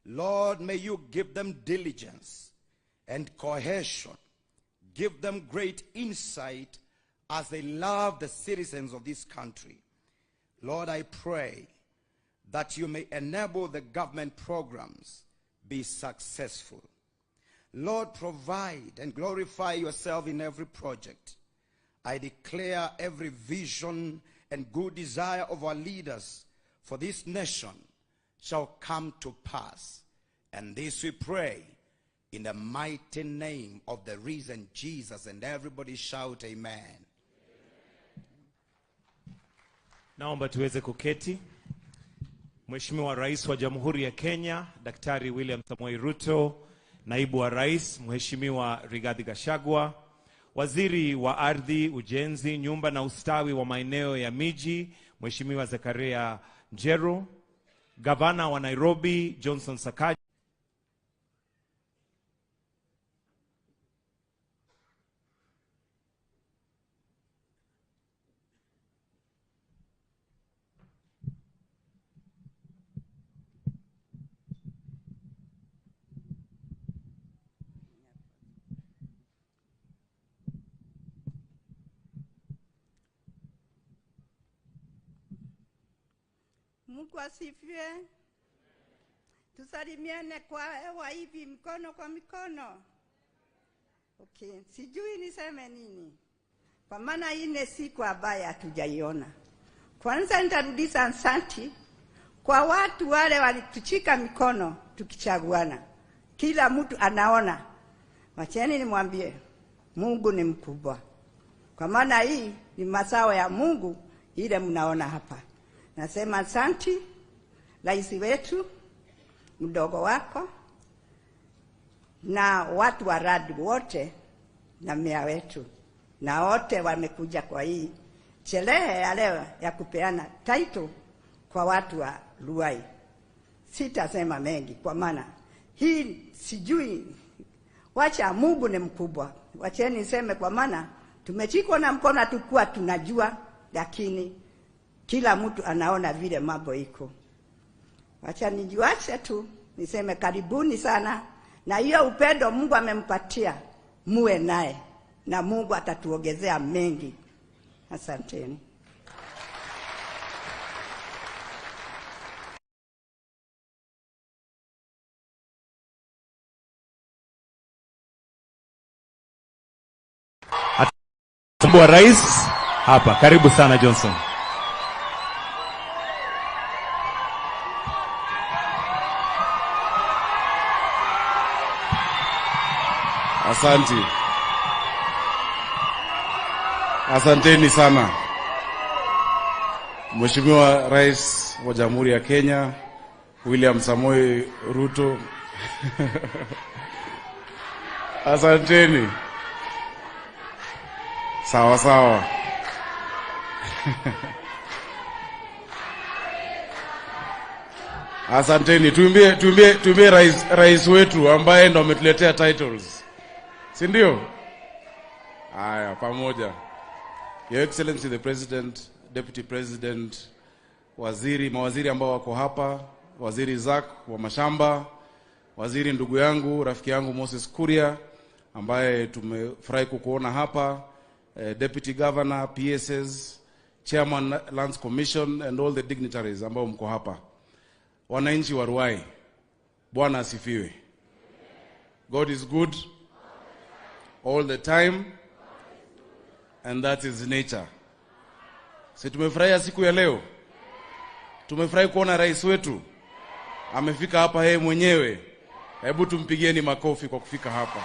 Lord, may you give them diligence and cohesion. Give them great insight as they love the citizens of this country. Lord, I pray that you may enable the government programs be successful. Lord, provide and glorify yourself in every project. I declare every vision and good desire of our leaders for this nation shall come to pass. And this we pray in the mighty name of the risen Jesus. And everybody shout amen. Naomba tuweze kuketi. Mheshimiwa Rais wa Jamhuri ya Kenya, Daktari William Samoei Ruto, Naibu wa Rais Mheshimiwa Rigathi Gachagua, Waziri wa Ardhi, Ujenzi, Nyumba na Ustawi wa Maeneo ya Miji, Mheshimiwa Zakaria Njeru, Gavana wa Nairobi Johnson Sakaja, Mungu asifiwe. Tusalimiane kwa hewa hivi, mkono kwa mikono. Okay, sijui niseme nini, kwa maana hii ni siku ambayo hatujaiona. Kwanza nitarudisha asanti kwa watu wale walituchika mikono tukichaguana. Kila mtu anaona. Wacheni nimwambie Mungu ni mkubwa, kwa maana hii ni mazao ya Mungu ile mnaona hapa. Nasema asanti rais wetu, mdogo wako, na watu wa radi wote na mea wetu, na wote wamekuja kwa hii sherehe ya leo ya kupeana title kwa watu wa Ruai. Sitasema mengi kwa maana hii sijui, wacha Mungu ni mkubwa. Wacheni niseme kwa maana tumechikwa na mkono, hatukuwa tunajua, lakini kila mtu anaona vile mambo iko. Wacha nijiwache tu niseme karibuni sana, na hiyo upendo Mungu amempatia muwe naye, na Mungu atatuongezea mengi. Asanteni. Naibu wa Rais hapa. Karibu sana Johnson. Asante. Asanteni sana. Mheshimiwa Rais wa Jamhuri ya Kenya William Samoei Ruto. Asanteni. Sawa sawa. Asanteni. Tuimbie tuimbie tuimbie rais wetu ambaye ndo ametuletea titles. Si ndio? Haya, pamoja. Your Excellency the President, Deputy President, waziri, mawaziri ambao wako hapa, Waziri Zack wa mashamba, waziri ndugu yangu, rafiki yangu Moses Kuria ambaye tumefurahi kukuona hapa, Deputy Governor, PSS, Chairman Lands Commission and all the dignitaries ambao mko hapa. Wananchi wa Ruai, Bwana asifiwe. God is good all the time and that is nature. Si tumefurahia siku ya leo? Tumefurahi kuona rais wetu amefika hapa yeye mwenyewe. Hebu tumpigieni makofi kwa kufika hapa.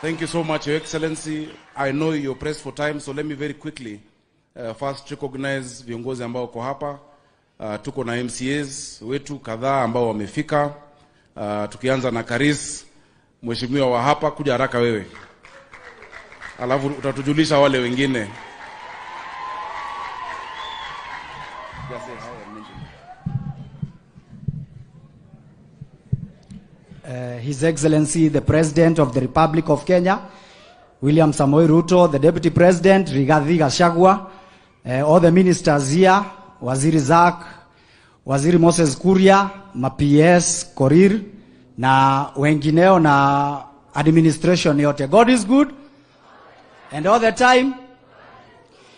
Thank you so much, Your Excellency. I know you're pressed for time, so let me very quickly first recognize viongozi ambao wako hapa. Tuko na MCAs wetu kadhaa ambao wamefika. Tukianza na Karis, mheshimiwa wa hapa, kuja haraka wewe, alafu utatujulisha wale wengine. His Excellency the President of the Republic of Kenya, William Samoei Ruto, the Deputy President, Rigathi Gachagua, all the ministers here, Waziri Zack, Waziri Moses Kuria, ma PS Korir na wengineo na administration yote. God is good and all the time.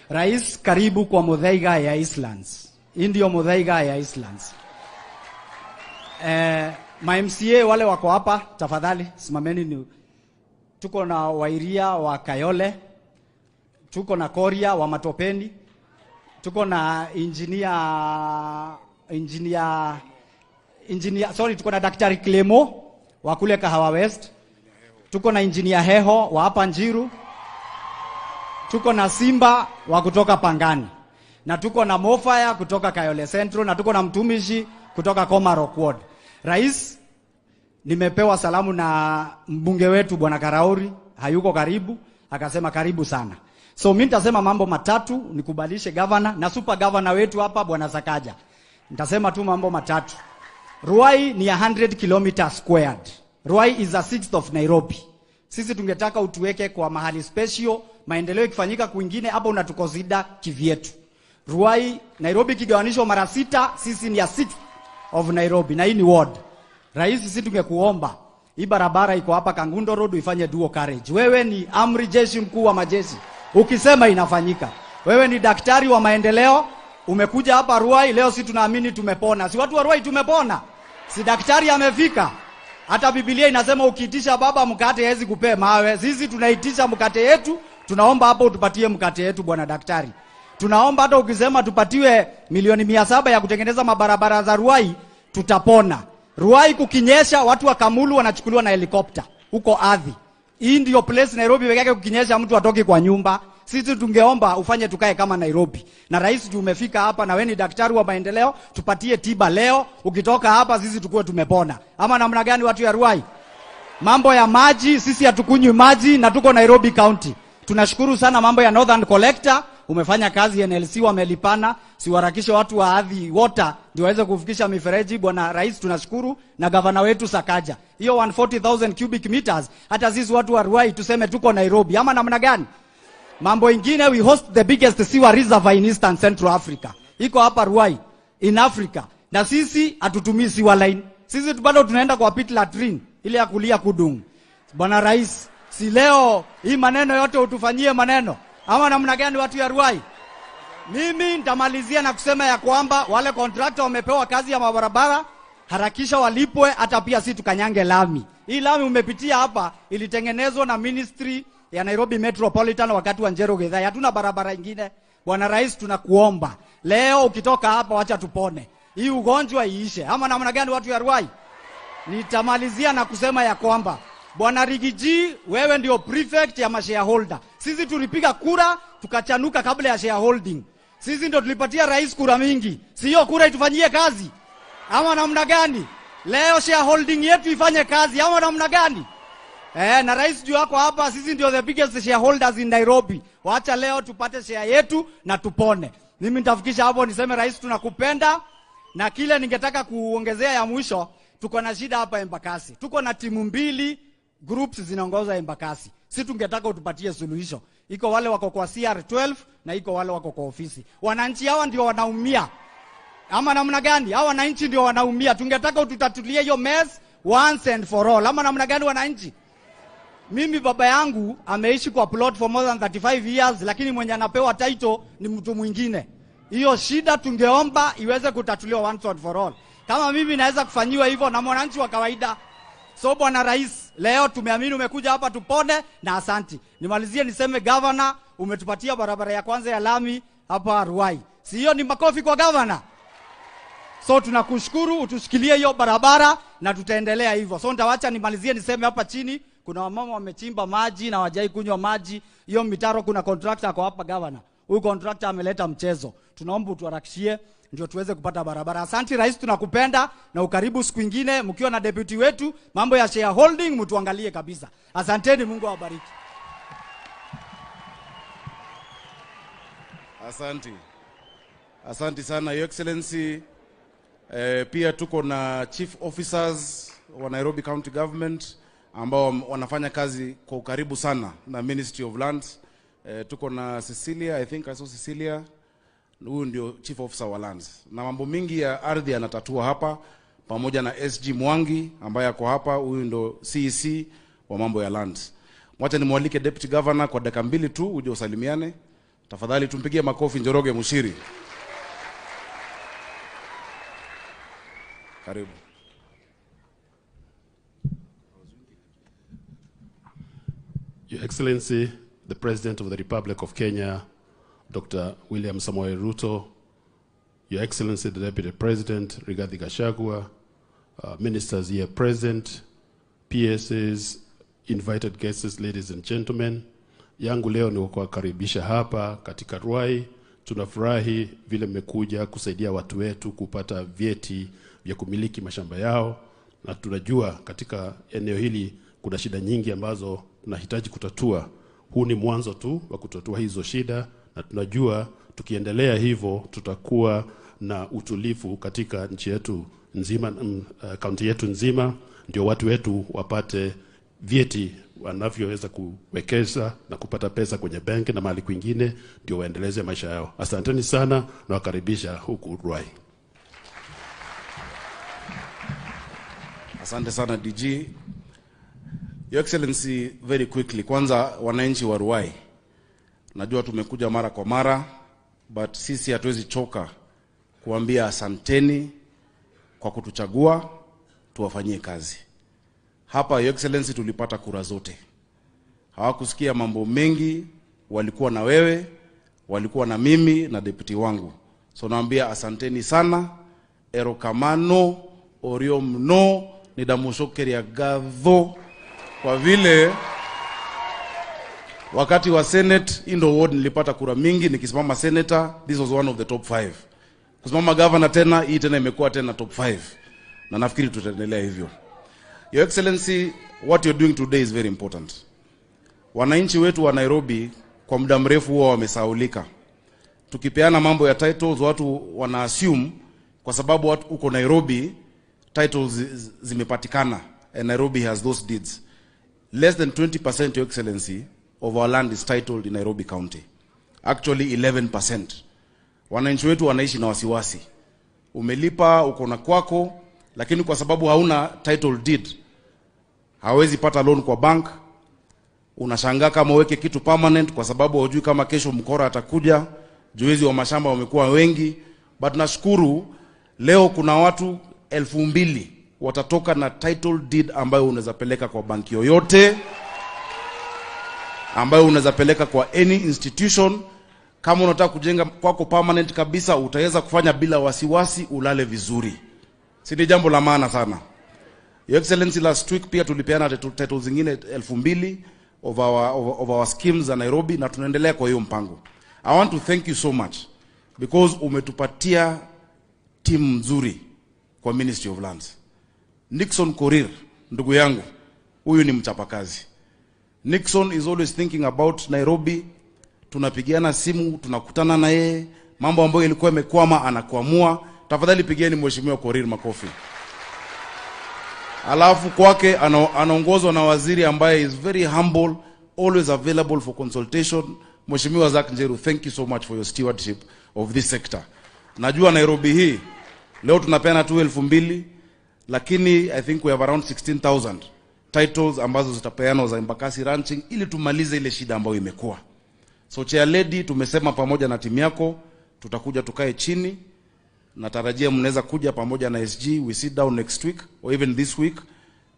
Rais, karibu kwa Muthaiga ya Eastlands. Hii ndio Muthaiga ya Eastlands. Ma MCA wale wako hapa, tafadhali simameni. Ni tuko na Wairia wa Kayole, tuko na Koria wa Matopeni, tuko na engineer, sorry, tuko na Daktari Clemo wa kule Kahawa West, tuko na Engineer Heho wa hapa Njiru, tuko na Simba wa kutoka Pangani, na tuko na Mofaya kutoka Kayole Central, na tuko na mtumishi kutoka Komarok Ward. Rais, nimepewa salamu na mbunge wetu Bwana Karauri, hayuko karibu, akasema karibu sana. So mimi nitasema mambo matatu, nikubalishe governor na super governor wetu hapa Bwana Sakaja. Nitasema tu mambo matatu. Ruai ni 100 kilometers squared. Ruai is a sixth of Nairobi. Sisi tungetaka utuweke kwa mahali special, maendeleo ikifanyika kwingine hapa unatuconsider kivyetu. Ruai, Nairobi kigawanishwa mara 6, sisi ni a sixth of Nairobi na hii ni ward. Rais, sisi tungekuomba hii barabara iko hapa Kangundo Road uifanye dual carriage. Wewe ni amri jeshi mkuu wa majeshi, ukisema inafanyika. Wewe ni daktari wa maendeleo, umekuja hapa Ruai leo, si tunaamini tumepona. Si watu wa Ruai tumepona? Si daktari amefika? Hata Biblia inasema ukiitisha baba mkate hawezi kupea mawe. Sisi tunaitisha mkate yetu, tunaomba hapo utupatie mkate yetu bwana daktari. Tunaomba hata ukisema tupatiwe milioni 700 ya kutengeneza mabarabara za Ruai, tutapona. Ruai kukinyesha watu wa Kamulu wanachukuliwa na helikopta huko ardhi. Hii ndio place Nairobi peke yake kukinyesha mtu atoki kwa nyumba. Sisi tungeomba ufanye tukae kama Nairobi. Na rais, juu umefika hapa na wewe ni daktari wa maendeleo, tupatie tiba leo, ukitoka hapa sisi tukue tumepona. Ama namna gani watu ya Ruai? Mambo ya maji, sisi hatukunywi maji na tuko Nairobi County. Tunashukuru sana mambo ya Northern Collector, umefanya kazi, NLC wamelipana, siwaharakishe watu wa Athi Water ndio waweze kufikisha mifereji. Bwana Rais, tunashukuru na gavana wetu Sakaja. Hiyo 140,000 cubic meters, hata sisi watu wa Ruai tuseme tuko Nairobi ama namna gani? Mambo ingine, we host the biggest sewer reservoir in Eastern Central Africa. Iko hapa Ruai in Africa. Na sisi hatutumii sewer line. Sisi bado tunaenda kwa pit latrine ile ya kulia kudung. Bwana Rais, si leo hii maneno yote utufanyie maneno ama namna gani watu ya Ruai? Mimi nitamalizia na kusema ya kwamba wale contractor wamepewa kazi ya mabarabara, harakisha walipwe, hata pia si tukanyange lami. Hii lami umepitia hapa ilitengenezwa na ministry ya Nairobi Metropolitan wakati wa Njero Githae. Hatuna barabara ingine. Bwana Rais, tunakuomba leo ukitoka hapa wacha tupone, hii ugonjwa iishe, ama namna gani watu ya Ruai? Nitamalizia na kusema ya kwamba Bwana Riggy G, wewe ndio prefect ya mashareholder. Sisi tulipiga kura tukachanuka kabla ya shareholding. Sisi ndio tulipatia rais kura mingi. Sio kura itufanyie kazi ama namna gani? Leo shareholding yetu ifanye kazi ama namna gani? Na rais juu yako hapa, sisi ndio the biggest shareholders in Nairobi. Wacha leo tupate share yetu na tupone. Mimi nitafikisha hapo niseme rais tunakupenda, na kile ningetaka kuongezea ya mwisho, tuko na shida hapa Embakasi. Tuko na timu mbili groups zinaongoza Embakasi. Sisi tungetaka utupatie suluhisho. Iko wale wako kwa CR12 na iko wale wako kwa ofisi. Wananchi hawa ndio wanaumia. Ama namna gani? Hawa wananchi ndio wanaumia. Tungetaka ututatulie hiyo mess once and for all. Ama namna gani wananchi? Mimi baba yangu ameishi kwa plot for more than 35 years, lakini mwenye anapewa title ni mtu mwingine. Hiyo shida tungeomba iweze kutatuliwa once and for all. Kama mimi naweza kufanyiwa hivyo na mwananchi wa kawaida. So Bwana Rais, leo tumeamini umekuja hapa tupone na asanti. Nimalizie niseme governor, umetupatia barabara ya kwanza ya lami hapa Ruai. Si hiyo ni makofi kwa governor? So tunakushukuru, utushikilie hiyo barabara na tutaendelea hivyo. So nitawacha nimalizie niseme hapa chini kuna wamama wamechimba maji na hawajai kunywa maji. Hiyo mitaro kuna contractor kwa hapa governor. Huyu contractor ameleta mchezo. Tunaomba utuharakishie ndio tuweze kupata barabara. Asante Rais, tunakupenda na ukaribu siku nyingine mkiwa na deputy wetu, mambo ya shareholding mtuangalie kabisa. Asanteni, Mungu awabariki. Asante. Asante sana Your Excellency. Pia tuko na chief officers wa Nairobi County Government ambao wanafanya kazi kwa ukaribu sana na Ministry of Lands. Tuko na Cecilia, I think I saw Cecilia. Huyu ndio Chief Officer wa Lands, na mambo mingi ya ardhi anatatua hapa, pamoja na SG Mwangi ambaye ako hapa. Huyu ndio CEC wa mambo ya lands. Mwacha nimwalike Deputy Governor kwa dakika mbili tu, uje usalimiane. Tafadhali tumpigie makofi Njoroge Muchiri. Karibu. Your Excellency, the President of the Republic of Kenya, Dr. William Samoei Ruto, Your Excellency, the Deputy President, Rigathi Gachagua, ministers here present, PSs, invited guests, ladies and gentlemen. Yangu leo ni kuwakaribisha hapa katika Ruai. Tunafurahi vile mmekuja kusaidia watu wetu kupata vyeti vya kumiliki mashamba yao, na tunajua katika eneo hili kuna shida nyingi ambazo tunahitaji kutatua. Huu ni mwanzo tu wa kutatua hizo shida, na tunajua tukiendelea hivyo tutakuwa na utulivu katika nchi yetu nzima, kaunti yetu nzima, ndio watu wetu wapate vyeti wanavyoweza kuwekeza na kupata pesa kwenye benki na mahali kwingine, ndio waendeleze maisha yao. Asanteni sana na wakaribisha huku Ruai. Asante sana DG. Your Excellency, very quickly, kwanza wananchi wa Ruai, najua tumekuja mara kwa mara, but sisi hatuwezi choka kuambia asanteni kwa kutuchagua tuwafanyie kazi. Hapa Your Excellency tulipata kura zote. Hawakusikia mambo mengi, walikuwa na wewe, walikuwa na mimi na deputy wangu. So naambia asanteni sana, erokamano, orio mno, nidamushokeria gadho. Kwa vile wakati wa Senate, Indo Ward nilipata kura mingi, nikisimama senator, this was one of the top 5. Kusimama governor tena, hii tena imekuwa tena top 5. Na nafikiri tutaendelea hivyo. Your Excellency, what you're doing today is very important. Wananchi wetu wa Nairobi kwa muda mrefu huwa wamesahaulika. Tukipeana mambo ya titles, watu wana assume kwa sababu watu uko Nairobi, titles zimepatikana and Nairobi has those deeds. Less than 20%, Your Excellency, of our land is titled in Nairobi County. Actually 11%. Wananchi wetu wanaishi na wasiwasi. Umelipa, uko na kwako, lakini kwa sababu hauna title deed, hawezi pata loan kwa bank. Unashangaa kama uweke kitu permanent kwa sababu hujui kama kesho mkora atakuja. Juezi wa mashamba wamekuwa wengi. But nashukuru leo kuna watu 2,000 watatoka na title deed ambayo unaweza peleka kwa banki yoyote, ambayo unaweza peleka kwa any institution. Kama unataka kujenga kwako permanent kabisa, utaweza kufanya bila wasiwasi, ulale vizuri. Si ni jambo la maana sana? Your Excellency, last week pia tulipeana titles zingine 2,000 of our schemes za Nairobi, na tunaendelea kwa hiyo mpango. I want to thank you so much because umetupatia timu nzuri kwa Ministry of Lands. Nixon Korir, ndugu yangu, huyu ni mchapakazi. Nixon is always thinking about Nairobi. Tunapigiana simu, tunakutana na yeye, mambo ambayo ilikuwa imekwama anakuamua. Tafadhali pigieni Mheshimiwa Korir makofi. Alafu kwake anaongozwa na waziri ambaye is very humble, always available for consultation. Mheshimiwa Zack Njeru, thank you so much for your stewardship of this sector. Najua Nairobi hii leo tunapeana tu 2,000, lakini I think we have around 16,000 titles ambazo zitapeanwa za Embakasi Ranching ili tumalize ile shida ambayo imekuwa. So Chair Lady, tumesema pamoja na timu yako tutakuja tukae chini. Natarajia mnaweza kuja pamoja na SG, we sit down next week or even this week,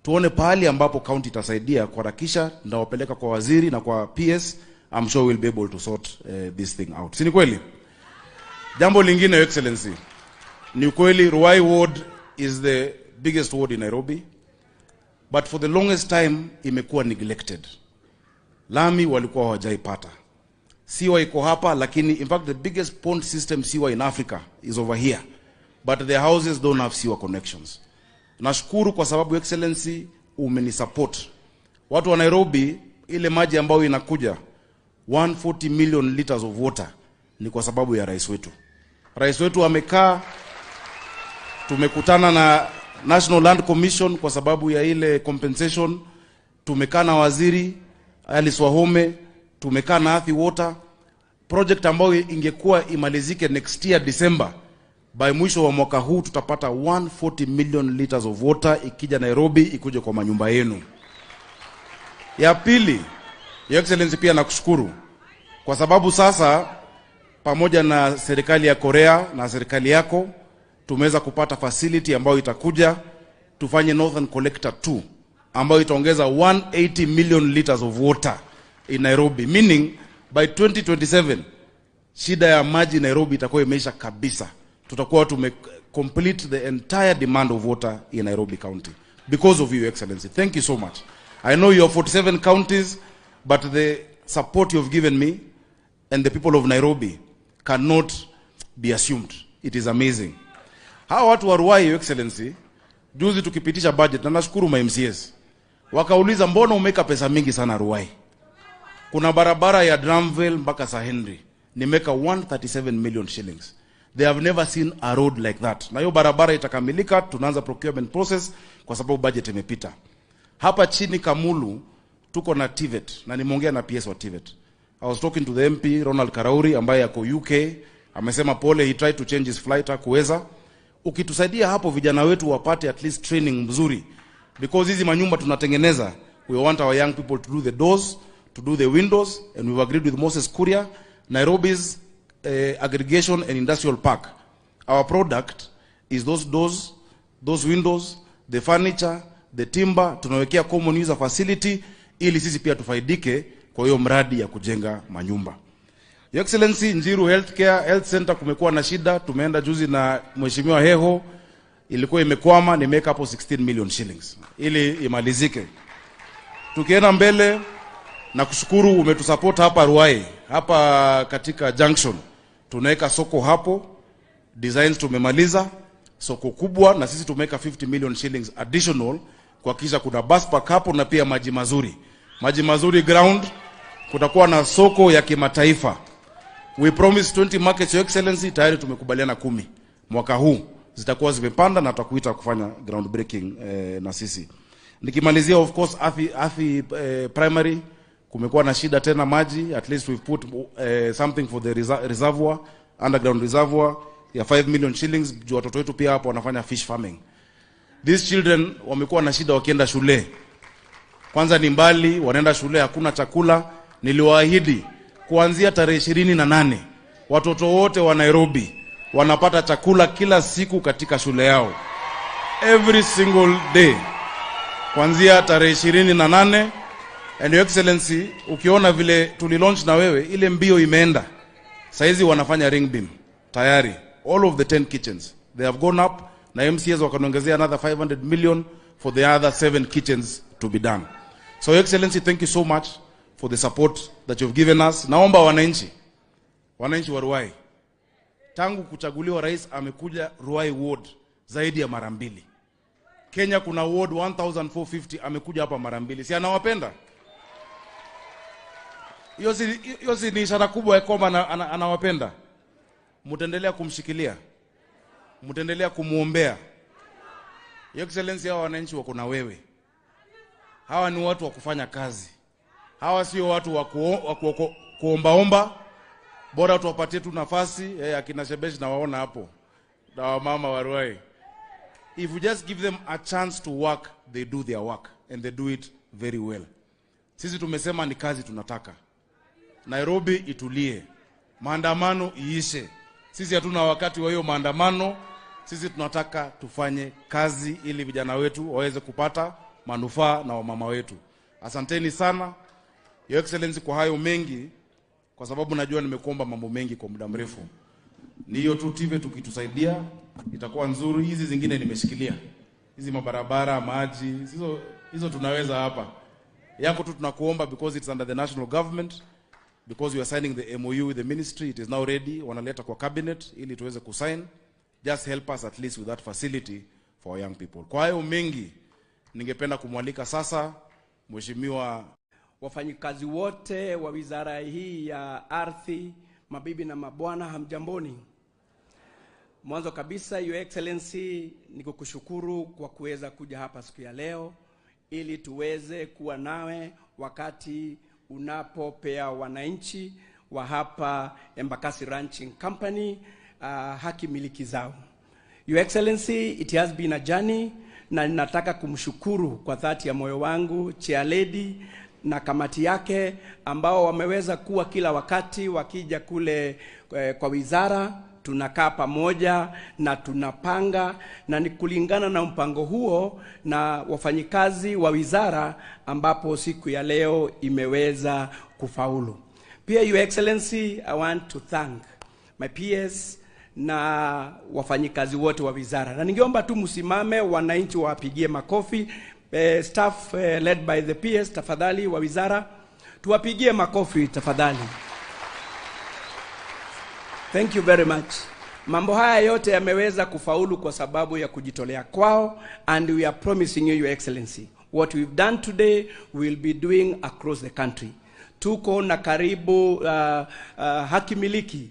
tuone pahali ambapo county itasaidia kuharakisha. Ndawapeleka kwa waziri na kwa PS. I'm sure we'll be able to sort this thing out. Si ni kweli? Jambo lingine, Your Excellency, ni kweli Ruai Ward is the biggest ward in Nairobi, but for the longest time imekuwa neglected. Lami walikuwa hawajaipata. Siwa iko hapa, lakini in fact the biggest pond system sewer in Africa is over here, but the houses don't have sewer connections. Nashukuru kwa sababu Excellency umenisupport. Watu wa Nairobi, ile maji ambayo inakuja 140 million liters of water ni kwa sababu ya rais wetu. Rais wetu amekaa, tumekutana na National Land Commission kwa sababu ya ile compensation, tumekaa na waziri Alice Wahome, tumekaa na Athi Water. Project ambayo ingekuwa imalizike next year December, by mwisho wa mwaka huu tutapata 140 million liters of water ikija Nairobi, ikuje kwa manyumba yenu. Ya pili, Your Excellency, pia nakushukuru kwa sababu sasa pamoja na serikali ya Korea na serikali yako tumeweza kupata facility ambayo itakuja tufanye Northern Collector 2 ambayo itaongeza 180 million liters of water in Nairobi, meaning by 2027 shida ya maji Nairobi itakuwa imeisha kabisa. Tutakuwa tume complete the entire demand of water in Nairobi County because of you, Excellency. Thank you so much. I know you have 47 counties, but the support you've given me and the people of Nairobi cannot be assumed. It is amazing. Hawa watu wa Ruai, Your Excellency, juzi tukipitisha budget, na nashukuru ma MCAs, wakauliza, "Mbona umeweka pesa mingi sana Ruai?" Kuna barabara ya Dramville mpaka Sir Henry, nimeweka 137 million shillings. They have never seen a road like that. Na hiyo barabara itakamilika, tunaanza procurement process kwa sababu budget imepita. Hapa chini Kamulu tuko na TVET na nimeongea na PS wa TVET. I was talking to the MP Ronald Karauri ambaye ako UK, amesema pole, he tried to change his flight, hakuweza. Ukitusaidia hapo, vijana wetu wapate at least training mzuri, because hizi manyumba tunatengeneza, we want our young people to do the doors, to do the windows, and we've agreed with Moses Kuria, Nairobi's aggregation and industrial park. Our product is those doors, those windows, the furniture, the timber, tunawekea common user facility ili sisi pia tufaidike kwa hiyo mradi ya kujenga manyumba. Your Excellency, Njiru Healthcare Health Center kumekuwa na shida, tumeenda juzi na Mheshimiwa Heho, ilikuwa imekwama, nimeweka hapo 16 million shillings ili imalizike. Tukienda mbele, nakushukuru umetusupport hapa Ruai, hapa katika junction tunaweka soko hapo, designs tumemaliza, soko kubwa, na sisi tumeweka 50 million shillings additional kuhakikisha kuna bus park hapo na pia maji mazuri, maji mazuri ground, kutakuwa na soko ya kimataifa. We promised 20 markets, Your Excellency, tayari tumekubaliana 10 mwaka huu zitakuwa zimepanda na tutakuita kufanya ground breaking na sisi. Nikimalizia, of course, Athi primary kumekuwa na shida tena maji, at least we've put something for the reservoir, underground reservoir ya 5 million shillings juu watoto wetu pia hapo wanafanya fish farming. These children wamekuwa na shida wakienda shule. Kwanza ni mbali, wanaenda shule hakuna chakula. Niliwaahidi kuanzia tarehe 28 watoto wote wa Nairobi wanapata chakula kila siku katika shule yao, every single day kuanzia tarehe 28. And Your Excellency, ukiona vile tulilaunch na wewe, ile mbio imeenda. Saizi wanafanya ring beam tayari, all of the 10 kitchens they have gone up, na MCAs wakaniongezea another 500 million for the other seven kitchens to be done. So, Your Excellency, thank you so much for the support that you've given us. Naomba wananchi wa Ruai, tangu kuchaguliwa rais amekuja Ruai Ward zaidi ya mara mbili. Kenya kuna ward 1450, amekuja hapa mara mbili. Si anawapenda? Hiyo si ni ishara kubwa ya kwamba anawapenda? Mtaendelea kumshikilia, mtaendelea kumuombea. Your Excellency, hawa wananchi wako na wewe. Hawa ni watu wa kufanya kazi, hawa sio watu wa kuombaomba. Bora tuwapatie tu nafasi. Akina Shebesh nawaona hapo na wamama wa Ruai. If we just give them a chance to work, they do their work and they do it very well. Sisi tumesema ni kazi tunataka. Nairobi itulie, maandamano iishe. Sisi hatuna wakati wa hiyo maandamano. Sisi tunataka tufanye kazi ili vijana wetu waweze kupata manufaa na wamama wetu. Asanteni sana, Your Excellency, kwa hayo mengi, kwa sababu najua nimekuomba mambo mengi kwa muda mrefu. Ni hiyo tu TVET ukitusaidia itakuwa nzuri. Hizi zingine nimeshikilia, hizi mabarabara, maji, hizo tunaweza hapa. Yako tu tunakuomba, because it's under the national government, because we are signing the MOU with the ministry, it is now ready, wanaleta kwa cabinet ili tuweze kusign. Just help us at least with that facility for our young people. Kwa hayo mengi, ningependa kumwalika sasa Mheshimiwa Wafanyikazi wote wa wizara hii ya ardhi, mabibi na mabwana, hamjamboni. Mwanzo kabisa, Your Excellency, ni kukushukuru kwa kuweza kuja hapa siku ya leo ili tuweze kuwa nawe wakati unapopea wananchi wa hapa Embakasi Ranching Company haki miliki zao. Your Excellency, it has been a journey, na ninataka kumshukuru kwa dhati ya moyo wangu Chair Lady na kamati yake ambao wameweza kuwa kila wakati wakija kule kwa wizara, tunakaa pamoja na tunapanga, na ni kulingana na mpango huo na wafanyikazi wa wizara ambapo siku ya leo imeweza kufaulu. Pia Your Excellency, I want to thank my PS na wafanyikazi wote wa wizara, na ningeomba tu msimame, wananchi wawapigie makofi. Staff led by the PS, tafadhali, wa wizara tuwapigie makofi tafadhali. Thank you very much. Mambo haya yote yameweza kufaulu kwa sababu ya kujitolea kwao, and we are promising you, Your Excellency, what we've done today we will be doing across the country. Tuko na karibu haki miliki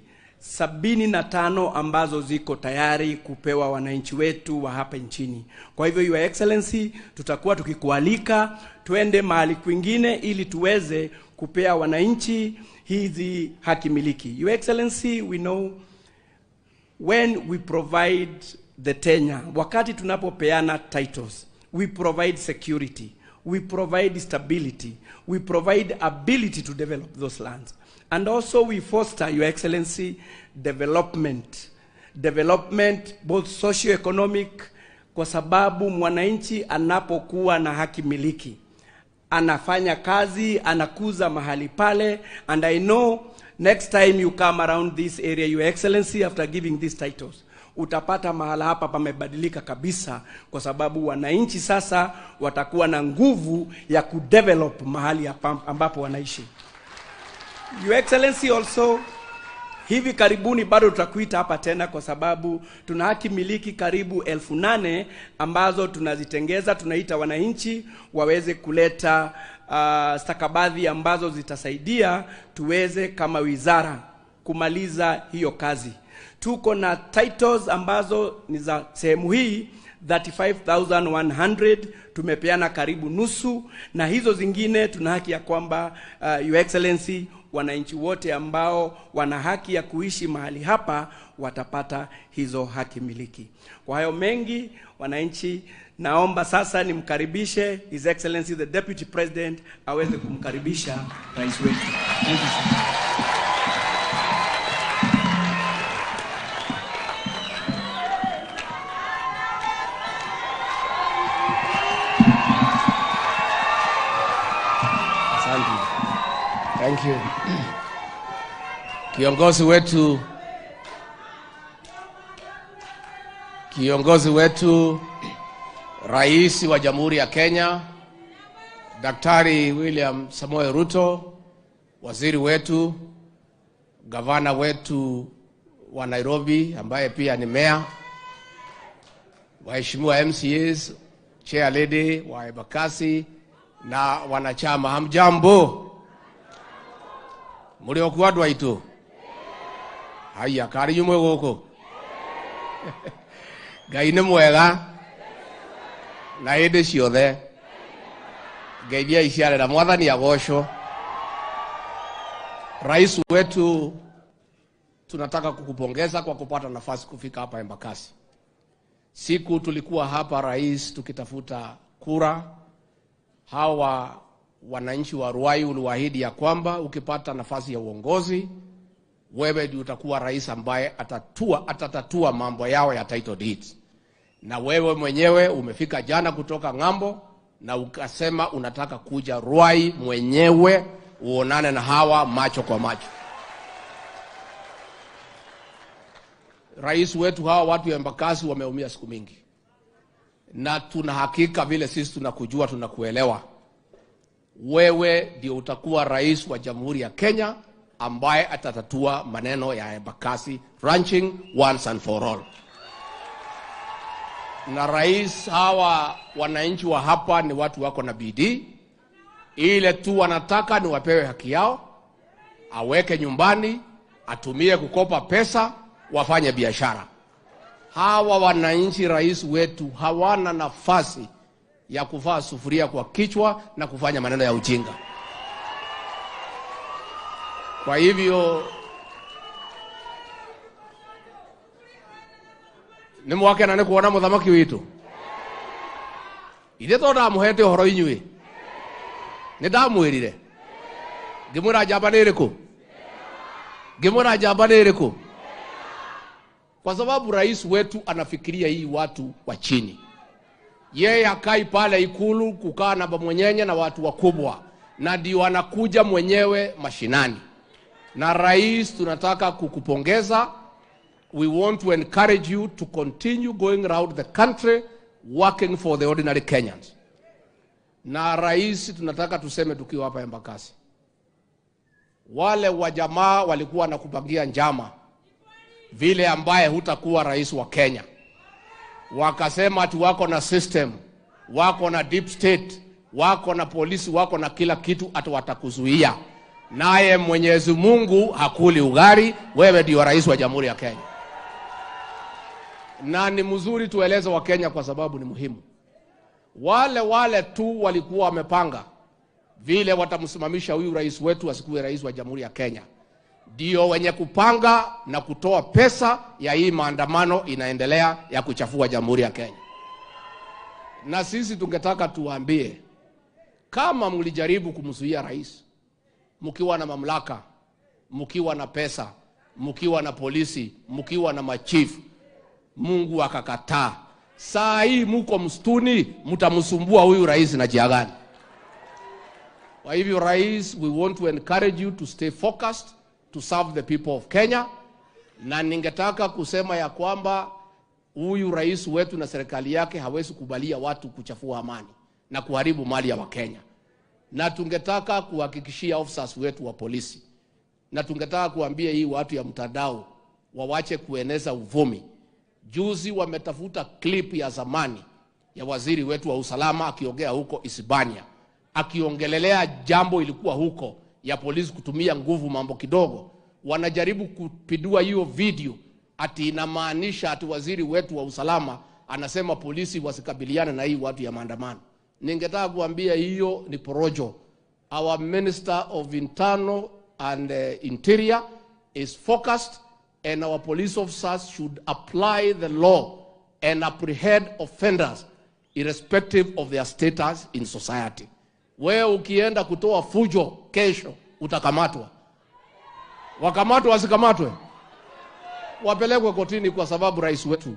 75 ambazo ziko tayari kupewa wananchi wetu wa hapa nchini. Kwa hivyo Your Excellency, tutakuwa tukikualika twende mahali kwingine ili tuweze kupea wananchi hizi haki miliki. Your Excellency, we know when we provide the tenure, wakati tunapopeana titles, we provide security, we provide stability, we provide ability to develop those lands. And also we foster, Your Excellency, development. Development both socio-economic, kwa sababu mwananchi anapokuwa na haki miliki anafanya kazi, anakuza mahali pale. And I know next time you come around this area, Your Excellency, after giving these titles, utapata mahala hapa pamebadilika kabisa, kwa sababu wananchi sasa watakuwa na nguvu ya kudevelop mahali ambapo wanaishi. Your Excellency, also hivi karibuni bado tutakuita hapa tena, kwa sababu tuna haki miliki karibu 8,000 ambazo tunazitengeza. Tunaita wananchi waweze kuleta stakabadhi ambazo zitasaidia tuweze kama wizara kumaliza hiyo kazi. Tuko na titles ambazo ni za sehemu hii 35,100, tumepeana karibu nusu, na hizo zingine tuna haki ya kwamba Your Excellency, wananchi wote ambao wana haki ya kuishi mahali hapa watapata hizo haki miliki. Kwa hayo mengi, wananchi, naomba sasa nimkaribishe His Excellency the Deputy President aweze kumkaribisha rais wetu. Thank you, sir. Thank you. Kiongozi wetu Rais wa Jamhuri ya Kenya Daktari William Samoei Ruto, waziri wetu, gavana wetu wa Nairobi ambaye pia ni meya, waheshimiwa MCAs, chair lady wa Embakasi na wanachama, hamjambo? Muri okuo andũ aitũ? Haya, karĩ inyuĩ mwĩ gũkũ? Ngai nĩ mwega na hĩndĩ ciothe. Ngeithia iciarĩra, Mwathani agocwo. Rais wetu, tunataka kukupongeza kwa kupata nafasi kufika hapa Embakasi. Siku tulikuwa hapa rais tukitafuta kura, hawa wananchi wa Ruai uliwaahidi ya kwamba ukipata nafasi ya uongozi wewe ndiye utakuwa rais ambaye atatatua mambo yao ya title deeds. Na wewe mwenyewe umefika jana kutoka ng'ambo na ukasema unataka kuja Ruai mwenyewe uonane na hawa macho kwa macho. Rais wetu, hawa watu ya Embakasi wameumia siku mingi, na tuna hakika vile sisi tunakujua, tunakuelewa, wewe ndio utakuwa rais wa Jamhuri ya Kenya ambaye atatatua maneno ya Embakasi Ranching once and for all. Na rais, hawa wananchi wa hapa ni watu wako na bidii, ile tu wanataka ni wapewe haki yao, aweke nyumbani, atumie kukopa pesa, wafanye biashara. Hawa wananchi, rais wetu, hawana nafasi ya kuvaa sufuria kwa kichwa na kufanya maneno ya ujinga. Kwa hivyo nĩ mwakena nĩ kuona mũthamaki witũ. Ithe to ndamũhete ũhoro inyuĩ. Nĩ ndamwĩrire. Ngĩmwĩra njamba nĩ ĩrĩkũ? Ngĩmwĩra njamba nĩ ĩrĩkũ? Kwa sababu rais wetu anafikiria hii watu wa chini. Yeye akai pale Ikulu kukaa na mwenyenye na watu wakubwa, na ndio anakuja mwenyewe mashinani. Na rais, tunataka kukupongeza. We want to encourage you to continue going round the country working for the ordinary Kenyans. Na rais, tunataka tuseme tukiwa hapa Embakasi, wale wajamaa walikuwa wanakupangia njama vile ambaye hutakuwa rais wa Kenya. Wakasema ati wako na system, wako na deep state, wako na polisi, wako na kila kitu, ati watakuzuia. Naye Mwenyezi Mungu hakuli ugali, wewe ndio rais wa Jamhuri ya Kenya. Na ni mzuri tueleze wa Kenya kwa sababu ni muhimu. Wale wale tu walikuwa wamepanga vile watamsimamisha huyu rais wetu asikuwe rais wa Jamhuri ya Kenya, ndio wenye kupanga na kutoa pesa ya hii maandamano inaendelea ya kuchafua Jamhuri ya Kenya. Na sisi tungetaka tuwaambie, kama mlijaribu kumzuia rais mkiwa na mamlaka, mkiwa na pesa, mkiwa na polisi, mkiwa na machifu, Mungu akakataa. Saa hii mko msituni, mtamsumbua huyu rais na jia gani? Kwa hivyo rais, we want to encourage you to stay focused, to serve the people of Kenya. Na ningetaka kusema ya kwamba huyu rais wetu na serikali yake hawezi kubalia watu kuchafua amani na kuharibu mali ya Wakenya. Na tungetaka kuhakikishia officers wetu wa polisi, na tungetaka kuambia hii watu ya mtandao wawache kueneza uvumi. Juzi wametafuta clip ya zamani ya waziri wetu wa usalama akiongea huko Isibania, akiongelelea jambo ilikuwa huko ya polisi kutumia nguvu mambo kidogo. Wanajaribu kupindua hiyo video ati inamaanisha ati waziri wetu wa usalama anasema polisi wasikabiliane na hii watu ya maandamano. Ningetaka kuambia hiyo ni porojo. Our Minister of Internal and Interior is focused, and our police officers should apply the law and apprehend offenders irrespective of their status in society. Wewe ukienda kutoa fujo kesho utakamatwa. Wakamatwe wasikamatwe, wapelekwe kotini, kwa sababu rais wetu,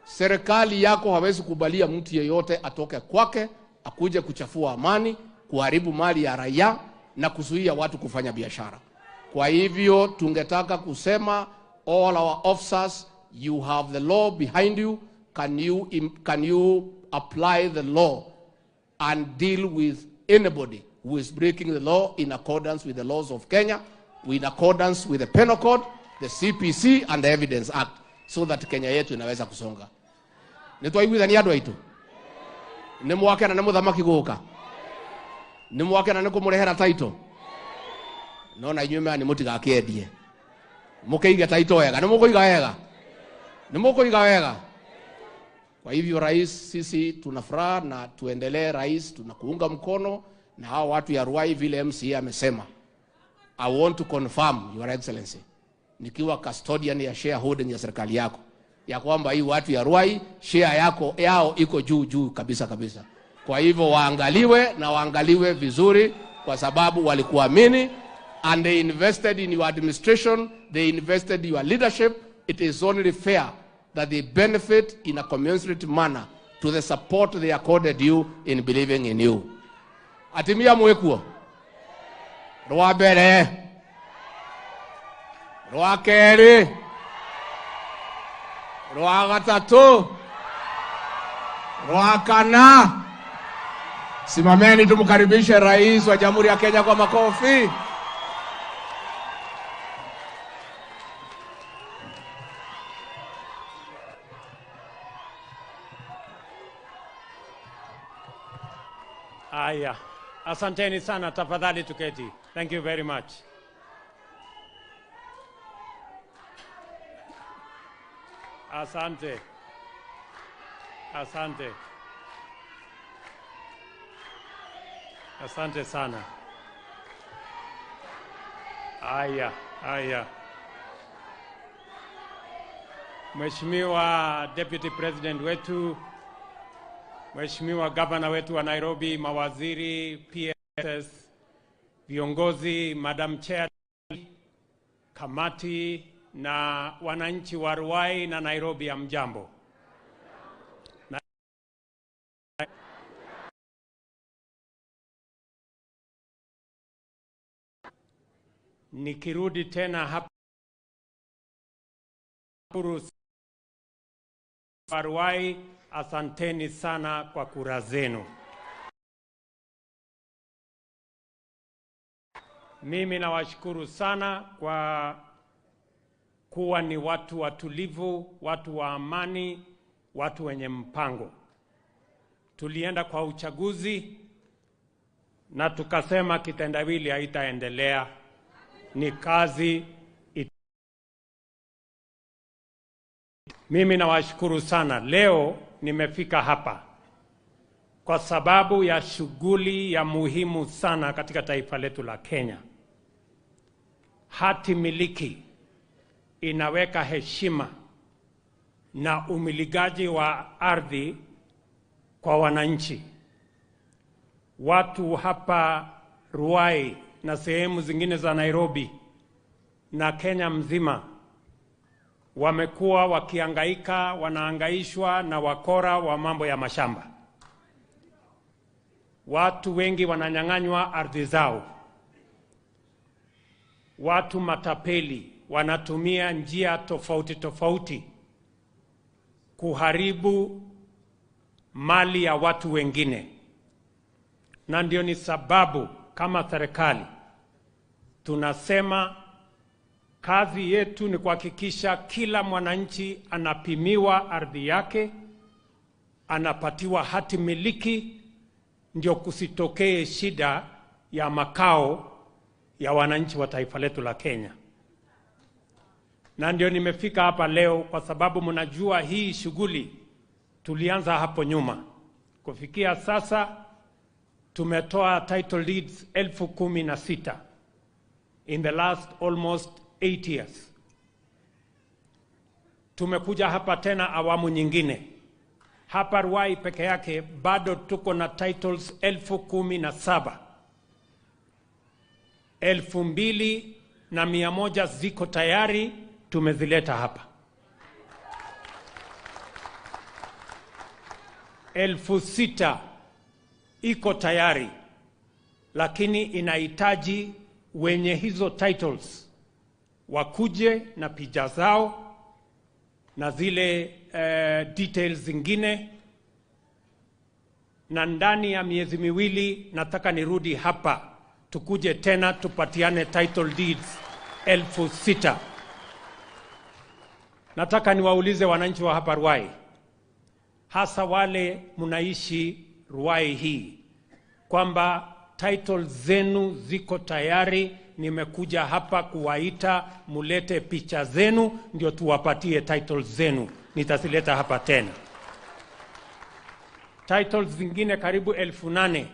serikali yako hawezi kubalia mtu yeyote atoke kwake akuje kuchafua amani, kuharibu mali ya raia na kuzuia watu kufanya biashara. Kwa hivyo tungetaka kusema all our officers, you have the law behind you. Can you apply the law and deal with anybody who is breaking the law in accordance with the laws of Kenya, in accordance with the Penal Code, the CPC and the Evidence Act, so that Kenya yetu inaweza kusonga. Nitwaiguithania andũ aitũ? Nĩ mwakena nĩ mũthamaki gũka? Nĩ mwakena nĩ kũmũrehera title? No na inyuĩ maya nĩ mũtigakĩendie. Mũkĩige title wega. Nĩ mũkũiga wega? Nĩ mũkũiga wega? Kwa hivyo rais, sisi tuna furaha na tuendelee rais, tunakuunga mkono na hao watu ya Ruai vile MCA amesema. I want to confirm, Your Excellency, nikiwa custodian ya shareholding ya serikali yako, ya kwamba hii watu ya Ruai share yako yao iko juu juu kabisa kabisa. Kwa hivyo waangaliwe na waangaliwe vizuri, kwa sababu walikuamini and they invested in your administration, they invested in your leadership. It is only fair that they benefit in a commensurate manner to the support they accorded you in believing in you. Atimia mwekuo rwa mbere, rwa kerĩ, rwa gatatũ, rwa kana. Simameni tumkaribishe rais wa Jamhuri ya Kenya kwa makofi. Aya, asanteni sana, tafadhali tuketi. Thank you very much. Asante. Asante. Asante sana. Aya, aya. Mheshimiwa Deputy President wetu, Mheshimiwa Gavana wetu wa Nairobi, mawaziri, PSS, viongozi, Madam Chair, kamati na wananchi wa Ruai na Nairobi, hamjambo. Nikirudi tena hapa Ruai, asanteni sana kwa kura zenu. Mimi nawashukuru sana kwa kuwa ni watu watulivu, watu wa amani, watu wenye mpango. Tulienda kwa uchaguzi na tukasema kitendawili haitaendelea, ni kazi. Mimi nawashukuru sana. Leo nimefika hapa kwa sababu ya shughuli ya muhimu sana katika taifa letu la Kenya. Hati miliki inaweka heshima na umilikaji wa ardhi kwa wananchi. Watu hapa Ruai na sehemu zingine za Nairobi na Kenya mzima wamekuwa wakihangaika, wanahangaishwa na wakora wa mambo ya mashamba. Watu wengi wananyang'anywa ardhi zao. Watu matapeli wanatumia njia tofauti tofauti kuharibu mali ya watu wengine. Na ndio ni sababu kama serikali tunasema kazi yetu ni kuhakikisha kila mwananchi anapimiwa ardhi yake, anapatiwa hati miliki, ndio kusitokee shida ya makao ya wananchi wa taifa letu la Kenya. Na ndio nimefika hapa leo kwa sababu mnajua hii shughuli tulianza hapo nyuma. Kufikia sasa tumetoa title deeds 16,000 in the last almost 8 years. Tumekuja hapa tena awamu nyingine. Hapa Ruai peke yake bado tuko na titles 17,000. 2,100 ziko tayari, tumezileta hapa. 6,000 iko tayari, lakini inahitaji wenye hizo titles wakuje na picha zao na zile details zingine. Na ndani ya miezi miwili nataka nirudi hapa tukuje tena tupatiane title deeds 6,000. Nataka niwaulize wananchi wa hapa Ruai, hasa wale mnaishi Ruai hii, kwamba title zenu ziko tayari. Nimekuja hapa kuwaita mulete picha zenu ndio tuwapatie titles zenu. Nitazileta hapa tena. Titles zingine karibu 8,000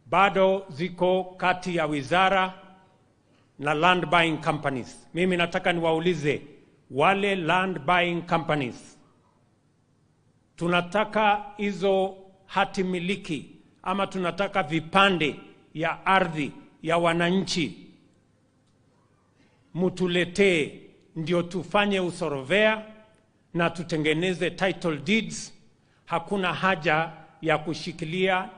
bado ziko kati ya wizara na land buying companies. Mimi nataka niwaulize wale land buying companies, tunataka hizo hati miliki ama tunataka vipande ya ardhi ya wananchi mutuletee, ndio tufanye usorovea na tutengeneze title deeds. Hakuna haja ya kushikilia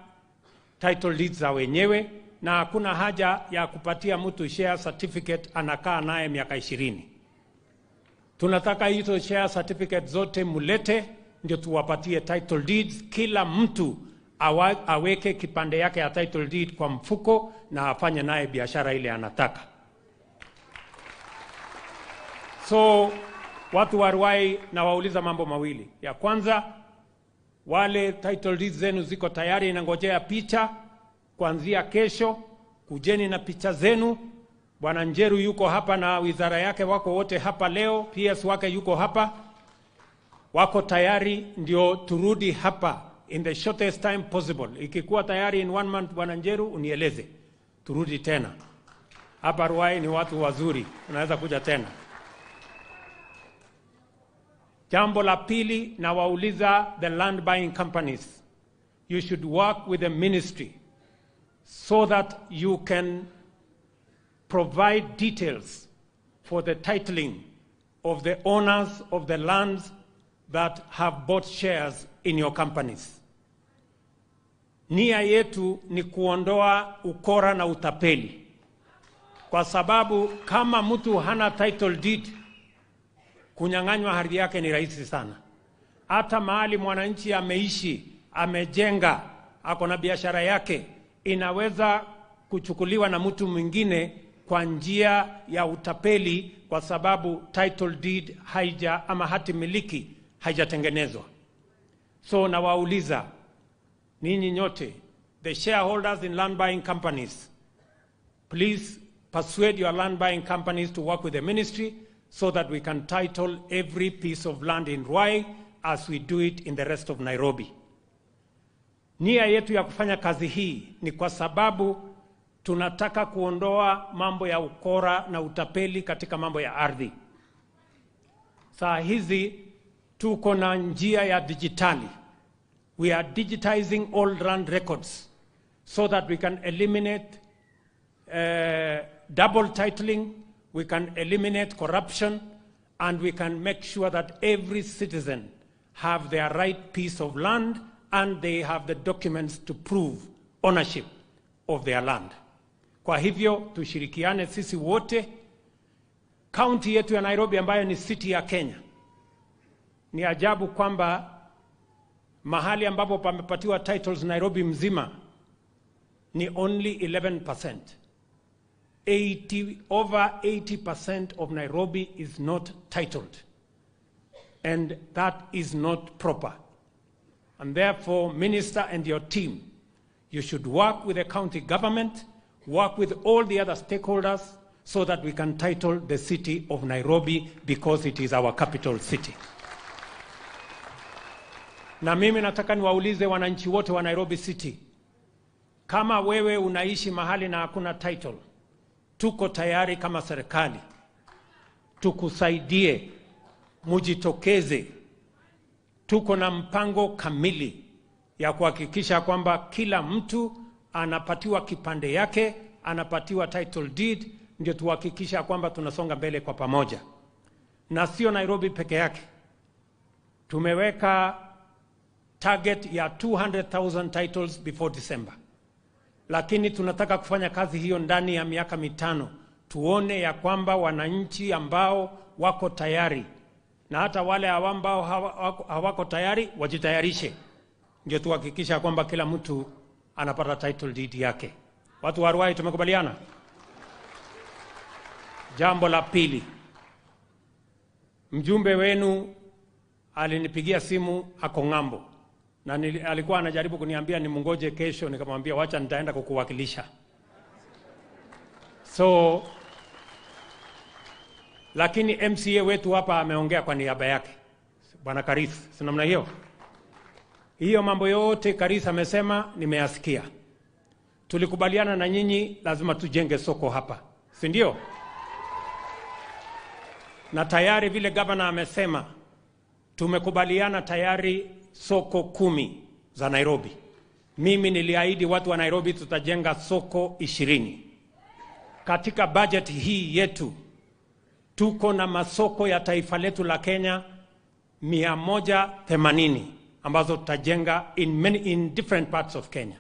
title deeds za wenyewe, na hakuna haja ya kupatia mtu share certificate anakaa naye miaka 20. Tunataka hizo share certificate zote mulete, ndio tuwapatie title deeds. Kila mtu aweke kipande yake ya title deed kwa mfuko na afanye naye biashara ile anataka. So watu wa Ruai na wauliza mambo mawili. Ya kwanza, wale title deeds zenu ziko tayari, inangojea picha kuanzia kesho. Kujeni na picha zenu. Bwana Njeru yuko hapa na wizara yake wako wote hapa leo, PS wake yuko hapa, wako tayari ndio turudi hapa in the shortest time possible. Ikikuwa tayari in 1 month, Bwana Njeru unieleze, turudi tena. Hapa Ruai ni watu wazuri, unaweza kuja tena. Jambo la pili, nawauliza the land buying companies, you should work with the ministry so that you can provide details for the titling of the owners of the lands that have bought shares in your companies. Nia yetu ni kuondoa ukora na utapeli, kwa sababu kama mtu hana title deed, kunyang'anywa ardhi yake ni rahisi sana. Hata mahali mwananchi ameishi, amejenga, ako na biashara yake, inaweza kuchukuliwa na mtu mwingine kwa njia ya utapeli, kwa sababu title deed haija ama hati miliki haijatengenezwa. So nawauliza ninyi nyote, the shareholders in land buying companies, please persuade your land buying companies to work with the ministry so that we can title every piece of land in Ruai as we do it in the rest of Nairobi. Nia yetu ya kufanya kazi hii ni kwa sababu tunataka kuondoa mambo ya ukora na utapeli katika mambo ya ardhi. Saa hizi tuko na njia ya dijitali. We are digitizing all land records so that we can eliminate double titling, we can eliminate corruption, and we can make sure that every citizen have their right piece of land and they have the documents to prove ownership of their land. Kwa hivyo tushirikiane sisi wote. County yetu ya Nairobi ambayo ni city ya Kenya, ni ajabu kwamba mahali ambapo pamepatiwa titles Nairobi mzima ni only 11%. Over 80% of Nairobi is not titled, and that is not proper. And therefore, Minister and your team, you should work with the county government, work with all the other stakeholders so that we can title the city of Nairobi, because it is our capital city. Na mimi nataka niwaulize wananchi wote wa Nairobi City, kama wewe unaishi mahali na hakuna title, tuko tayari kama serikali tukusaidie, mujitokeze. Tuko na mpango kamili ya kuhakikisha kwamba kila mtu anapatiwa kipande yake, anapatiwa title deed, ndio tuhakikisha kwamba tunasonga mbele kwa pamoja. Na sio Nairobi peke yake. Tumeweka target ya 200,000 titles before December. Lakini tunataka kufanya kazi hiyo ndani ya miaka 5, tuone ya kwamba wananchi ambao wako tayari na hata wale ambao hawako tayari wajitayarishe, ndio tuhakikisha kwamba kila mtu anapata title deed yake. Watu wa Ruai tumekubaliana? Jambo la pili, mjumbe wenu alinipigia simu ako ng'ambo, na alikuwa anajaribu kuniambia nimungoje kesho, nikamwambia wacha nitaenda kukuwakilisha. So lakini MCA wetu hapa ameongea kwa niaba yake, Bwana Karis, si namna hiyo? Hiyo mambo yote Karis amesema nimeyasikia. Tulikubaliana na nyinyi lazima tujenge soko hapa, si ndio? Na tayari vile governor amesema tumekubaliana tayari soko 10 za Nairobi. Mimi niliahidi watu wa Nairobi tutajenga soko 20. Katika budget hii yetu tuko na masoko ya taifa letu la Kenya 180 ambazo tutajenga in different parts of Kenya.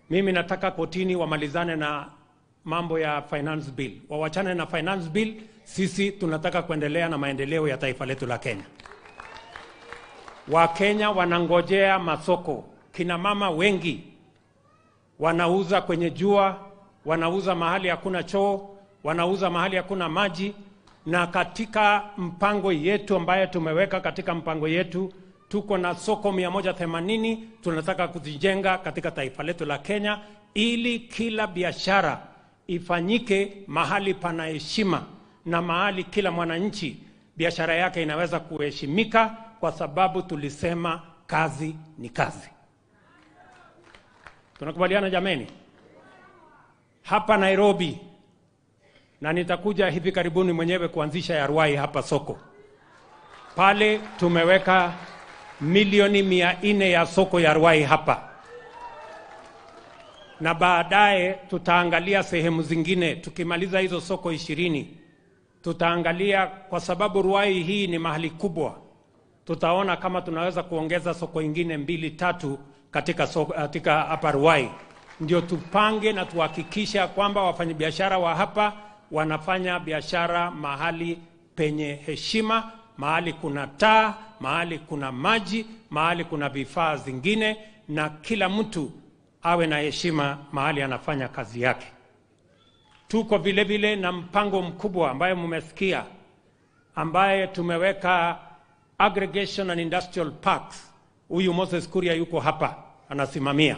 Mimi nataka kotini wamalizane na mambo ya finance bill. Wawachane na finance bill, sisi tunataka kuendelea na maendeleo ya taifa letu la Kenya. Wakenya wanangojea masoko. Kina mama wengi wanauza kwenye jua, wanauza mahali hakuna choo, wanauza mahali hakuna maji. Na katika mpango yetu ambaye tumeweka katika mpango yetu, tuko na soko 180 tunataka kuzijenga katika taifa letu la Kenya, ili kila biashara ifanyike mahali pana heshima na mahali kila mwananchi biashara yake inaweza kuheshimika, kwa sababu tulisema kazi ni kazi. Tunakubaliana jameni? Hapa Nairobi, na nitakuja hivi karibuni mwenyewe kuanzisha ya Ruai hapa soko. Pale tumeweka milioni 400 ya soko ya Ruai hapa. Na baadaye tutaangalia sehemu zingine. Tukimaliza hizo soko 20, tutaangalia, kwa sababu Ruai hii ni mahali kubwa, tutaona kama tunaweza kuongeza soko ingine 2 3 katika soko, katika hapa Ruai. Ndio tupange na tuhakikisha kwamba wafanyabiashara wa hapa wanafanya biashara mahali penye heshima, mahali kuna taa, mahali kuna maji, mahali kuna vifaa zingine, na kila mtu awe na heshima mahali anafanya kazi yake. Tuko vile vile na mpango mkubwa ambaye mmesikia, ambaye tumeweka aggregation and industrial parks. Huyu Moses Kuria yuko hapa anasimamia.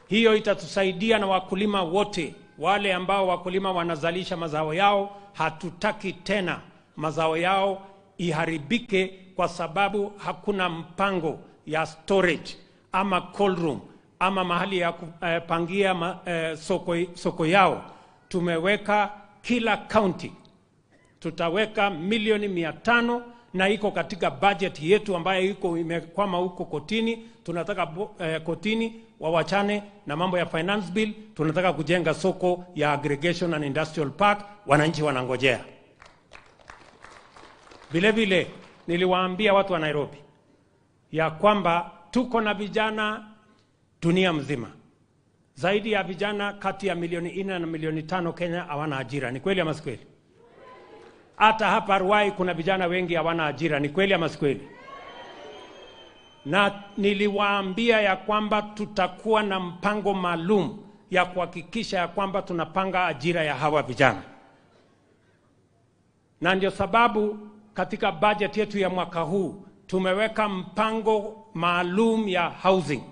Hiyo itatusaidia na wakulima wote, wale ambao wakulima wanazalisha mazao yao. Hatutaki tena mazao yao iharibike kwa sababu hakuna mpango ya storage ama cold room ama mahali ya kupangia soko yao. Tumeweka kila county, tutaweka milioni 500, na iko katika budget yetu ambayo iko imekwama huko kotini. Tunataka kotini wawachane na mambo ya finance bill. Tunataka kujenga soko ya aggregation and industrial park, wananchi wanangojea. Vile vile niliwaambia watu wa Nairobi ya kwamba tuko na vijana dunia mzima. Zaidi ya vijana kati ya milioni 4 na milioni 5 Kenya hawana ajira. Ni kweli ama si kweli? Hata hapa Ruai kuna vijana wengi hawana ajira. Ni kweli ama si kweli? Na niliwaambia ya kwamba tutakuwa na mpango maalum ya kuhakikisha ya kwamba tunapanga ajira ya hawa vijana. Na ndio sababu katika budget yetu ya mwaka huu tumeweka mpango maalum ya housing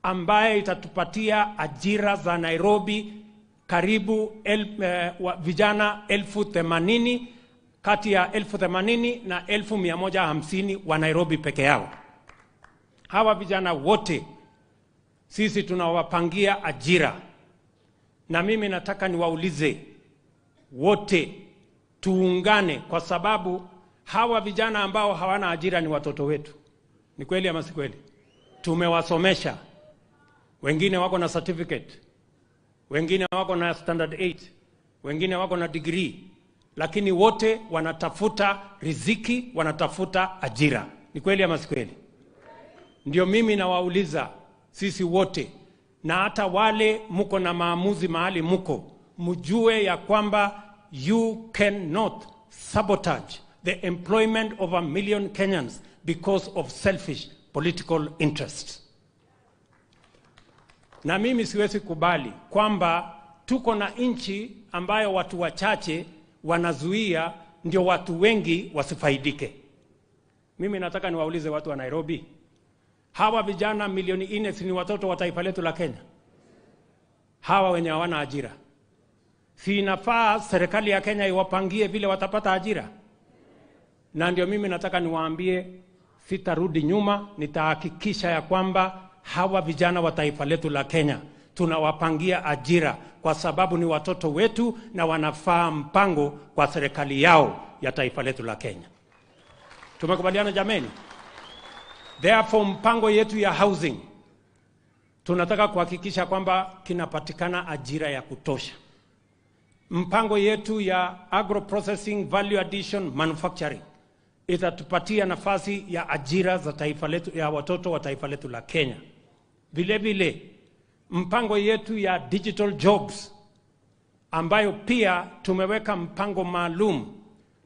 ambaye itatupatia ajira za Nairobi karibu vijana 80,000, kati ya 80,000 na 150,000 wa Nairobi peke yao. Hawa vijana wote sisi tunawapangia ajira. Na mimi nataka niwaulize wote tuungane, kwa sababu hawa vijana ambao hawana ajira ni watoto wetu. Ni kweli ama si kweli? Tumewasomesha. Wengine wako na certificate, wengine wako na standard 8, wengine wako na degree, lakini wote wanatafuta riziki, wanatafuta ajira. Ni kweli ama si kweli? Ndio mimi nawauliza sisi wote, na hata wale muko na maamuzi mahali muko, mjue ya kwamba you cannot sabotage the employment of 1 million Kenyans because of selfish political interests. Na mimi siwezi kubali kwamba tuko na nchi ambayo watu wachache wanazuia ndio watu wengi wasifaidike. Mimi nataka niwaulize watu wa Nairobi, hawa vijana milioni 4 si ni watoto wa taifa letu la Kenya? Hawa wenye hawana ajira, si inafaa serikali ya Kenya iwapangie vile watapata ajira? Na ndio mimi nataka niwaambie, sitarudi nyuma, nitahakikisha ya kwamba hawa vijana wa taifa letu la Kenya tunawapangia ajira, kwa sababu ni watoto wetu na wanafaa mpango kwa serikali yao ya taifa letu la Kenya. Tumekubaliana jameni? Therefore, mpango yetu ya housing tunataka kuhakikisha kwamba kinapatikana ajira ya kutosha. Mpango yetu ya agro processing, value addition, manufacturing itatupatia nafasi ya ajira za taifa letu, ya watoto wa taifa letu la Kenya. Vile vile mpango yetu ya digital jobs, ambayo pia tumeweka mpango maalum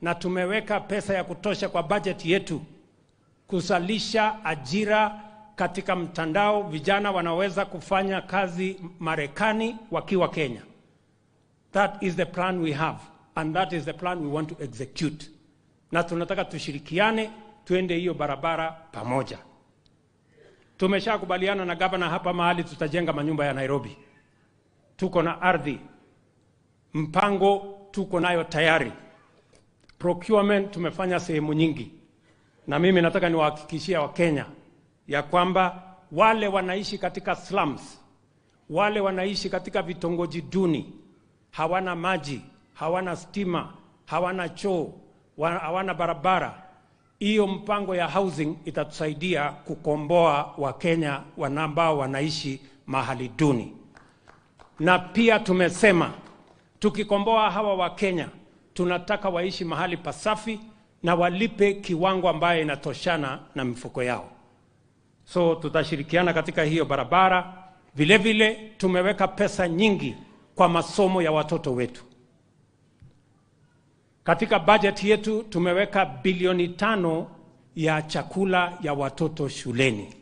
na tumeweka pesa ya kutosha kwa budget yetu kuzalisha ajira katika mtandao. Vijana wanaweza kufanya kazi Marekani wakiwa Kenya. That is the plan we have, and that is the plan we want to execute. Na tunataka tushirikiane, tuende hiyo barabara pamoja. Tumeshakubaliana na gavana hapa mahali tutajenga manyumba ya Nairobi. Tuko na ardhi, mpango tuko nayo tayari. Procurement tumefanya sehemu nyingi. Na mimi nataka niwahakikishie Wakenya ya kwamba wale wanaishi katika slums, Wale wanaishi katika vitongoji duni, hawana maji, hawana stima, hawana choo, hawana barabara. Hiyo mpango ya housing itatusaidia kukomboa Wakenya ambao wanaishi mahali duni. Na pia tumesema tukikomboa hawa Wakenya tunataka waishi mahali pasafi na walipe kiwango ambayo inatoshana na mifuko yao. So tutashirikiana katika hiyo barabara. Vile vile tumeweka pesa nyingi kwa masomo ya watoto wetu. Katika budget yetu tumeweka bilioni 5 ya chakula ya watoto shuleni.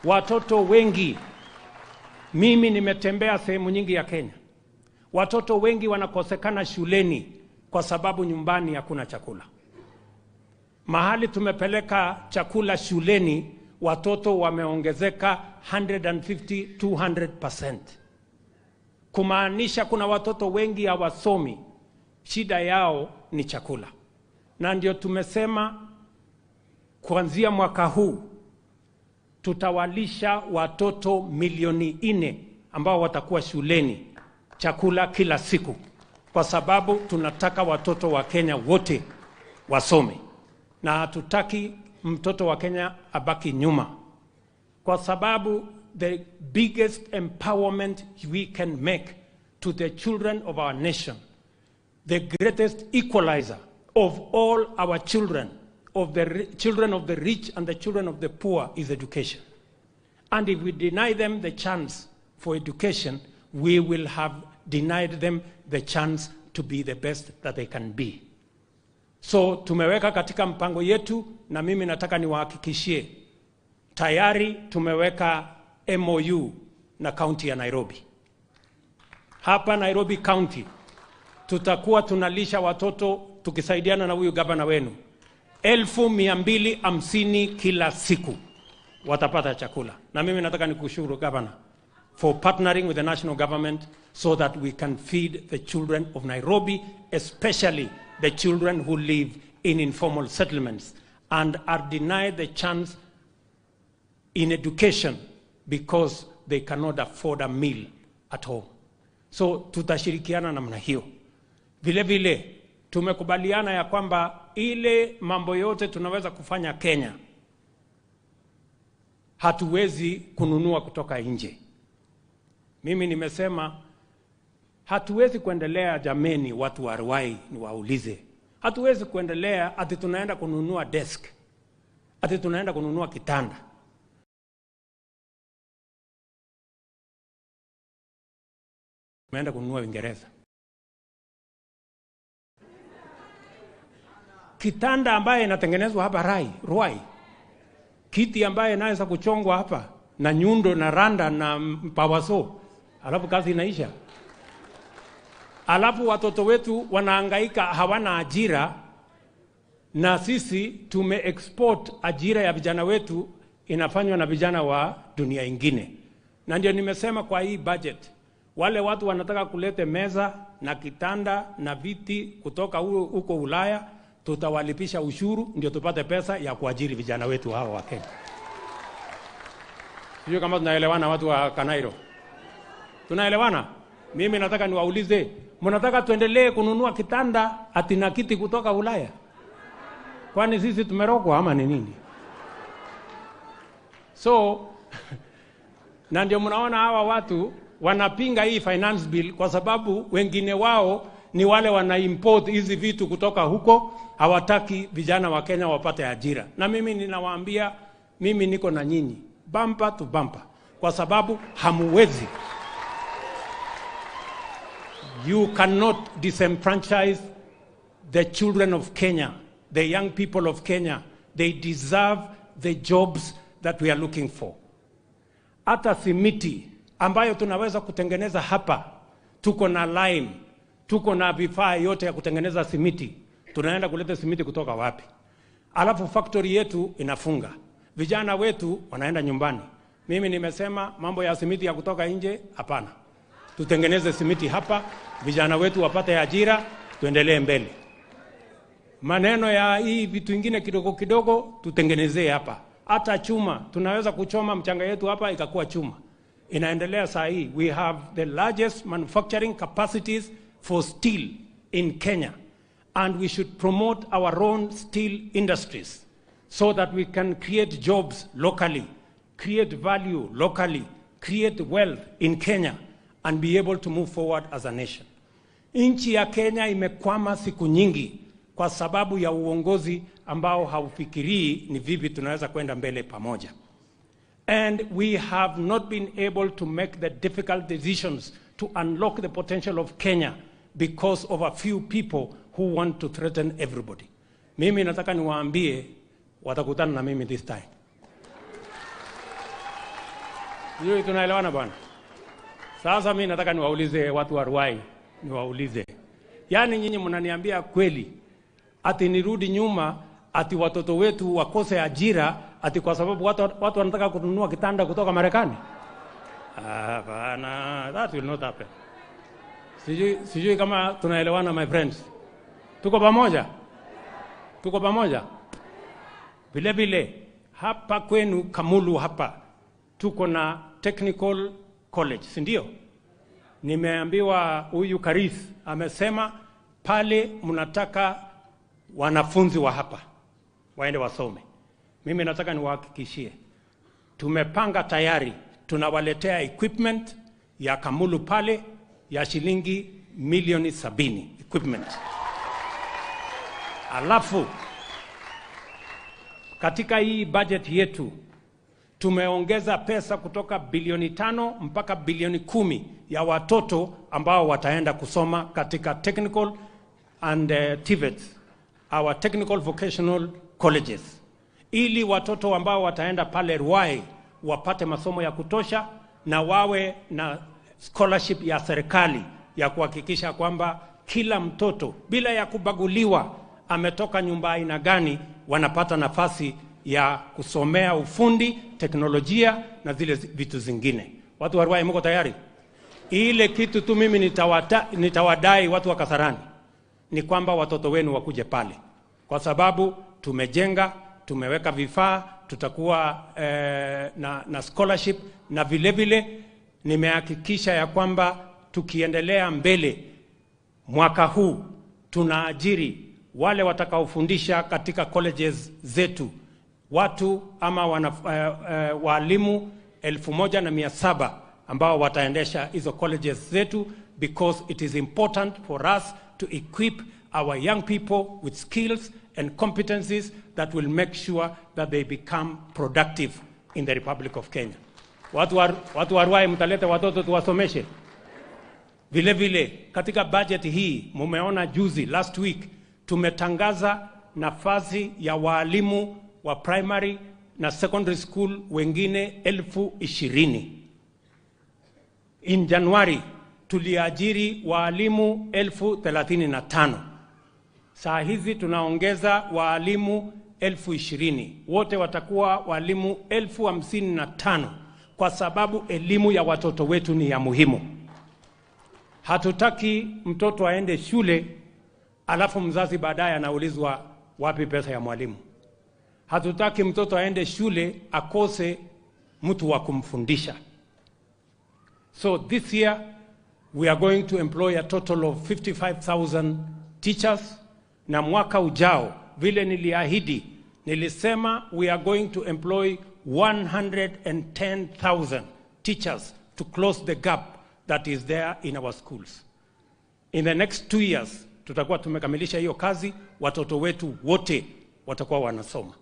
Watoto wengi, mimi nimetembea sehemu nyingi ya Kenya, watoto wengi wanakosekana shuleni kwa sababu nyumbani hakuna chakula. Mahali tumepeleka chakula shuleni, watoto wameongezeka 150, 200%. Kumaanisha kuna watoto wengi hawasomi, shida yao ni chakula. Na ndio tumesema kuanzia mwaka huu tutawalisha watoto milioni 4 ambao watakuwa shuleni chakula kila siku, kwa sababu tunataka watoto wa Kenya wote wasome na hatutaki mtoto wa Kenya abaki nyuma, kwa sababu the biggest empowerment we can make to the children of our nation, the greatest equalizer of all our children, of the children of the rich and the children of the poor, is education. And if we deny them the chance for education, we will have denied them the chance to be the best that they can be. So tumeweka katika mpango yetu, na mimi nataka niwahakikishie tayari tumeweka MOU na kaunti ya Nairobi. Hapa Nairobi County tutakuwa tunalisha watoto tukisaidiana na huyu gavana wenu 250,000 kila siku watapata chakula. Na mimi nataka nikushukuru gavana for partnering with the national government so that we can feed the children of Nairobi, especially the children who live in informal settlements and are denied the chance in education because they cannot afford a meal at home. So tutashirikiana namna hiyo. Vile vile tumekubaliana ya kwamba ile mambo yote tunaweza kufanya Kenya hatuwezi kununua kutoka nje. Mimi nimesema hatuwezi kuendelea, jameni, watu wa Ruai niwaulize, hatuwezi kuendelea ati tunaenda kununua desk, ati tunaenda kununua kitanda. Tunaenda kununua Uingereza kitanda ambaye inatengenezwa hapa Ruai, kiti ambaye inaweza kuchongwa hapa na nyundo na randa na mpawaso, alafu kazi inaisha. Alafu watoto wetu wanahangaika, hawana ajira, na sisi tume export ajira ya vijana wetu inafanywa na vijana wa dunia ingine. Na ndio nimesema kwa hii budget, wale watu wanataka kulete meza na kitanda na viti kutoka huko Ulaya, tutawalipisha ushuru ndio tupate pesa ya kuajiri vijana wetu hawa wa Kenya. Sio kama tunaelewana watu wa Kanairo? Tunaelewana? Mimi nataka niwaulize, mnataka tuendelee kununua kitanda ati na kiti kutoka Ulaya? Kwani sisi tumerogwa ama ni nini? So na ndio mnaona hawa watu wanapinga hii finance bill kwa sababu wengine wao ni wale wana import hizi vitu kutoka huko, hawataki vijana wa Kenya wapate ajira. Na mimi ninawaambia, mimi niko na nyinyi bumper to bumper, kwa sababu hamuwezi. You cannot disenfranchise the children of Kenya, the young people of Kenya. They deserve the jobs that we are looking for. Hata simiti ambayo tunaweza kutengeneza hapa, tuko na lime, tuko na vifaa yote ya kutengeneza simiti. Tunaenda kuleta simiti kutoka wapi? Alafu factory yetu inafunga, vijana wetu wanaenda nyumbani. Mimi nimesema mambo ya simiti ya kutoka nje, hapana. Tutengeneze simiti hapa, vijana wetu wapate ajira, tuendelee mbele. Maneno ya hii vitu ingine kidogo kidogo tutengenezee hapa. Hata chuma tunaweza kuchoma mchanga yetu hapa ikakuwa chuma. Inaendelea saa hii. We have the largest manufacturing capacities for steel in Kenya, and we should promote our own steel industries so that we can create jobs locally, create value locally, create wealth in Kenya, and be able to move forward as a nation. Nchi ya Kenya imekwama siku nyingi kwa sababu ya uongozi ambao haufikirii ni vipi tunaweza kwenda mbele pamoja. And we have not been able to make the difficult decisions to unlock the potential of Kenya because of a few people who want to threaten everybody. Mimi nataka niwaambie watakutana na mimi this time. Sijui tunaelewana bwana? Sasa mimi nataka niwaulize watu wa Ruai, niwaulize. Yaani nyinyi mnaniambia kweli ati nirudi nyuma, ati watoto wetu wakose ajira, ati kwa sababu watu wanataka kununua kitanda kutoka Marekani? Hapana, that will not happen. Sijui kama tunaelewana my friends. Tuko pamoja? Tuko pamoja? Vile vile hapa kwenu Kamulu hapa tuko na technical college, si ndio? Nimeambiwa huyu Karis amesema pale mnataka wanafunzi wa hapa waende wasome. Mimi nataka niwahakikishie, tumepanga tayari, tunawaletea equipment ya Kamulu pale ya shilingi milioni 70 equipment. Alafu katika hii budget yetu tumeongeza pesa kutoka bilioni 5 mpaka bilioni 10 ya watoto ambao wataenda kusoma katika technical and TVETs, our technical vocational colleges, ili watoto ambao wataenda pale Ruai wapate masomo ya kutosha na wawe na scholarship ya serikali ya kuhakikisha kwamba kila mtoto bila ya kubaguliwa ametoka nyumba aina gani wanapata nafasi ya kusomea ufundi, teknolojia na zile vitu zingine. Watu wa Ruai mko tayari? Ile kitu tu mimi nitawadai watu wa Kasarani ni kwamba watoto wenu wakuje pale, kwa sababu tumejenga, tumeweka vifaa, tutakuwa na scholarship, na vile vile nimehakikisha ya kwamba tukiendelea mbele mwaka huu tunaajiri wale watakaofundisha katika colleges zetu watu ama walimu 1,700 ambao wataendesha hizo colleges zetu, because it is important for us to equip our young people with skills and competencies that will make sure that they become productive in the Republic of Kenya. Watu wa Ruai mtaleta watoto tuwasomeshe. Vile vile katika budget hii mumeona juzi last week tumetangaza nafasi ya walimu wa primary na secondary school wengine 20,000. In January tuliajiri walimu 35,000. Saa hizi tunaongeza walimu 20,000. Wote watakuwa walimu 55,000, kwa sababu elimu ya watoto wetu ni ya muhimu. Hatutaki mtoto aende shule alafu mzazi baadaye anaulizwa wapi pesa ya mwalimu. Hatutaki mtoto aende shule akose mtu wa kumfundisha. So this year we are going to employ a total of 55,000 teachers. Na mwaka ujao vile niliahidi, nilisema we are going to employ 110,000 teachers to close the gap that is there in our schools. In the next 2 years tutakuwa tumekamilisha hiyo kazi, watoto wetu wote watakuwa wanasoma.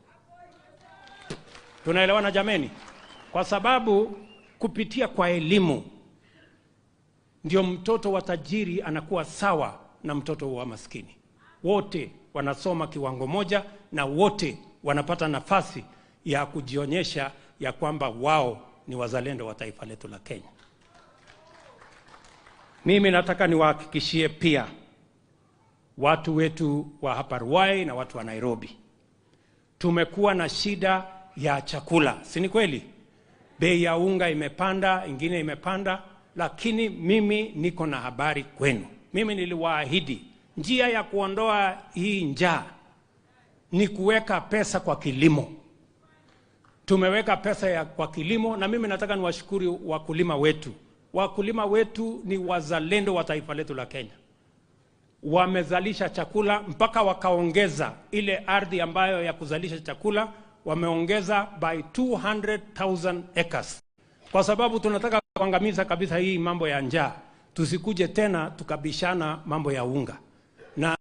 Tunaelewana jameni? Kwa sababu kupitia kwa elimu ndio mtoto wa tajiri anakuwa sawa na mtoto wa maskini. Wote wanasoma kiwango moja na wote wanapata nafasi ya kujionyesha ya kwamba wao ni wazalendo wa taifa letu la Kenya. Mimi nataka niwahakikishie pia watu wetu wa hapa Ruai na watu wa Nairobi, tumekuwa na shida ya chakula, si ni kweli? Bei ya unga imepanda, ingine imepanda, lakini mimi niko na habari kwenu. Mimi niliwaahidi njia ya kuondoa hii njaa ni kuweka pesa kwa kilimo. Tumeweka pesa ya kwa kilimo, na mimi nataka niwashukuru wakulima wetu. Wakulima wetu ni wazalendo wa taifa letu la Kenya. Wamezalisha chakula mpaka wakaongeza ile ardhi ambayo ya kuzalisha chakula, wameongeza by 200,000 acres. Kwa sababu tunataka kuangamiza kabisa hii mambo ya njaa. Tusikuje tena tukabishana mambo ya unga. Na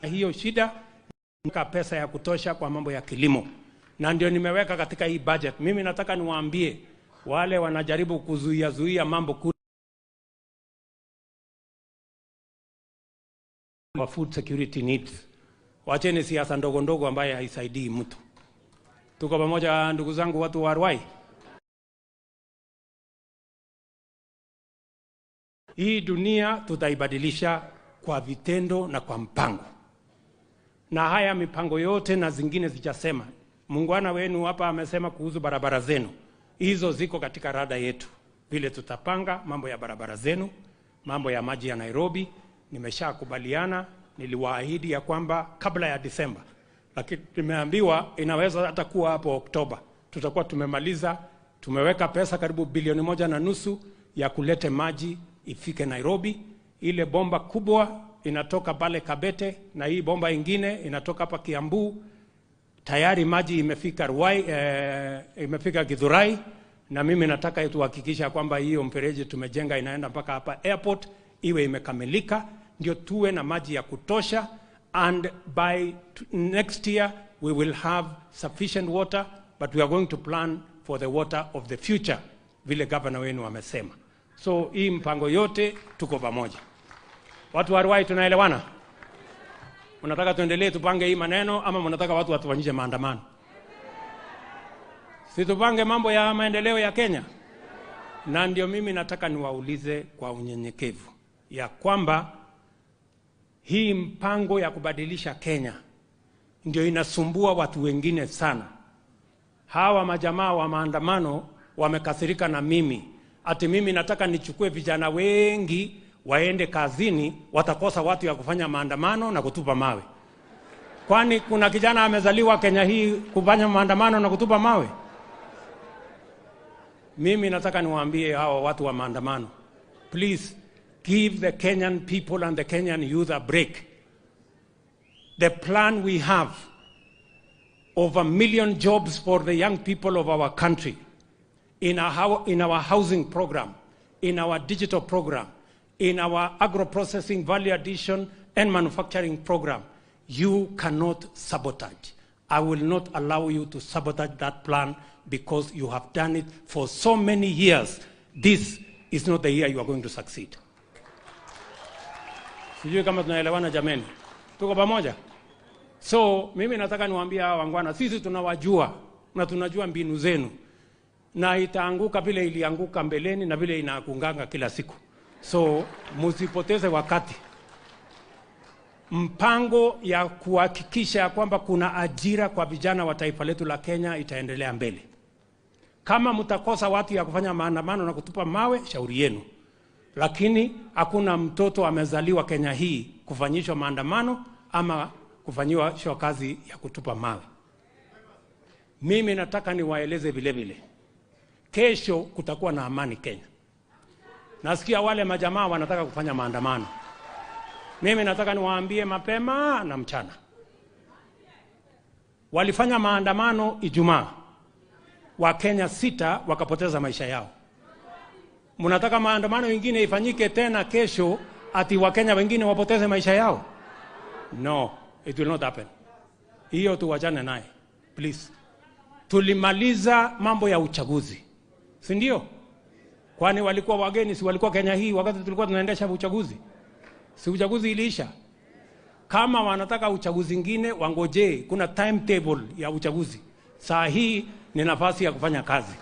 hiyo shida, pesa ya kutosha kwa mambo ya kilimo. Na ndio nimeweka katika hii budget. Mimi nataka niwaambie wale wanajaribu kuzuia zuia mambo kule wa food security needs. Wacheni siasa ndogo ndogo ambaye haisaidii mtu. Tuko pamoja ndugu zangu watu wa Ruai. Hii dunia tutaibadilisha kwa vitendo na kwa mpango. Na haya mipango yote na zingine zijasema. Muungwana wenu hapa amesema kuhusu barabara zenu. Hizo ziko katika rada yetu. Vile tutapanga mambo ya barabara zenu, mambo ya maji ya Nairobi, nimeshakubaliana, niliwaahidi ya kwamba kabla ya Disemba. Lakini nimeambiwa inaweza hata kuwa hapo Oktoba. Tutakuwa tumemaliza, tumeweka pesa karibu bilioni 1.5 ya kulete maji ifike Nairobi. Ile bomba kubwa inatoka pale Kabete na hii bomba ingine inatoka hapa Kiambu. Tayari maji imefika Ruai, imefika Githurai, na mimi nataka tuhakikisha kwamba hiyo mfereji tumejenga inaenda mpaka hapa airport iwe imekamilika, ndio tuwe na maji ya kutosha. And by next year we will have sufficient water, but we are going to plan for the water of the future, vile governor wenu amesema. So hii mpango yote tuko pamoja. Watu wa Ruai tunaelewana? Mnataka tuendelee tupange hii maneno ama mnataka watu watufanyishe maandamano? Si tupange mambo ya maendeleo ya Kenya? Na ndio mimi nataka niwaulize kwa unyenyekevu ya kwamba hii mpango ya kubadilisha Kenya ndio inasumbua watu wengine sana. Hawa majamaa wa maandamano wamekasirika na mimi. Ati mimi nataka nichukue vijana wengi waende kazini, watakosa watu ya kufanya maandamano na kutupa mawe. Kwani kuna kijana amezaliwa Kenya hii kufanya maandamano na kutupa mawe? Mimi nataka niwaambie hawa watu wa maandamano, please give the Kenyan people and the Kenyan youth a break. The plan we have of 1 million jobs for the young people of our country, in our housing program, in our digital program, in our agro-processing value addition and manufacturing program, you cannot sabotage. I will not allow you to sabotage that plan because you have done it for so many years. This is not the year you are going to succeed. Sijui kama tunaelewana jameni. Tuko pamoja? So, mimi nataka niwaambie hawa wangwana, sisi tunawajua na tunajua mbinu zenu. Na itaanguka vile ilianguka mbeleni na vile inaangukanga kila siku. So, msipoteze wakati. Mpango ya kuhakikisha kwamba kuna ajira kwa vijana wa taifa letu la Kenya itaendelea mbele. Kama mtakosa watu ya kufanya maandamano na kutupa mawe, shauri yenu. Lakini hakuna mtoto amezaliwa Kenya hii kufanyishwa maandamano ama kufanyiwa kazi ya kutupa mawe. Mimi nataka niwaeleze vile vile, kesho kutakuwa na amani Kenya. Nasikia wale majamaa wanataka kufanya maandamano. Mimi nataka niwaambie mapema na mchana. Walifanya maandamano Ijumaa. Wakenya 6 wakapoteza maisha yao. Mnataka maandamano mengine ifanyike tena kesho ati Wakenya wengine wapoteze maisha yao? No, it will not happen. Hiyo tuwachane naye, please. Tulimaliza mambo ya uchaguzi, si ndio? Kwani walikuwa wageni, si walikuwa Kenya hii wakati tulikuwa tunaendesha uchaguzi? Si uchaguzi iliisha? Kama wanataka uchaguzi mwingine wangojee, kuna timetable ya uchaguzi. Saa hii ni nafasi ya kufanya kazi.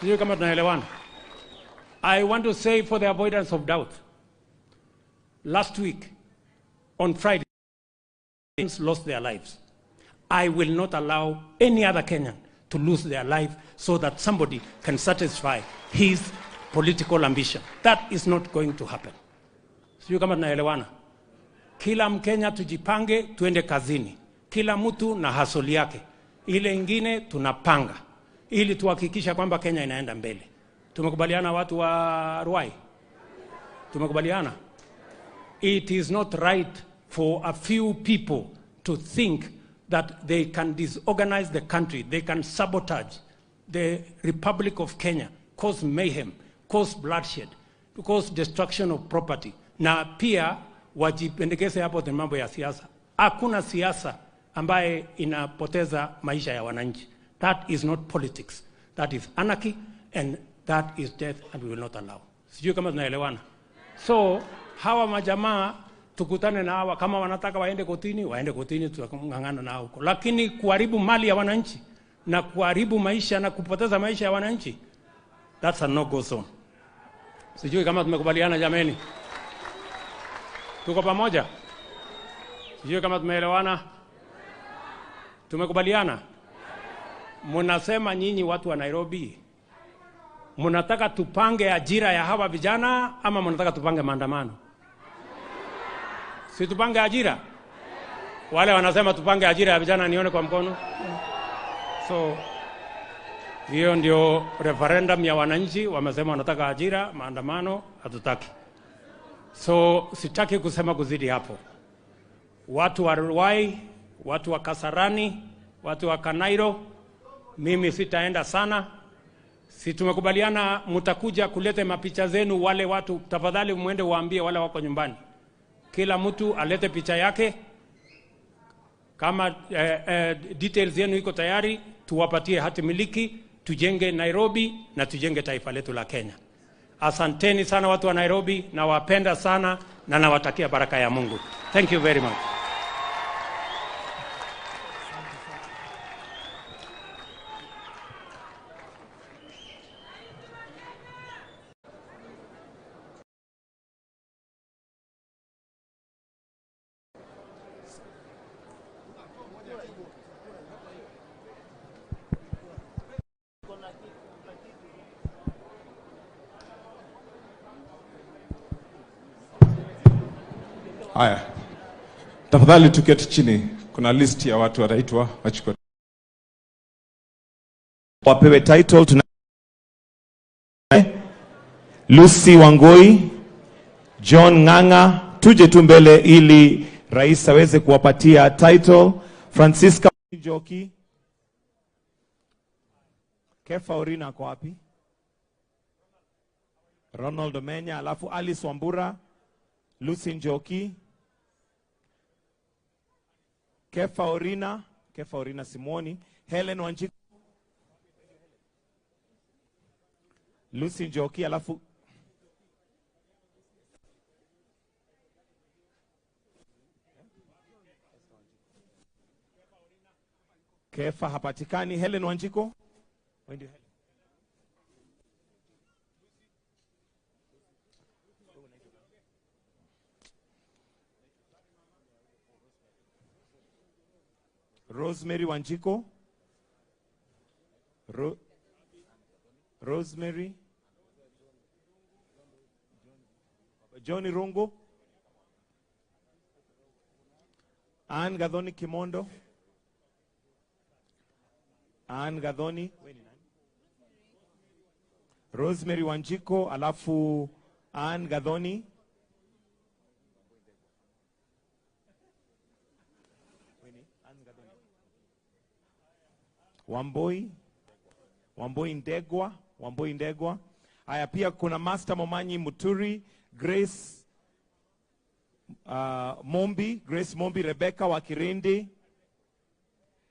Sijui kama tunaelewana. I want to say for the avoidance of doubt, last week on Friday, lost their lives. I will not allow any other Kenyan to lose their life so that somebody can satisfy his political ambition. That is not going to happen. Sijui kama tunaelewana. Kila Mkenya tujipange, tuende kazini. Kila mtu na hasoli yake. Ile ingine tunapanga ili tuhakikisha kwamba Kenya inaenda mbele. Tumekubaliana watu wa Ruai? Tumekubaliana? It is not right for a few people to think that they can disorganize the country, they can sabotage the Republic of Kenya, cause mayhem, cause bloodshed, cause destruction of property. Na pia wajipendekeze hapo ni mambo ya siasa. Hakuna siasa ambaye inapoteza maisha ya wananchi. That is not politics. That is anarchy and that is death and we will not allow. Sijui kama tunaelewana. So hawa majamaa tukutane na hawa, kama wanataka waende kotini, waende kotini, tutang'ang'ana nao huko. Lakini kuharibu mali ya wananchi na kuharibu maisha na kupoteza maisha ya wananchi, that's a no-go zone. Sijui kama tumekubaliana jameni. Tuko pamoja? Sijui kama tumeelewana. Tumekubaliana? Mnasema nyinyi watu wa Nairobi, mnataka tupange ajira ya hawa vijana ama mnataka tupange maandamano? Si tupange ajira? Wale wanasema tupange ajira ya vijana, nione kwa mkono. So hiyo ndio referendum ya wananchi, wamesema wanataka ajira, maandamano hatutaki. So sitaki kusema kuzidi hapo. Watu wa Ruai, watu wa Kasarani, watu wa Kanairo, mimi sitaenda sana. Si tumekubaliana mtakuja kulete mapicha zenu wale watu, tafadhali muende waambie wale wako nyumbani. Kila mtu alete picha yake. Kama details yenu iko tayari, tuwapatie hati miliki, tujenge Nairobi na tujenge taifa letu la Kenya. Asanteni sana watu wa Nairobi, nawapenda sana na nawatakia baraka ya Mungu. Thank you very much. Haya, tafadhali tuketi chini. Kuna list ya watu wataitwa wachukue. Wapewe title. Tuna Lucy Wangoi, John Ng'ang'a, tuje tu mbele ili rais aweze kuwapatia title. Francisca Njoki, Kefa Orina ako wapi? Ronald Omenya, alafu Alice Wambura, Lucy Njoki, Kefa Orina Simoni, Helen Wanjiku, Lucy Njoki, alafu Kefa hapatikani. Helen Wanjiku, Helen? Rosemary Wanjiku, Rosemary, Johnny Rungu, Ann Gathoni Kimondo, Ann Gathoni, Rosemary Wanjiku, alafu Ann Gathoni, Wamboi Ndegwa. Haya, pia kuna Master Momanyi Muturi, Grace Mombi, Rebecca Wakirindi,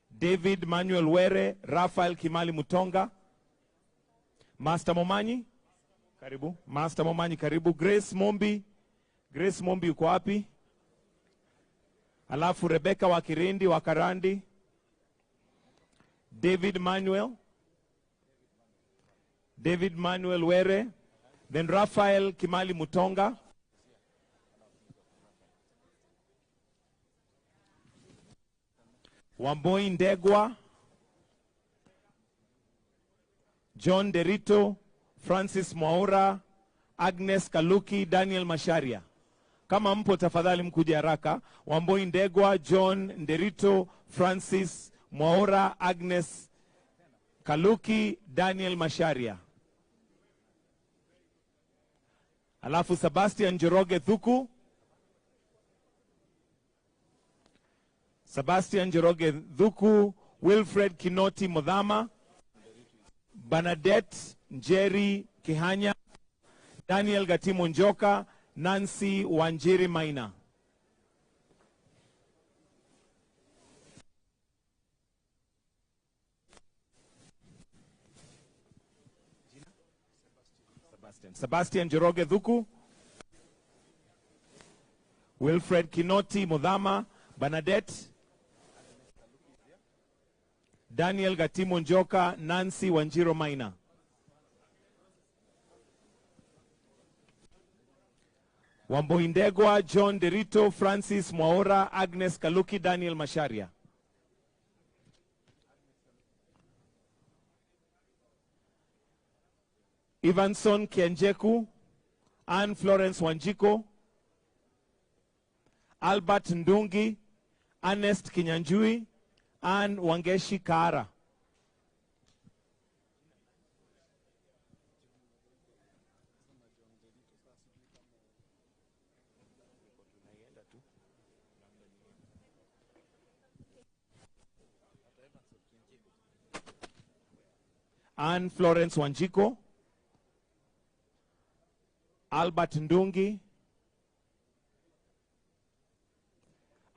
David Manuel Were, Rafael Kimali Mutonga. Master Momanyi, karibu. Master Momanyi, karibu. Grace Mombi yuko wapi? Alafu Rebecca Wakirindi Wakarandi, David Manuel Were, then Rafael Kimali Mutonga, Wamboi Ndegwa, John Derito, Francis Mwaura, Agnes Kaluki, Daniel Masharia. Kama mpo tafadhali mkuje haraka. Wamboi Ndegwa, John Nderito, Francis Mwaura, Agnes Kaluki, Daniel Masharia. Alafu Sebastian Njoroge Thuku. Sebastian Njoroge Thuku, Wilfred Kinoti Modhama, Bernadette Njeri Kihanya, Daniel Gatimo Njoka, Nancy Wanjiri Maina. Sebastian Njoroge Thuku, Wilfred Kinoti Modhama, Bernadette, Daniel Gatimo Njoka, Nancy Wanjiro Maina. Wamboi Ndegwa, John Derito, Francis Mwaura, Agnes Kaluki, Daniel Masharia. Evanson Kianjeku, Ann Florence Wanjiko, Albert Ndungi, Ernest Kinyanjui, Ann Wangeshi Kaara. Ann Florence Wanjiko, Albert Ndungi,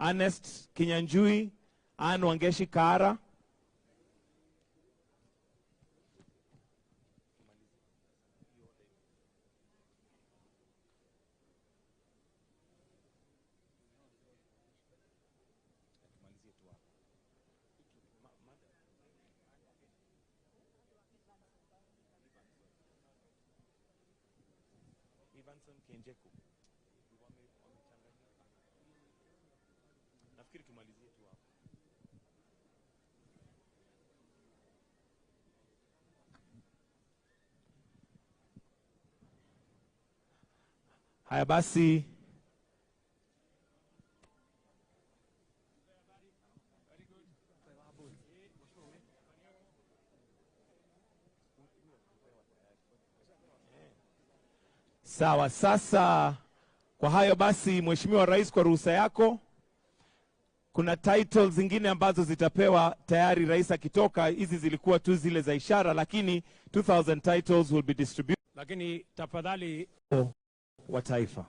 Ernest Kinyanjui, Ann Wangeshi Kaara. Nafikiri tumalizie tu hapo. Haya basi, sawa. Sasa kwa hayo basi, Mheshimiwa Rais, kwa ruhusa yako, kuna titles zingine ambazo zitapewa tayari rais akitoka. Hizi zilikuwa tu zile za ishara, lakini 2000 titles will be distributed. Lakini tafadhali wa taifa.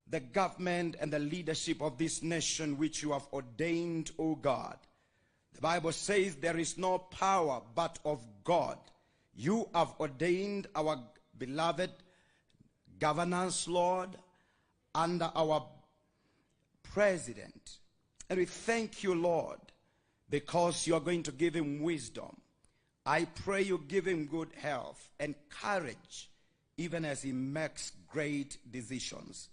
The government and the leadership of this nation which you have ordained, O God. The Bible says there is no power but of God. You have ordained our beloved governance, Lord, under our president. And we thank you, Lord, because you are going to give him wisdom. I pray you give him good health and courage, even as he makes great decisions.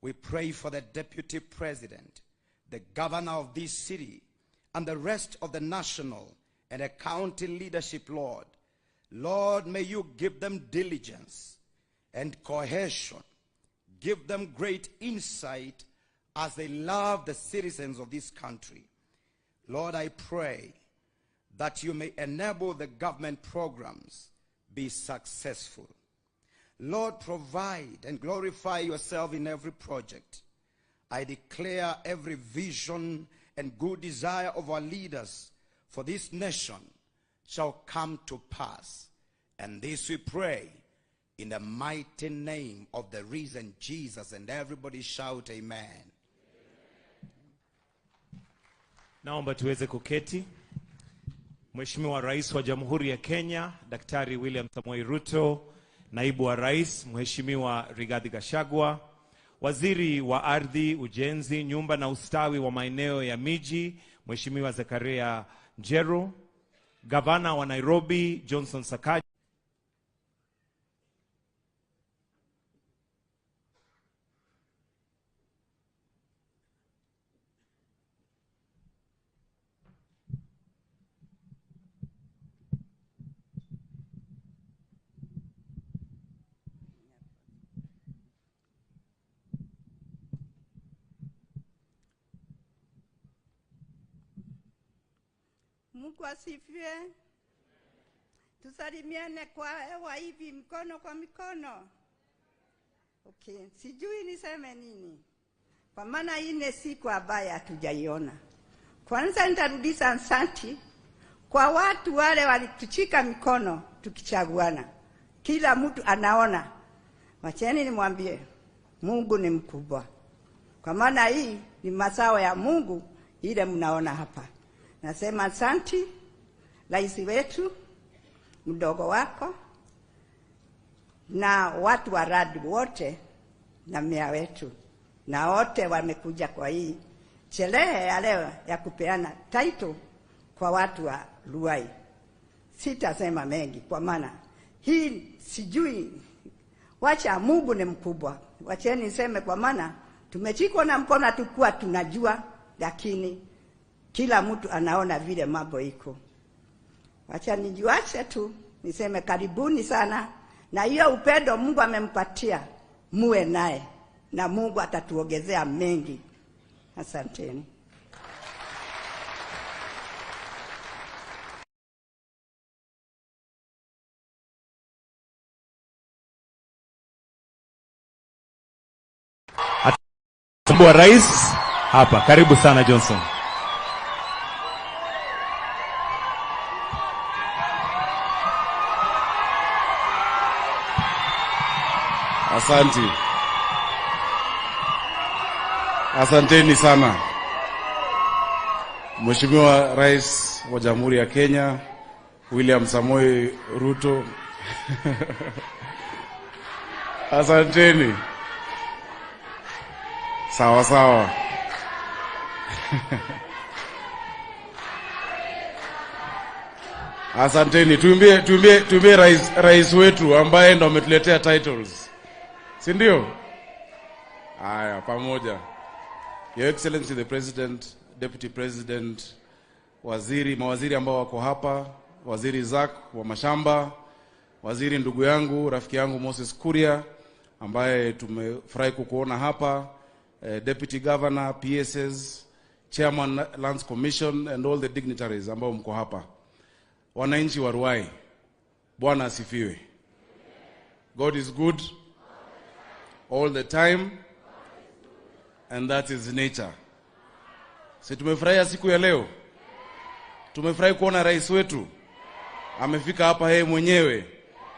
We pray for the deputy president, the governor of this city, and the rest of the national and the county leadership, Lord. Lord, may you give them diligence and cohesion. Give them great insight as they love the citizens of this country. Lord, I pray that you may enable the government programs be successful. Lord, provide and glorify yourself in every project. I declare every vision and good desire of our leaders for this nation shall come to pass. And this we pray in the mighty name of the risen Jesus. And everybody shout amen. Amen. Naomba tuweze kuketi. Mheshimiwa Rais wa Jamhuri ya Kenya, Daktari William Samoei Ruto, Naibu wa Rais Mheshimiwa Rigathi Gachagua, Waziri wa Ardhi, Ujenzi, Nyumba na Ustawi wa Maeneo ya Miji, Mheshimiwa Zakaria Njeru, Gavana wa Nairobi Johnson Sakaja, Mungu asifiwe. Tusalimiane kwa hewa hivi, mkono kwa mikono. Okay, sijui niseme nini, kwa maana hii ni siku ambayo hatujaiona. Kwanza nitarudisha asante kwa watu wale walituchika mikono tukichaguana. Kila mtu anaona. Wacheni nimwambie, Mungu ni mkubwa. Kwa maana hii ni mazao ya Mungu ile mnaona hapa. Nasema asante rais wetu, mdogo wako, na watu wa radi wote na mea wetu, na wote wamekuja kwa hii sherehe ya leo ya kupeana title kwa watu wa Ruai. Sitasema mengi kwa maana hii sijui, wacha Mungu ni mkubwa. Wacheni niseme kwa maana tumechikwa na mkono, hatukuwa tunajua, lakini kila mtu anaona vile mambo iko. Wacha nijiache tu niseme karibuni sana, na hiyo upendo Mungu amempatia muwe naye, na Mungu atatuongezea mengi. Asanteni. Naibu wa Rais hapa. Karibu sana Johnson. Asante. Asanteni sana. Mheshimiwa Rais wa Jamhuri ya Kenya William Samoei Ruto. Asanteni. Sawa sawa. Asanteni. Tuimbie rais wetu ambaye ndo ametuletea titles. Si ndio? Haya, pamoja. Your Excellency the President, Deputy President, waziri, mawaziri ambao wako hapa, Waziri Zack wa mashamba, waziri ndugu yangu, rafiki yangu Moses Kuria ambaye tumefurahi kukuona hapa, Deputy Governor, PSS, Chairman Lands Commission and all the dignitaries ambao mko hapa. Wananchi wa Ruai, Bwana asifiwe. God is good all the time and that is nature. Si tumefurahia siku ya leo? Tumefurahi kuona rais wetu amefika hapa yeye mwenyewe.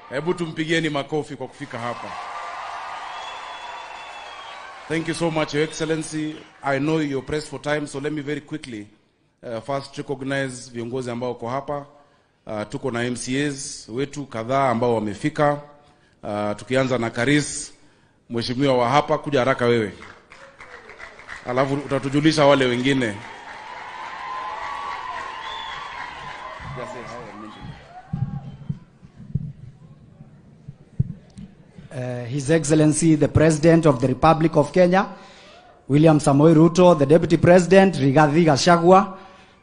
Hebu tumpigieni makofi kwa kufika hapa. Thank you so much, Your Excellency. I know you're pressed for time, so let me very quickly first recognize viongozi ambao wako hapa. Tuko na MCAs wetu kadhaa ambao wamefika. Tukianza na Karis, mheshimiwa wa hapa, kuja haraka wewe. Alafu utatujulisha wale wengine. His Excellency the President of the Republic of Kenya, William Samoei Ruto, the Deputy President, Rigathi Gachagua,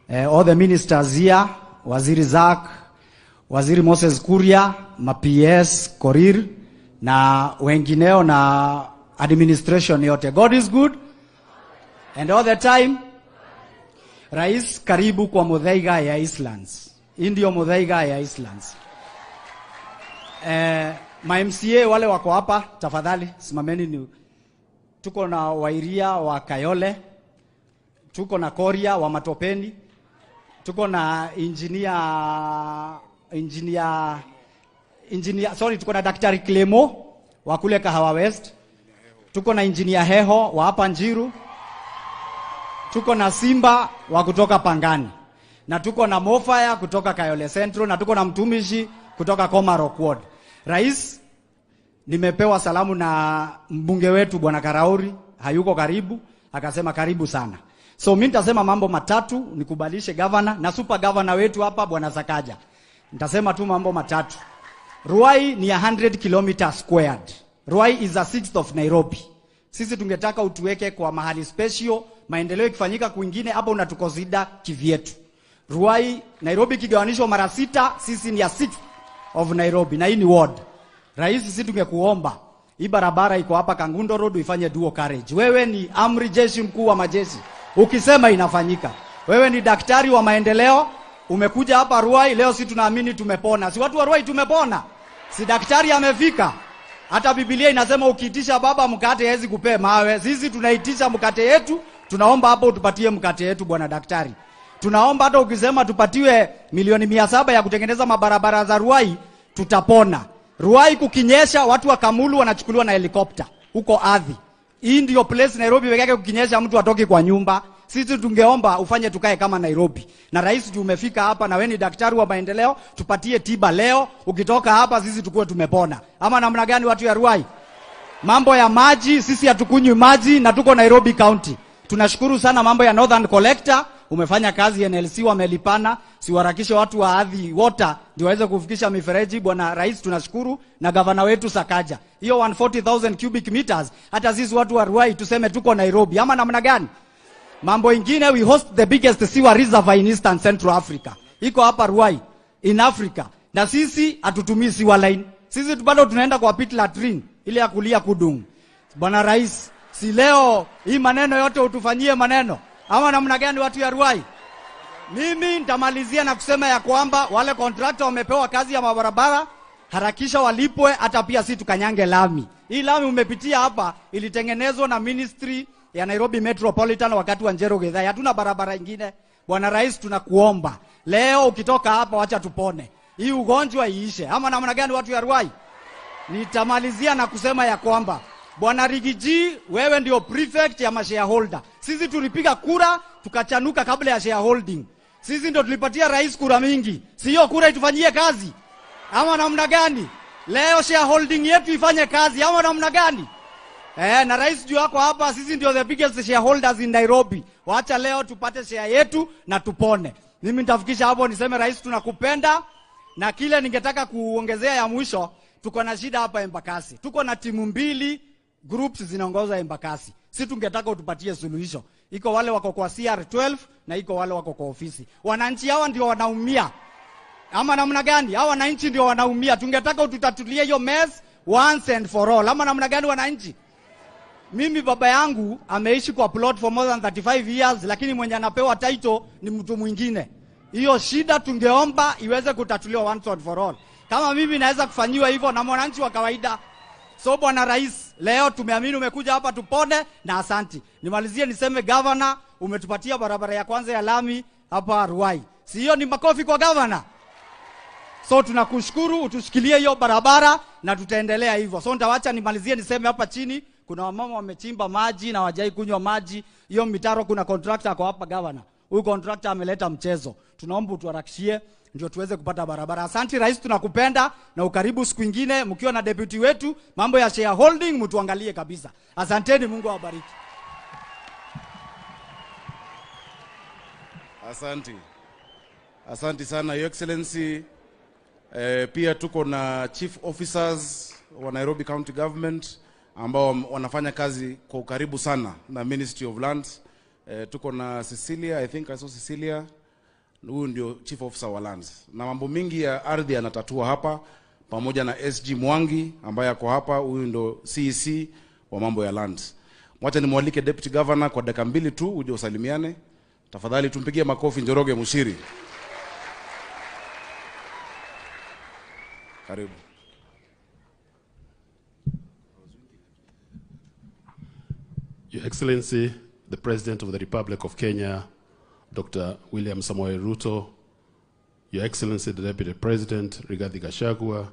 all the ministers here, Waziri Zack, Waziri Moses Kuria, ma PS, Korir, na wengineo na administration yote. God is good and all the time. Rais, karibu kwa Muthaiga ya Eastlands. Hii ndio Muthaiga ya Eastlands. Ma MCA wale wako hapa, tafadhali simameni. Ni tuko na Wairia wa Kayole, tuko na Koria wa Matopeni, tuko na engineer, tuko na Daktari Clemo wa kule Kahawa West, tuko na Engineer Heho wa hapa Njiru, Tuko na Simba wa kutoka Pangani, na tuko na Mofaya kutoka Kayole Central, na tuko na mtumishi kutoka Komarok Ward. Rais, nimepewa salamu na mbunge wetu Bwana Karauri, hayuko karibu, akasema karibu sana. So mimi nitasema mambo matatu, nikubalishe governor na super governor wetu hapa Bwana Sakaja. Nitasema tu mambo matatu. Ruai ni 100 kilometers squared. Ruai is a sixth of Nairobi. Sisi tungetaka utuweke kwa mahali special, maendeleo ikifanyika kwingine hapa unatukosida kivyetu. Ruai, Nairobi kigawanishwa mara 6, sisi ni a sixth of Nairobi na hii ni ward. Rais, sisi tungekuomba hii barabara iko hapa Kangundo Road uifanye dual carriage. Wewe ni amri jeshi mkuu wa majeshi, ukisema inafanyika. Wewe ni daktari wa maendeleo, umekuja hapa Ruai leo, si tunaamini tumepona. Si watu wa Ruai tumepona? Si daktari amefika? Hata Biblia inasema ukiitisha baba mkate hawezi kupea mawe. Sisi tunaitisha mkate yetu, tunaomba hapo utupatie mkate yetu bwana daktari. Tunaomba hata ukisema tupatiwe milioni 700 ya kutengeneza mabarabara za Ruai, tutapona. Ruai kukinyesha watu wa Kamulu wanachukuliwa na helikopta huko ardhi. Hii ndio place Nairobi peke yake kukinyesha mtu atoki kwa nyumba. Sisi tungeomba ufanye tukae kama Nairobi. Na rais, umefika hapa na wewe ni daktari wa maendeleo, tupatie tiba leo, ukitoka hapa sisi tukue tumepona. Ama namna gani watu ya Ruai? Mambo ya maji, sisi hatukunywi maji na tuko Nairobi County. Tunashukuru sana mambo ya Northern Collector, umefanya kazi, NLC wamelipana, siwaharakishe watu wa Athi Water ndio waweze kufikisha mifereji. Bwana Rais, tunashukuru na gavana wetu Sakaja. Hiyo 140,000 cubic meters, hata sisi watu wa Ruai tuseme tuko Nairobi. Ama namna gani? Mambo ingine, we host the biggest sewer reservoir in Eastern Central Africa. Iko hapa Ruai in Africa. Na sisi hatutumii sewer line. Sisi bado tunaenda kwa pit latrine ile ya kulia kudung. Bwana Rais, si leo hii maneno yote utufanyie maneno. Ama namna gani watu ya Ruai? Mimi nitamalizia na kusema ya kwamba wale contractor wamepewa kazi ya mabarabara, harakisha walipwe, hata pia si tukanyange lami. Hii lami umepitia hapa ilitengenezwa na ministry ya Nairobi Metropolitan wakati wa Njero Githae. Hatuna barabara ingine. Bwana Rais, tunakuomba leo ukitoka hapa wacha tupone, hii ugonjwa iishe. Ama namna gani watu ya Ruai? Nitamalizia na kusema ya kwamba Bwana Rigiji, wewe ndio prefect ya mashareholder. Sisi tulipiga kura tukachanuka kabla ya shareholding. Sisi ndio tulipatia rais kura mingi. Sio kura itufanyie kazi. Ama namna gani? Leo shareholding yetu ifanye kazi. Ama namna gani? Na rais juu yako hapa, sisi ndio the biggest shareholders in Nairobi. Wacha leo tupate share yetu na tupone. Mimi nitafikisha hapo niseme rais tunakupenda. Na kile ningetaka kuongezea ya mwisho, tuko na shida hapa Embakasi. Tuko na timu mbili groups zinaongoza Embakasi. Si tungetaka utupatie suluhisho. Iko wale wako kwa CR12 na iko wale wako kwa ofisi. Wananchi hawa ndio wanaumia. Ama namna gani? Hawa wananchi ndio wanaumia. Tungetaka ututatulie hiyo mess once and for all. Ama namna gani wananchi? Mimi baba yangu ameishi kwa plot for more than 35 years, lakini mwenye anapewa title ni mtu mwingine. Hiyo shida tungeomba iweze kutatuliwa once and for all. Kama mimi naweza kufanyiwa hivyo na mwananchi wa kawaida. So Bwana Rais, leo tumeamini umekuja hapa tupone na asanti. Nimalizie niseme governor, umetupatia barabara ya kwanza ya lami hapa Ruai. Si hiyo ni makofi kwa governor? So tunakushukuru, utushikilie hiyo barabara na tutaendelea hivyo. So nitawacha nimalizie niseme hapa chini kuna wamama wamechimba maji na hawajai kunywa maji. Hiyo mitaro kuna contractor kwa hapa governor. Huyu contractor ameleta mchezo. Tunaomba utuharakishie ndio tuweze kupata barabara. Asante Rais, tunakupenda na ukaribu siku nyingine mkiwa na deputy wetu, mambo ya shareholding mtuangalie kabisa. Asanteni, Mungu awabariki. Asante. Asante sana Your Excellency. Pia tuko na chief officers wa Nairobi County Government ambao wanafanya kazi kwa ukaribu sana na Ministry of Lands. Tuko na Cecilia, I think I saw Cecilia. Huyu ndio chief officer wa lands. Na mambo mingi ya ardhi anatatua hapa pamoja na SG Mwangi ambaye ako hapa, huyu ndio CEC wa mambo ya lands. Mwacha nimwalike Deputy Governor kwa dakika mbili tu uje usalimiane. Tafadhali tumpigie makofi Njoroge Muchiri. Karibu. Your Excellency, the President of the Republic of Kenya, Dr. William Samoei Ruto, Your Excellency, the Deputy President, Rigathi Gachagua,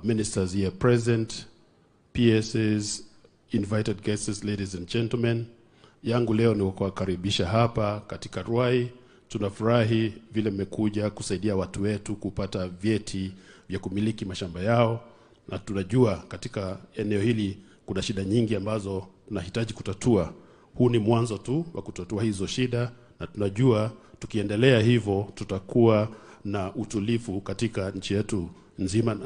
ministers here present, PSs, invited guests, ladies and gentlemen, Yangu leo ni kuwakaribisha hapa katika Ruai. Tunafurahi vile mmekuja kusaidia watu wetu kupata vyeti vya kumiliki mashamba yao, na tunajua katika eneo hili kuna shida nyingi ambazo tunahitaji kutatua. Huu ni mwanzo tu wa kutatua hizo shida, na tunajua tukiendelea hivyo tutakuwa na utulivu katika nchi yetu nzima,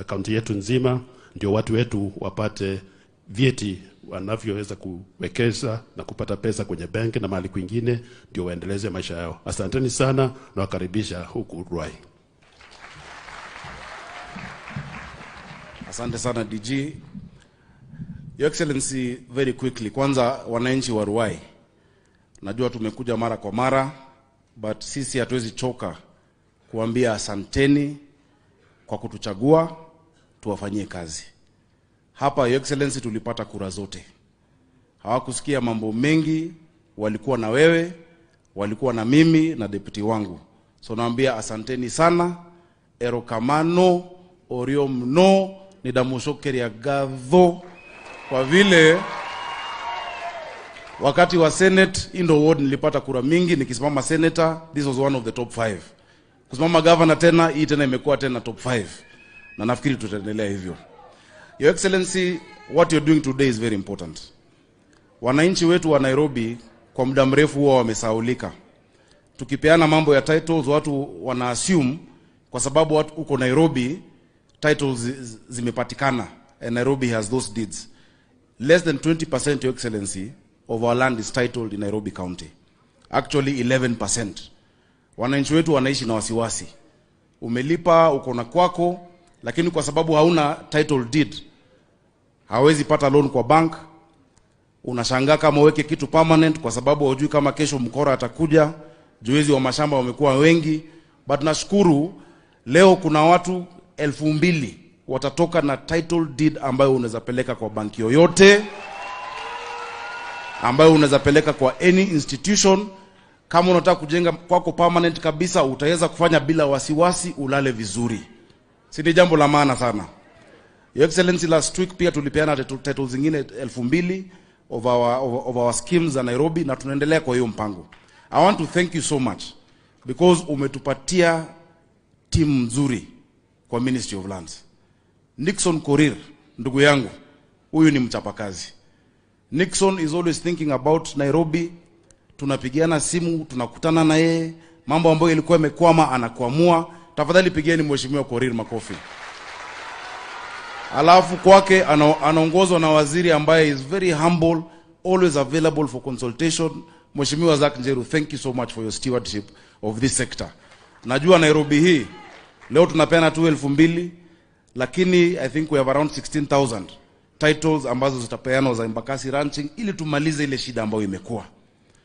kaunti yetu nzima, ndio watu wetu wapate vyeti wanavyoweza kuwekeza na kupata pesa kwenye benki na mahali kwingine, ndio waendeleze maisha yao. Asanteni sana na wakaribisha huku Ruai. Asante sana DG. Your Excellency, very quickly, kwanza wananchi wa Ruai, najua tumekuja mara kwa mara, but sisi hatuwezi choka kuambia asanteni kwa kutuchagua tuwafanyie kazi. Hapa Your Excellency tulipata kura zote. Hawakusikia mambo mengi, walikuwa na wewe, walikuwa na mimi na deputy wangu. So naambia asanteni sana, erokamano, orio mno, nidamushokeria gadho. Kwa vile wakati wa Senate, Indo Ward nilipata kura mingi, nikisimama senator, this was one of the top 5. Kusimama governor tena, hii tena imekuwa tena top 5. Na nafikiri tutaendelea hivyo. Your Excellency, what you're doing today is very important. Wananchi wetu wa Nairobi kwa muda mrefu huwa wamesahaulika. Tukipeana mambo ya titles, watu wana assume kwa sababu watu uko Nairobi, titles zimepatikana and Nairobi has those deeds. Less than 20%, Your Excellency, of our land is titled in Nairobi County. Actually 11%. Wananchi wetu wanaishi na wasiwasi. Umelipa, uko na kwako, lakini kwa sababu hauna title deed, hawezi pata loan kwa bank. Unashangaa kama uweke kitu permanent kwa sababu hujui kama kesho mkora atakuja. Juezi wa mashamba wamekuwa wengi, but nashukuru leo kuna watu 2000 watatoka na title deed ambayo unaweza peleka kwa banki yoyote, ambayo unaweza peleka kwa any institution. Kama unataka kujenga kwako permanent kabisa, utaweza kufanya bila wasiwasi, ulale vizuri. Si ni jambo la maana sana? Your Excellency, last week pia tulipeana titles zingine 2000 of our schemes za Nairobi, na tunaendelea kwa hiyo mpango. I want to thank you so much because umetupatia timu nzuri kwa Ministry of Lands. Nixon Korir, ndugu yangu, huyu ni mchapakazi. Nixon is always thinking about Nairobi. Tunapigiana simu, tunakutana na yeye, mambo ambayo ilikuwa imekwama anakuamua. Tafadhali pigieni Mheshimiwa Korir makofi. Alafu kwake anaongozwa na waziri ambaye is very humble, always available for consultation. Mheshimiwa Zack Njeru, thank you so much for your stewardship of this sector. Najua Nairobi hii leo tunapeana tu 2000, lakini I think we have around 16,000 titles ambazo zitapeanwa za Embakasi Ranching ili tumalize ile shida ambayo imekuwa.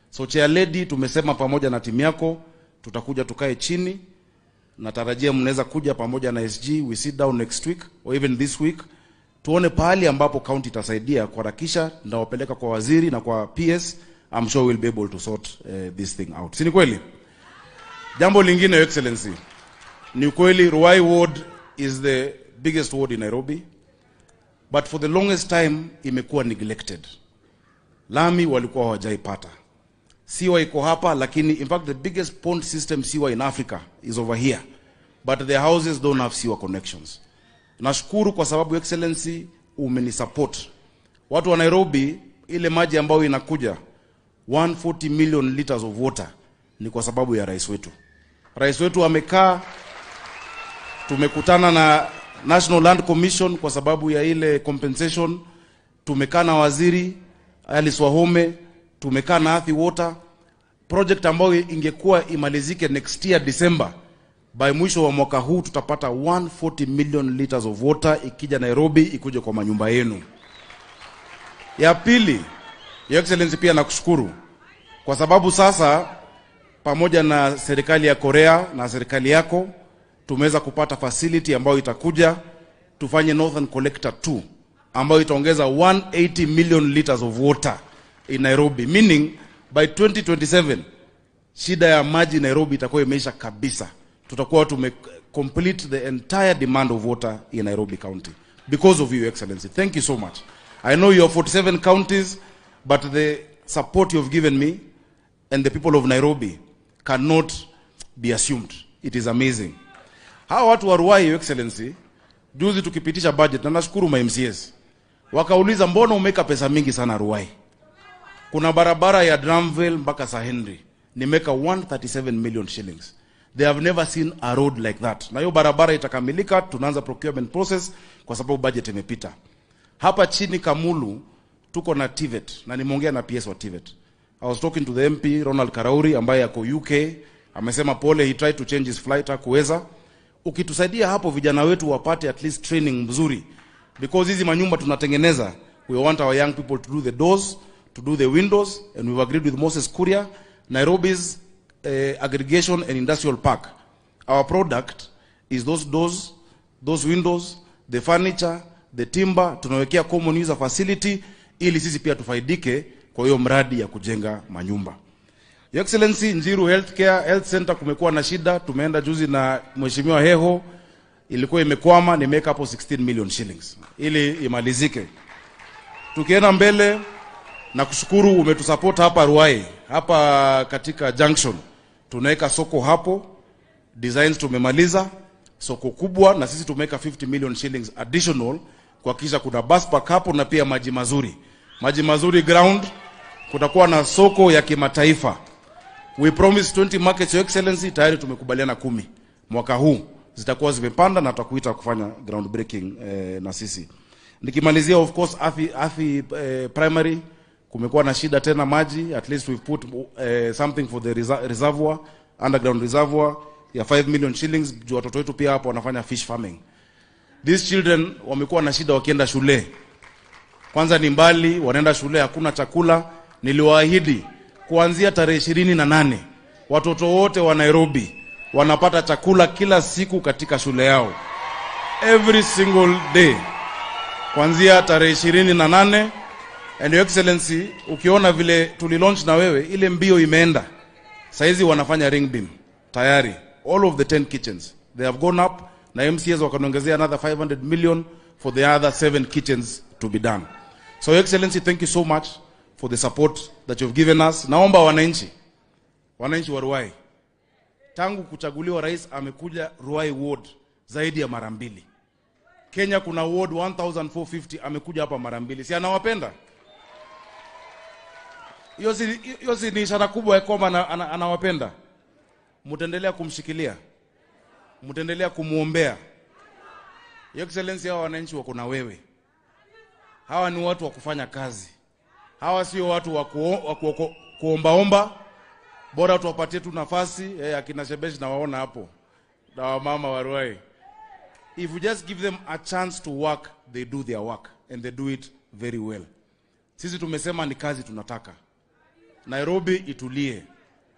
So chair lady, tumesema pamoja na timu yako tutakuja tukae chini. Natarajia mnaweza kuja pamoja na SG, we sit down next week or even this week, tuone pahali ambapo county itasaidia kuharakisha. Ndawapeleka kwa waziri na kwa PS. I'm sure we'll be able to sort this thing out. Si ni kweli? Jambo lingine, Your Excellency, ni kweli Ruai Ward is the biggest ward in Nairobi, but for the longest time imekuwa neglected. Lami walikuwa hawajaipata. Siwa iko hapa, lakini in fact the biggest pond system sewer in Africa is over here, but the houses don't have sewer connections. Nashukuru kwa sababu Excellency umenisupport. Watu wa Nairobi, ile maji ambayo inakuja 140 million liters of water ni kwa sababu ya rais wetu. Rais wetu amekaa, tumekutana na National Land Commission kwa sababu ya ile compensation, tumekaa na waziri Alice Wahome, tumekaa na Athi Water project ambayo ingekuwa imalizike next year December. By mwisho wa mwaka huu tutapata 140 million liters of water ikija Nairobi, ikuje kwa manyumba yenu. Ya pili, Your Excellency, pia nakushukuru kwa sababu sasa pamoja na serikali ya Korea na serikali yako tumeweza kupata facility ambayo itakuja tufanye Northern Collector 2 ambayo itaongeza 180 million liters of water in Nairobi, meaning by 2027 shida ya maji Nairobi itakuwa imeisha kabisa. Tutakuwa tume complete the entire demand of water in Nairobi County because of you, Excellency. Thank you so much. I know you have 47 counties, but the support you've given me and the people of Nairobi cannot be assumed. It is amazing. Hawa watu wa Ruai, Your Excellency, juzi tukipitisha budget, na nashukuru ma MCAs, wakauliza mbona umeweka pesa mingi sana Ruai? Kuna barabara ya Dramville mpaka Sir Henry, nimeweka 137 million shillings. They have never seen a road like that. Na hiyo barabara itakamilika, tunaanza procurement process kwa sababu budget imepita. Hapa chini Kamulu tuko na TVET, na nimeongea na PS wa TVET. I was talking to the MP Ronald Karauri ambaye ako UK, amesema pole, he tried to change his flight, hakuweza. Ukitusaidia hapo vijana wetu wapate at least training mzuri, because hizi manyumba tunatengeneza, we want our young people to do the doors, to do the windows, and we've agreed with Moses Kuria, Nairobi's aggregation and industrial park. Our product is those doors, those windows, the furniture, the timber, tunawekea common user facility ili sisi pia tufaidike kwa hiyo mradi ya kujenga manyumba. Your Excellency, Njiru Healthcare Health Center kumekuwa na shida, tumeenda juzi na Mheshimiwa Heho, ilikuwa imekwama, nimeweka hapo 16 million shillings ili imalizike. Tukienda mbele, na kushukuru umetusupport hapa Ruai, hapa katika junction. Tunaweka soko hapo, designs tumemaliza, soko kubwa, na sisi tumeweka 50 million shillings additional kuhakikisha kuna bus park hapo na pia maji mazuri. Maji mazuri ground, kutakuwa na soko ya kimataifa. We promised 20 markets, Your Excellency, tayari tumekubaliana 10. Mwaka huu zitakuwa zimepanda na tutakuita kufanya ground breaking na sisi. Nikimalizia, of course, Athi primary kumekuwa na shida tena maji, at least we've put something for the reservoir, underground reservoir ya 5 million shillings juu watoto wetu pia hapo wanafanya fish farming. These children wamekuwa na shida wakienda shule. Kwanza ni mbali, wanaenda shule hakuna chakula. Niliwaahidi kuanzia tarehe 28 watoto wote wa Nairobi wanapata chakula kila siku katika shule yao. Every single day. Kuanzia tarehe 28. And Your Excellency, ukiona vile tulilaunch na wewe, ile mbio imeenda. Saizi wanafanya ring beam tayari. All of the 10 kitchens, they have gone up, na MCAs wakaniongezea another 500 million for the other 7 kitchens to be done. So Your Excellency, thank you so much for the support that you've given us. Naomba wananchi wa Ruai, tangu kuchaguliwa rais amekuja Ruai Ward zaidi ya mara 2. Kenya kuna ward 1450, amekuja hapa mara 2. Si anawapenda? Hiyo si ni ishara kubwa ya kwamba anawapenda. Mtaendelea kumshikilia, mtaendelea kumuombea. Your Excellency, hawa wananchi wako na wewe. Hawa ni watu wa kufanya kazi. Hawa sio watu wa kuombaomba. Bora tuwapatie tu nafasi. Akina Shebesh na waona hapo, na wamama wa Ruai. If you just give them a chance to work, they do their work and they do it very well. Sisi tumesema ni kazi tunataka. Nairobi itulie,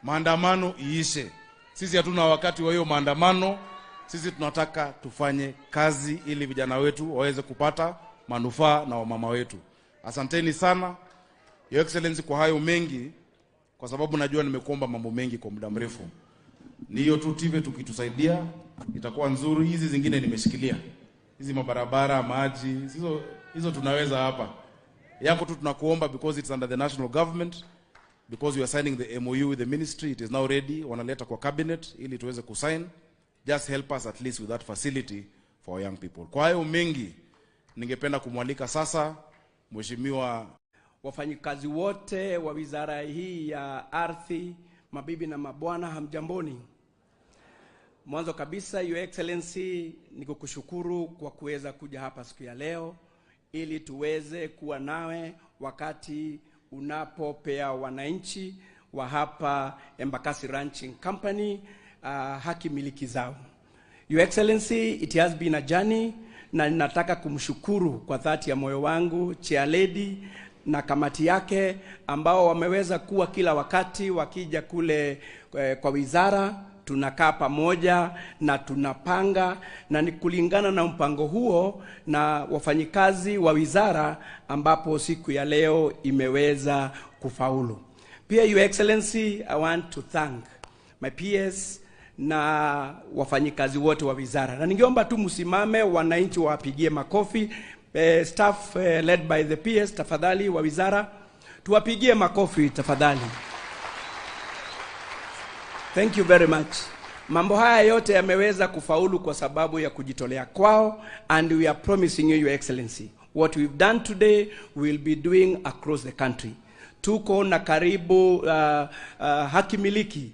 maandamano iishe. Sisi hatuna wakati wa hiyo maandamano. Sisi tunataka tufanye kazi ili vijana wetu waweze kupata manufaa na wamama wetu. Asanteni sana Your Excellency kwa hayo mengi, kwa sababu najua nimekuomba mambo mengi kwa muda mrefu. Ni hiyo tu TV tukitusaidia itakuwa nzuri. Hizi zingine nimeshikilia, hizi mabarabara, maji, hizo tunaweza hapa. Yako tu tunakuomba because it's under the national government, because we are signing the MOU with the ministry, it is now ready, wanaleta kwa cabinet ili tuweze kusign. Just help us at least with that facility for our young people. Kwa hayo mengi ningependa kumwalika sasa Mheshimiwa. Wafanyikazi wote wa wizara hii ya ardhi, mabibi na mabwana, hamjamboni. Mwanzo kabisa, Your Excellency, nikukushukuru kwa kuweza kuja hapa siku ya leo ili tuweze kuwa nawe wakati unapopea wananchi wa hapa Embakasi Ranching Company haki miliki zao. Your Excellency, it has been a journey, na ninataka kumshukuru kwa dhati ya moyo wangu Chair Lady na kamati yake ambao wameweza kuwa kila wakati wakija kule kwa wizara, tunakaa pamoja na tunapanga, na ni kulingana na mpango huo na wafanyikazi wa wizara ambapo siku ya leo imeweza kufaulu. Pia Your Excellency, I want to thank my peers na wafanyikazi wote wa wizara. Na ningeomba tu msimame, wananchi wapigie makofi. Staff led by the PS, tafadhali wa wizara. Tuwapigie makofi tafadhali. Thank you very much. Mambo haya yote yameweza kufaulu kwa sababu ya kujitolea kwao, and we are promising you, Your Excellency, what we've done today we'll be doing across the country. Tuko na karibu haki miliki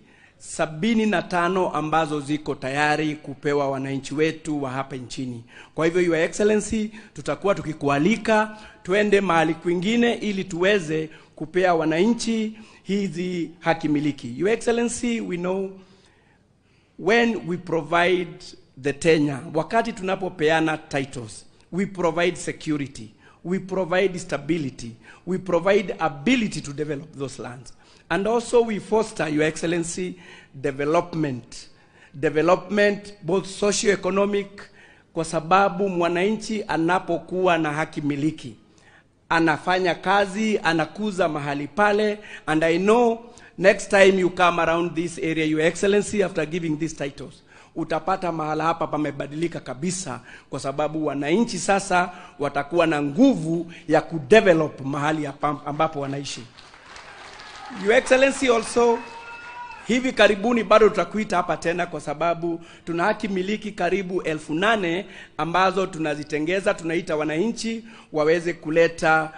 75 ambazo ziko tayari kupewa wananchi wetu wa hapa nchini. Kwa hivyo, Your Excellency, tutakuwa tukikualika twende mahali kwingine ili tuweze kupea wananchi hizi haki miliki. Your Excellency, we know when we provide the tenure, wakati tunapopeana titles, we provide security, we provide stability, we provide ability to develop those lands. And also we foster, Your Excellency, development. Development both socio-economic, kwa sababu mwananchi anapokuwa na haki miliki, anafanya kazi, anakuza mahali pale. And I know next time you come around this area, Your Excellency, after giving these titles, utapata mahala hapa pamebadilika kabisa, kwa sababu wananchi sasa watakuwa na nguvu ya kudevelop mahali ambapo wanaishi. Your Excellency, also hivi karibuni bado tutakuita hapa tena, kwa sababu tuna haki miliki karibu 8,000 ambazo tunazitengeza. Tunaita wananchi waweze kuleta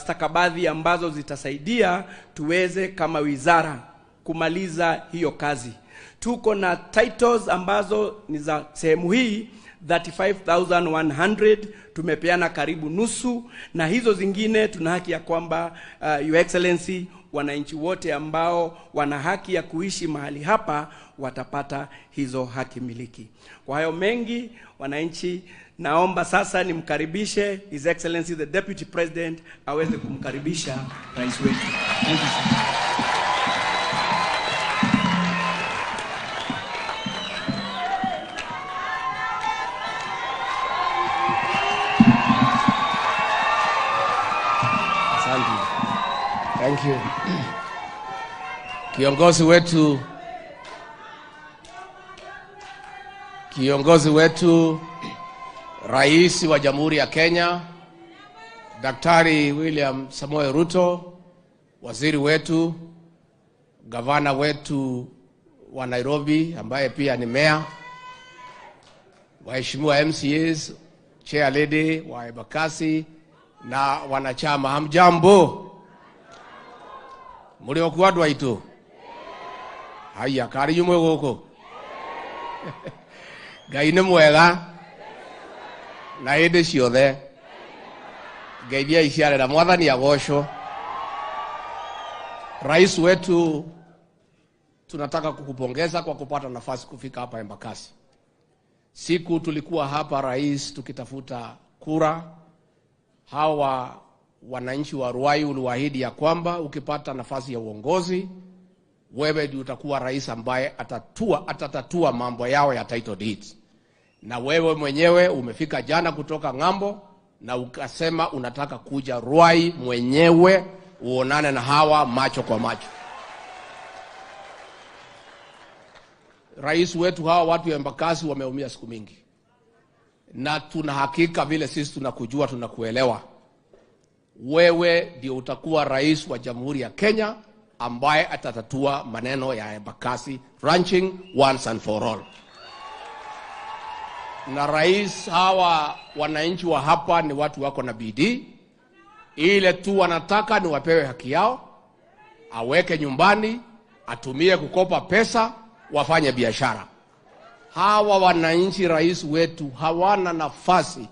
stakabadhi ambazo zitasaidia tuweze kama wizara kumaliza hiyo kazi. Tuko na titles ambazo ni za sehemu hii 35,100, tumepeana karibu nusu, na hizo zingine tuna haki ya kwamba Your Excellency, wananchi wote ambao wana haki ya kuishi mahali hapa watapata hizo haki miliki. Kwa hayo mengi, wananchi, naomba sasa nimkaribishe His Excellency the Deputy President aweze kumkaribisha rais wetu. Thank you, sir. Thank you. Kiongozi wetu Rais wa Jamhuri ya Kenya Daktari William Samoei Ruto, waziri wetu, gavana wetu wa Nairobi ambaye pia ni meya, waheshimiwa MCAs, chair lady wa Embakasi na wanachama, hamjambo? Muri okuwa andũ aitũ? Haya, karĩ inyuĩ mwĩ gũkũ? Ngai nĩ mwega na hĩndĩ ciothe. Ngeithia iciarera, Mwathani agocwo. Rais wetu, tunataka kukupongeza kwa kupata nafasi kufika hapa Embakasi. Siku tulikuwa hapa rais tukitafuta kura, hawa wananchi wa Ruai uliwaahidi ya kwamba ukipata nafasi ya uongozi wewe ndiye utakuwa rais ambaye atatatua mambo yao ya title deeds. Na wewe mwenyewe umefika jana kutoka ng'ambo na ukasema unataka kuja Ruai mwenyewe uonane na hawa macho kwa macho. Rais wetu, hawa watu ya Embakasi wameumia siku mingi, na tuna hakika vile sisi tunakujua, tunakuelewa, wewe ndio utakuwa rais wa Jamhuri ya Kenya ambaye atatatua maneno ya Embakasi ranching once and for all. Na rais, hawa wananchi wa hapa ni watu wako na bidii, ile tu wanataka ni wapewe haki yao, aweke nyumbani, atumie kukopa pesa, wafanye biashara. Hawa wananchi, rais wetu, hawana nafasi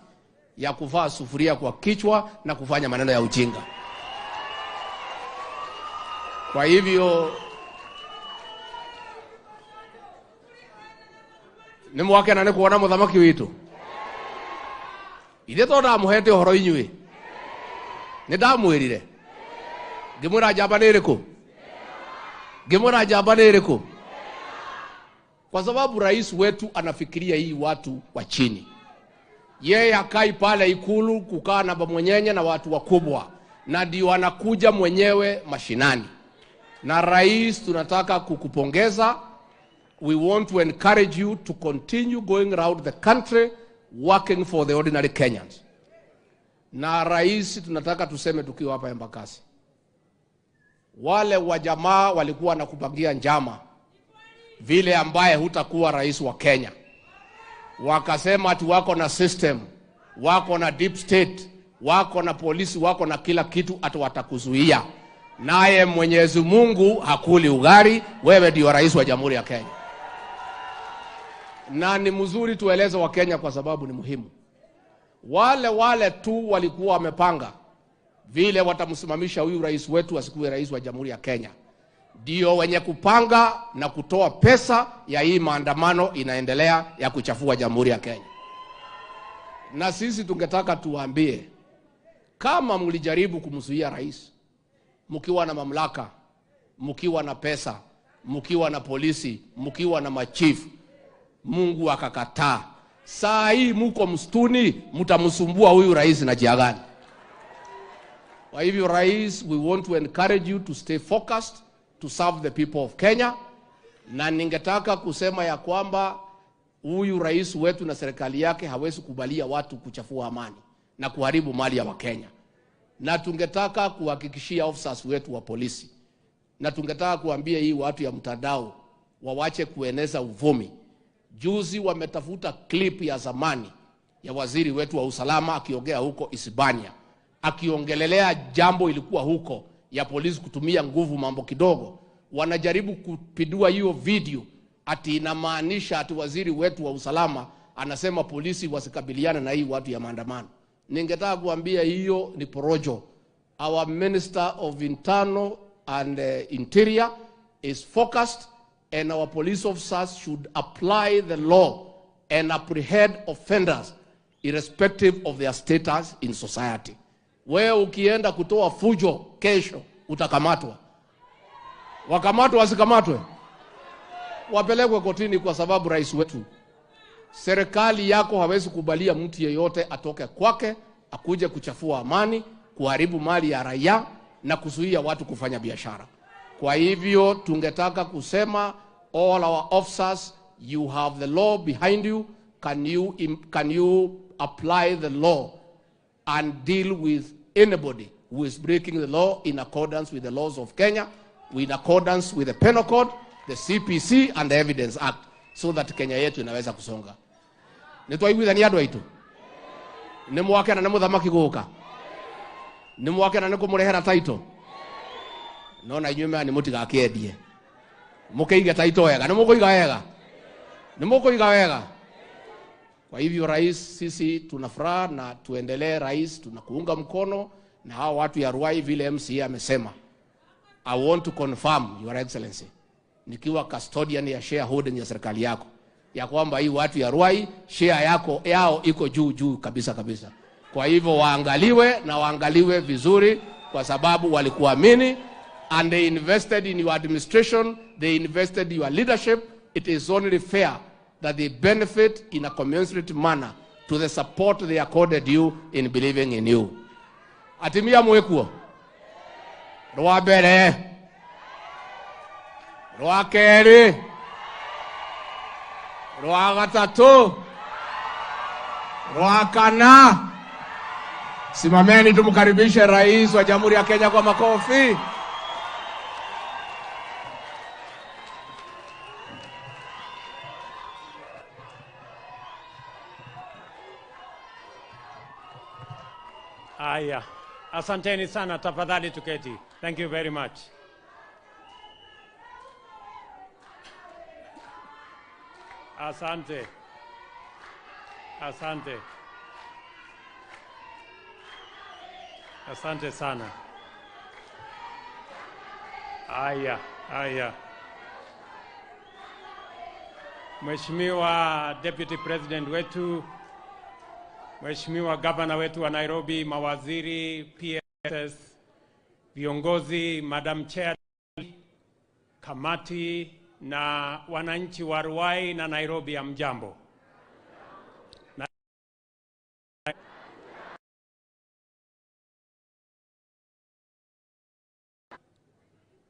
ya kuvaa sufuria kwa kichwa na kufanya maneno ya ujinga. Kwa hivyo nĩ mwakena nĩ kuona mũthamaki witũ. Ithe to ndamũhete ũhoro inyuĩ, nĩ ndamwĩrire ngĩmwĩra njamba nĩ ĩrĩkũ, ngĩmwĩra njamba nĩ ĩrĩkũ, kwa sababu rais wetu anafikiria hii watu wa chini. Yeye hakai pale ikulu kukaa na mwenyenye na watu wakubwa, na ndio anakuja mwenyewe mashinani. Na rais, tunataka kukupongeza. We want to encourage you to continue going around the country working for the ordinary Kenyans. Na rais, tunataka tuseme tukiwa hapa Embakasi, Wale wa jamaa walikuwa na kupangia njama vile ambaye hutakuwa rais wa Kenya. Wakasema ati wako na system, wako na deep state, wako na polisi, wako na kila kitu, ati watakuzuia. Naye Mwenyezi Mungu hakuli ugali, wewe ndio rais wa Jamhuri ya Kenya. Na ni mzuri tueleze wa Kenya kwa sababu ni muhimu. Wale tu walikuwa wamepanga vile watamsimamisha huyu rais wetu asikuwe rais wa Jamhuri ya Kenya, ndio wenye kupanga na kutoa pesa ya hii maandamano inaendelea ya kuchafua Jamhuri ya Kenya. Na sisi tungetaka tuwaambie, kama mlijaribu kumzuia rais mkiwa na mamlaka, mkiwa na pesa, mkiwa na polisi, mkiwa na machifu, Mungu akakataa. Saa hii mko msituni, mtamsumbua huyu rais na jia gani? Kwa hivyo rais, we want to encourage you to stay focused, to serve the people of Kenya. Na ningetaka kusema ya kwamba huyu rais wetu na serikali yake hawezi kubalia watu kuchafua amani na kuharibu mali ya Wakenya. Na tungetaka kuhakikishia officers wetu wa polisi, na tungetaka kuambia hii watu ya mtandao wawache kueneza uvumi. Juzi wametafuta clip ya zamani ya waziri wetu wa usalama akiongea huko Isibania, akiongelelea jambo ilikuwa huko ya polisi kutumia nguvu mambo kidogo. Wanajaribu kupindua hiyo video ati inamaanisha ati waziri wetu wa usalama anasema polisi wasikabiliane na hii watu ya maandamano. Ningetaka kuambia hiyo ni porojo. Our Minister of Internal and Interior is focused, and our police officers should apply the law and apprehend offenders irrespective of their status in society. Wewe ukienda kutoa fujo kesho utakamatwa. Wakamatwe wasikamatwe, wapelekwe kotini, kwa sababu rais wetu, serikali yako hawezi kubalia mtu yeyote atoke kwake akuje kuchafua amani, kuharibu mali ya raia na kuzuia watu kufanya biashara. Kwa hivyo tungetaka kusema all our officers, you have the law behind you. Can you apply the law and deal with anybody who is breaking the law in accordance with the laws of Kenya, in accordance with the Penal Code, the CPC and the Evidence Act, so that Kenya yetu inaweza kusonga. Nitwaiguithania andu aitu? Ni mwakena ni muthamaki guka? Ni mwakena ni kumurehera title? No na inyuĩ maya nĩ mũtigakĩendie. Mũkĩige title wega, nĩ mũkũiga wega. Nĩ mũkũiga wega. Kwa hivyo rais, sisi tuna furaha na tuendelee rais, tunakuunga mkono na hao watu ya Ruai vile MCA amesema. I want to confirm, Your Excellency, nikiwa custodian ya shareholding ya serikali yako, ya kwamba hii watu ya Ruai share yako yao iko juu juu kabisa kabisa. Kwa hivyo waangaliwe na waangaliwe vizuri, kwa sababu walikuamini and they invested in your administration, they invested in your leadership. It is only fair that they benefit in a commensurate manner to the support they accorded you in believing in you. Atimia mwekuo rwa mbere, rwa keri, rwa gatatu, rwa kana. Simameni tumkaribishe rais wa Jamhuri ya Kenya kwa makofi. Aya, asanteni sana, tafadhali tuketi. Thank you very much. Asante. Asante. Asante sana. Aya, aya. Mheshimiwa Deputy President wetu, Mheshimiwa Governor wetu wa Nairobi, mawaziri, PSS, viongozi, Madam Chair, kamati na wananchi wa Ruai na Nairobi, hamjambo.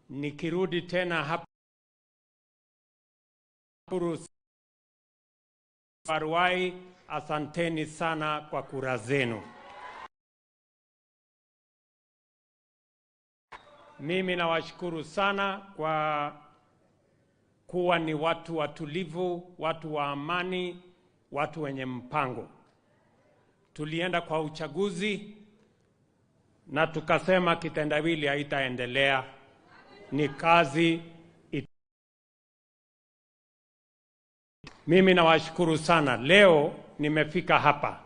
Nikirudi tena hapa Ruai, asanteni sana kwa kura zenu. Mimi nawashukuru sana kwa kuwa ni watu watulivu, watu wa amani, watu wenye mpango. Tulienda kwa uchaguzi na tukasema kitendawili haitaendelea, ni kazi. Mimi nawashukuru sana. Leo nimefika hapa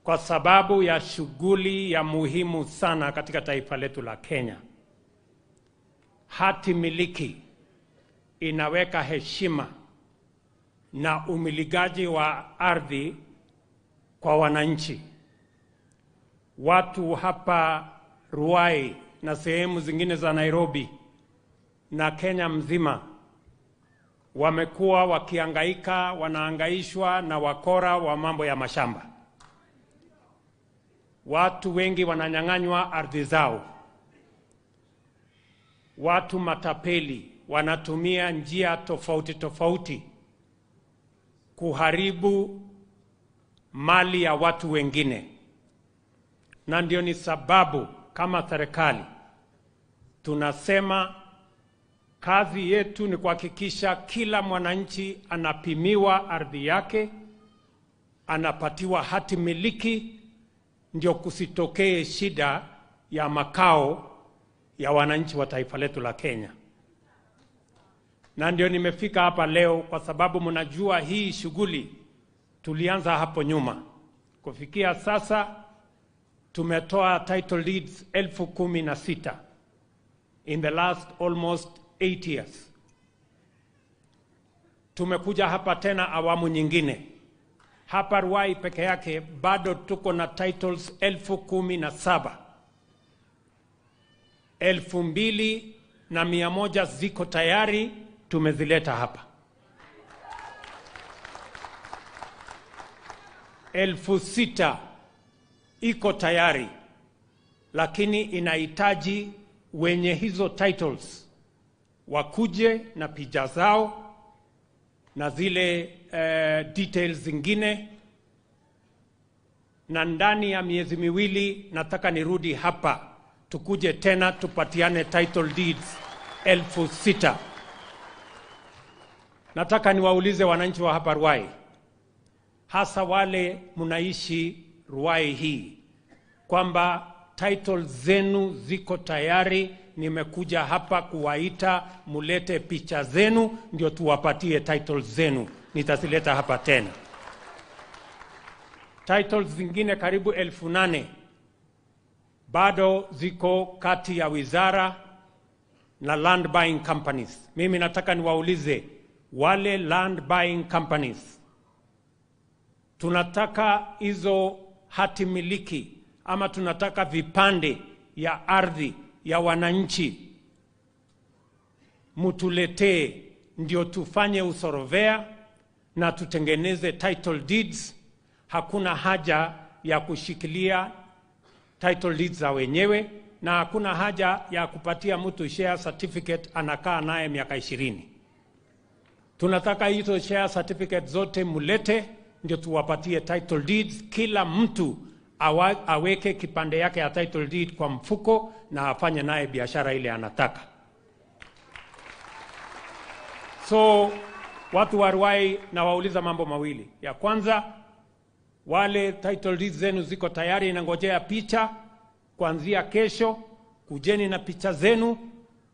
kwa sababu ya shughuli ya muhimu sana katika taifa letu la Kenya. Hati miliki inaweka heshima na umilikaji wa ardhi kwa wananchi. Watu hapa Ruai na sehemu zingine za Nairobi na Kenya mzima wamekuwa wakihangaika, wanahangaishwa na wakora wa mambo ya mashamba. Watu wengi wananyang'anywa ardhi zao. Watu matapeli wanatumia njia tofauti tofauti kuharibu mali ya watu wengine. Na ndio ni sababu kama serikali tunasema kazi yetu ni kuhakikisha kila mwananchi anapimiwa ardhi yake, anapatiwa hati miliki, ndio kusitokee shida ya makao ya wananchi wa taifa letu la Kenya. Na ndio nimefika hapa leo kwa sababu mnajua hii shughuli tulianza hapo nyuma. Kufikia sasa tumetoa title deeds 16,000 in the last almost 8 years. Tumekuja hapa tena awamu nyingine. Hapa Ruai peke yake bado tuko na titles 17,000. 2,100 ziko tayari, tumezileta hapa. 6,000 iko tayari, lakini inahitaji wenye hizo titles wakuje na picha zao na zile details zingine, na ndani ya miezi miwili nataka nirudi hapa tukuje tena tupatiane title deeds 6,000. Nataka niwaulize wananchi wa hapa Ruai, hasa wale mnaishi Ruai hii, kwamba title zenu ziko tayari. Nimekuja hapa kuwaita mulete picha zenu ndio tuwapatie titles zenu. Nitazileta hapa tena. Titles zingine karibu 8,000 bado ziko kati ya wizara na land buying companies. Mimi nataka niwaulize wale land buying companies, tunataka hizo hati miliki ama tunataka vipande ya ardhi ya wananchi mutuletee, ndio tufanye usorovea na tutengeneze title deeds. Hakuna haja ya kushikilia title deeds za wenyewe, na hakuna haja ya kupatia mtu share certificate anakaa naye miaka 20. Tunataka hizo share certificate zote mulete, ndio tuwapatie title deeds. Kila mtu aweke kipande yake ya title deed kwa mfuko na afanye naye biashara ile anataka. So watu wa Ruai nawauliza mambo mawili. Ya kwanza, wale title deeds zenu ziko tayari, inangojea picha kuanzia kesho. Kujeni na picha zenu.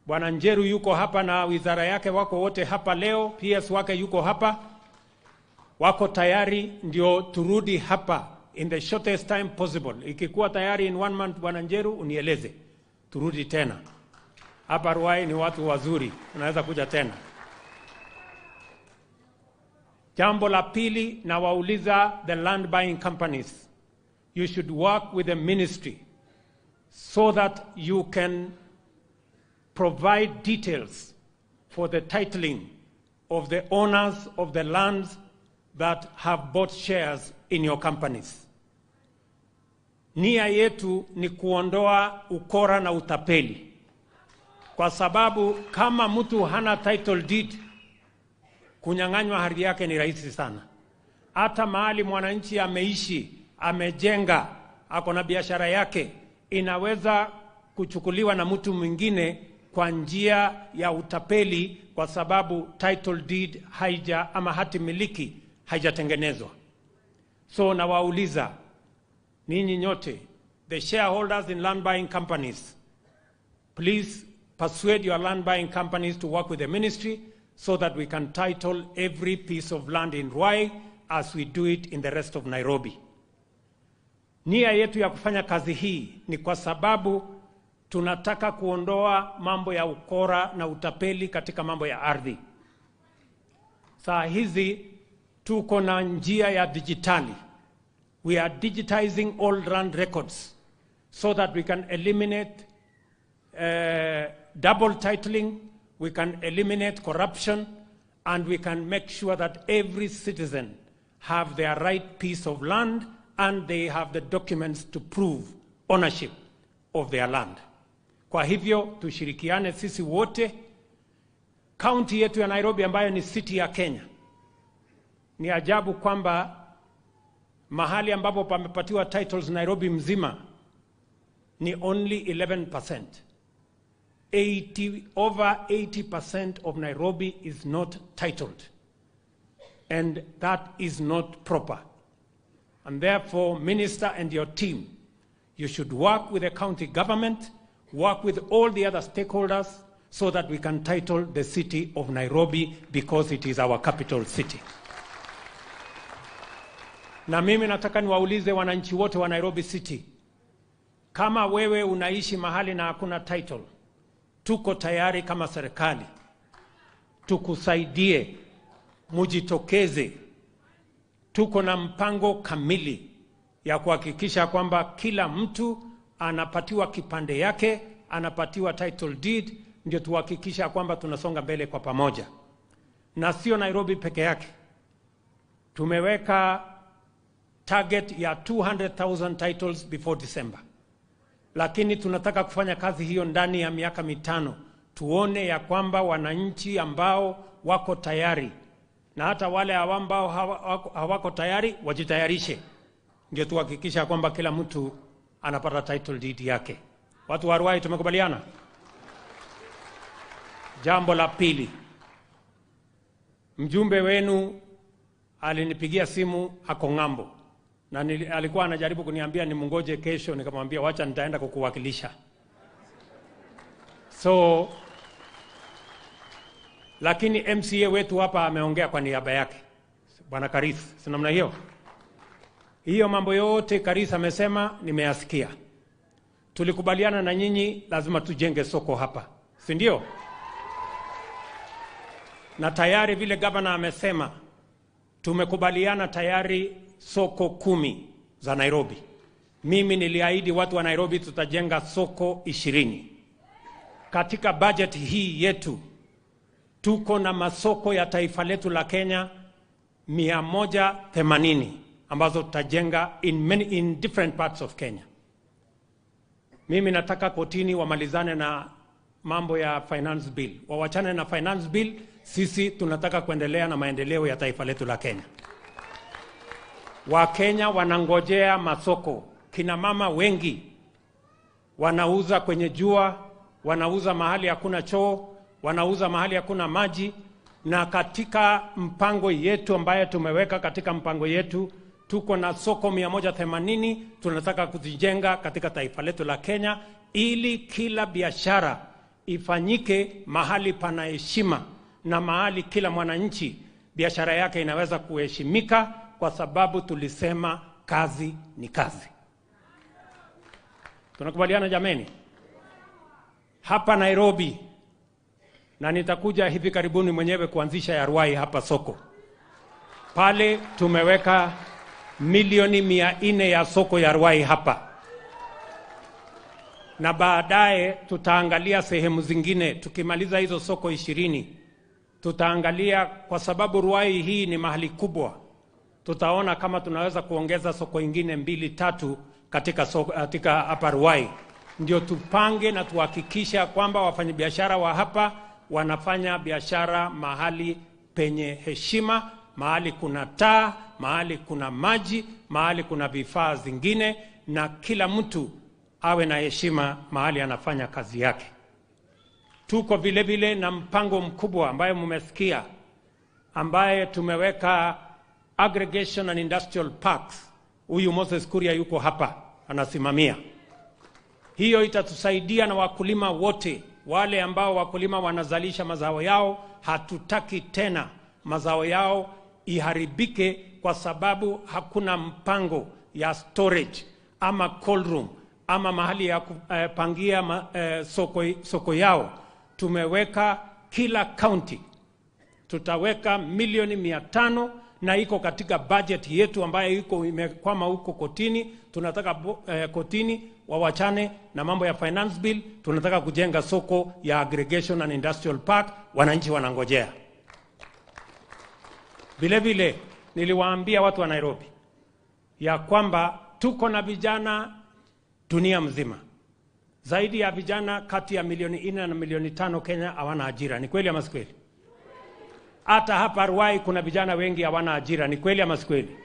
Bwana Njeru yuko hapa na wizara yake wako wote hapa leo, PS wake yuko hapa, wako tayari ndio turudi hapa in the shortest time possible. Ikikuwa tayari in 1 month, Bwana Njeru unieleze, turudi tena hapa. Ruai ni watu wazuri, unaweza kuja tena. Jambo la pili, nawauliza the land buying companies, you should work with the ministry so that you can provide details for the titling of the owners of the lands that have bought shares in your companies. Nia yetu ni kuondoa ukora na utapeli, kwa sababu kama mtu hana title deed, kunyang'anywa ardhi yake ni rahisi sana. Hata mahali mwananchi ameishi, amejenga, ako na biashara yake, inaweza kuchukuliwa na mtu mwingine kwa njia ya utapeli, kwa sababu title deed haija ama hati miliki haijatengenezwa. So nawauliza ninyi nyote, the shareholders in land buying companies, please persuade your land buying companies to work with the ministry so that we can title every piece of land in Ruai as we do it in the rest of Nairobi. Nia yetu ya kufanya kazi hii ni kwa sababu tunataka kuondoa mambo ya ukora na utapeli katika mambo ya ardhi. Saa hizi tuko na njia ya dijitali. We are digitizing all land records so that we can eliminate double titling, we can eliminate corruption, and we can make sure that every citizen have their right piece of land and they have the documents to prove ownership of their land. Kwa hivyo tushirikiane sisi wote. County yetu ya Nairobi ambayo ni city ya Kenya, ni ajabu kwamba mahali ambapo pamepatiwa titles Nairobi mzima ni only 11%. Over 80% of Nairobi is not titled. And that is not proper. And therefore, Minister and your team, you should work with the county government, work with all the other stakeholders so that we can title the city of Nairobi because it is our capital city. Na mimi nataka niwaulize wananchi wote wa Nairobi City, kama wewe unaishi mahali na hakuna title, tuko tayari kama serikali tukusaidie, mujitokeze. Tuko na mpango kamili ya kuhakikisha kwamba kila mtu anapatiwa kipande yake, anapatiwa title deed, ndio tuhakikisha kwamba tunasonga mbele kwa pamoja. Na sio Nairobi peke yake. Tumeweka target ya 200,000 titles before December. Lakini tunataka kufanya kazi hiyo ndani ya miaka 5. Tuone ya kwamba wananchi ambao wako tayari na hata wale ambao hawako tayari wajitayarishe, ndio tuhakikisha kwamba kila mtu anapata title deed yake. Watu wa Ruai tumekubaliana? Jambo la pili, mjumbe wenu alinipigia simu ako ng'ambo, na alikuwa anajaribu kuniambia nimungoje kesho, nikamwambia wacha nitaenda kukuwakilisha. So lakini MCA wetu hapa ameongea kwa niaba yake, Bwana Karis, si namna hiyo? Hiyo mambo yote Karis amesema nimeyasikia. Tulikubaliana na nyinyi lazima tujenge soko hapa, si ndio? Na tayari vile governor amesema tumekubaliana tayari soko 10 za Nairobi. Mimi niliahidi watu wa Nairobi tutajenga soko 20. Katika budget hii yetu tuko na masoko ya taifa letu la Kenya 180 ambazo tutajenga in different parts of Kenya. Mimi nataka kotini wamalizane na mambo ya finance bill. Wawachane na finance bill, sisi tunataka kuendelea na maendeleo ya taifa letu la Kenya. Wakenya wanangojea masoko. Kina mama wengi wanauza kwenye jua, wanauza mahali hakuna choo, wanauza mahali hakuna maji. Na katika mpango yetu ambaye tumeweka, katika mpango yetu tuko na soko 180 tunataka kuzijenga katika taifa letu la Kenya, ili kila biashara ifanyike mahali pana heshima na mahali kila mwananchi biashara yake inaweza kuheshimika, kwa sababu tulisema kazi ni kazi. Tunakubaliana jameni? Hapa Nairobi, na nitakuja hivi karibuni mwenyewe kuanzisha ya Ruai hapa soko. Pale tumeweka milioni 400 ya soko ya Ruai hapa. Na baadaye tutaangalia sehemu zingine. Tukimaliza hizo soko 20, tutaangalia, kwa sababu Ruai hii ni mahali kubwa, tutaona kama tunaweza kuongeza soko ingine 2 3 katika soko, katika hapa Ruai. Ndio tupange na tuhakikisha kwamba wafanyabiashara wa hapa wanafanya biashara mahali penye heshima, mahali kuna taa, mahali kuna maji, mahali kuna vifaa zingine, na kila mtu awe na heshima mahali anafanya kazi yake. Tuko vile vile na mpango mkubwa ambaye mmesikia, ambaye tumeweka aggregation and industrial parks. Huyu Moses Kuria yuko hapa anasimamia. Hiyo itatusaidia na wakulima wote, wale ambao wakulima wanazalisha mazao yao, hatutaki tena mazao yao iharibike kwa sababu hakuna mpango ya storage ama cold room ama mahali ya kupangia soko yao. Tumeweka kila county, tutaweka milioni 500 na iko katika budget yetu ambayo iko imekwama huko kotini. Tunataka kotini wawachane na mambo ya finance bill. Tunataka kujenga soko ya aggregation and industrial park, wananchi wanangojea. Vile vile niliwaambia watu wa Nairobi ya kwamba tuko na vijana dunia mzima. Zaidi ya vijana kati ya milioni 4 na milioni 5 Kenya hawana ajira. Ni kweli ama si kweli? Hata hapa Ruai kuna vijana wengi hawana ajira. Ni kweli ama si kweli?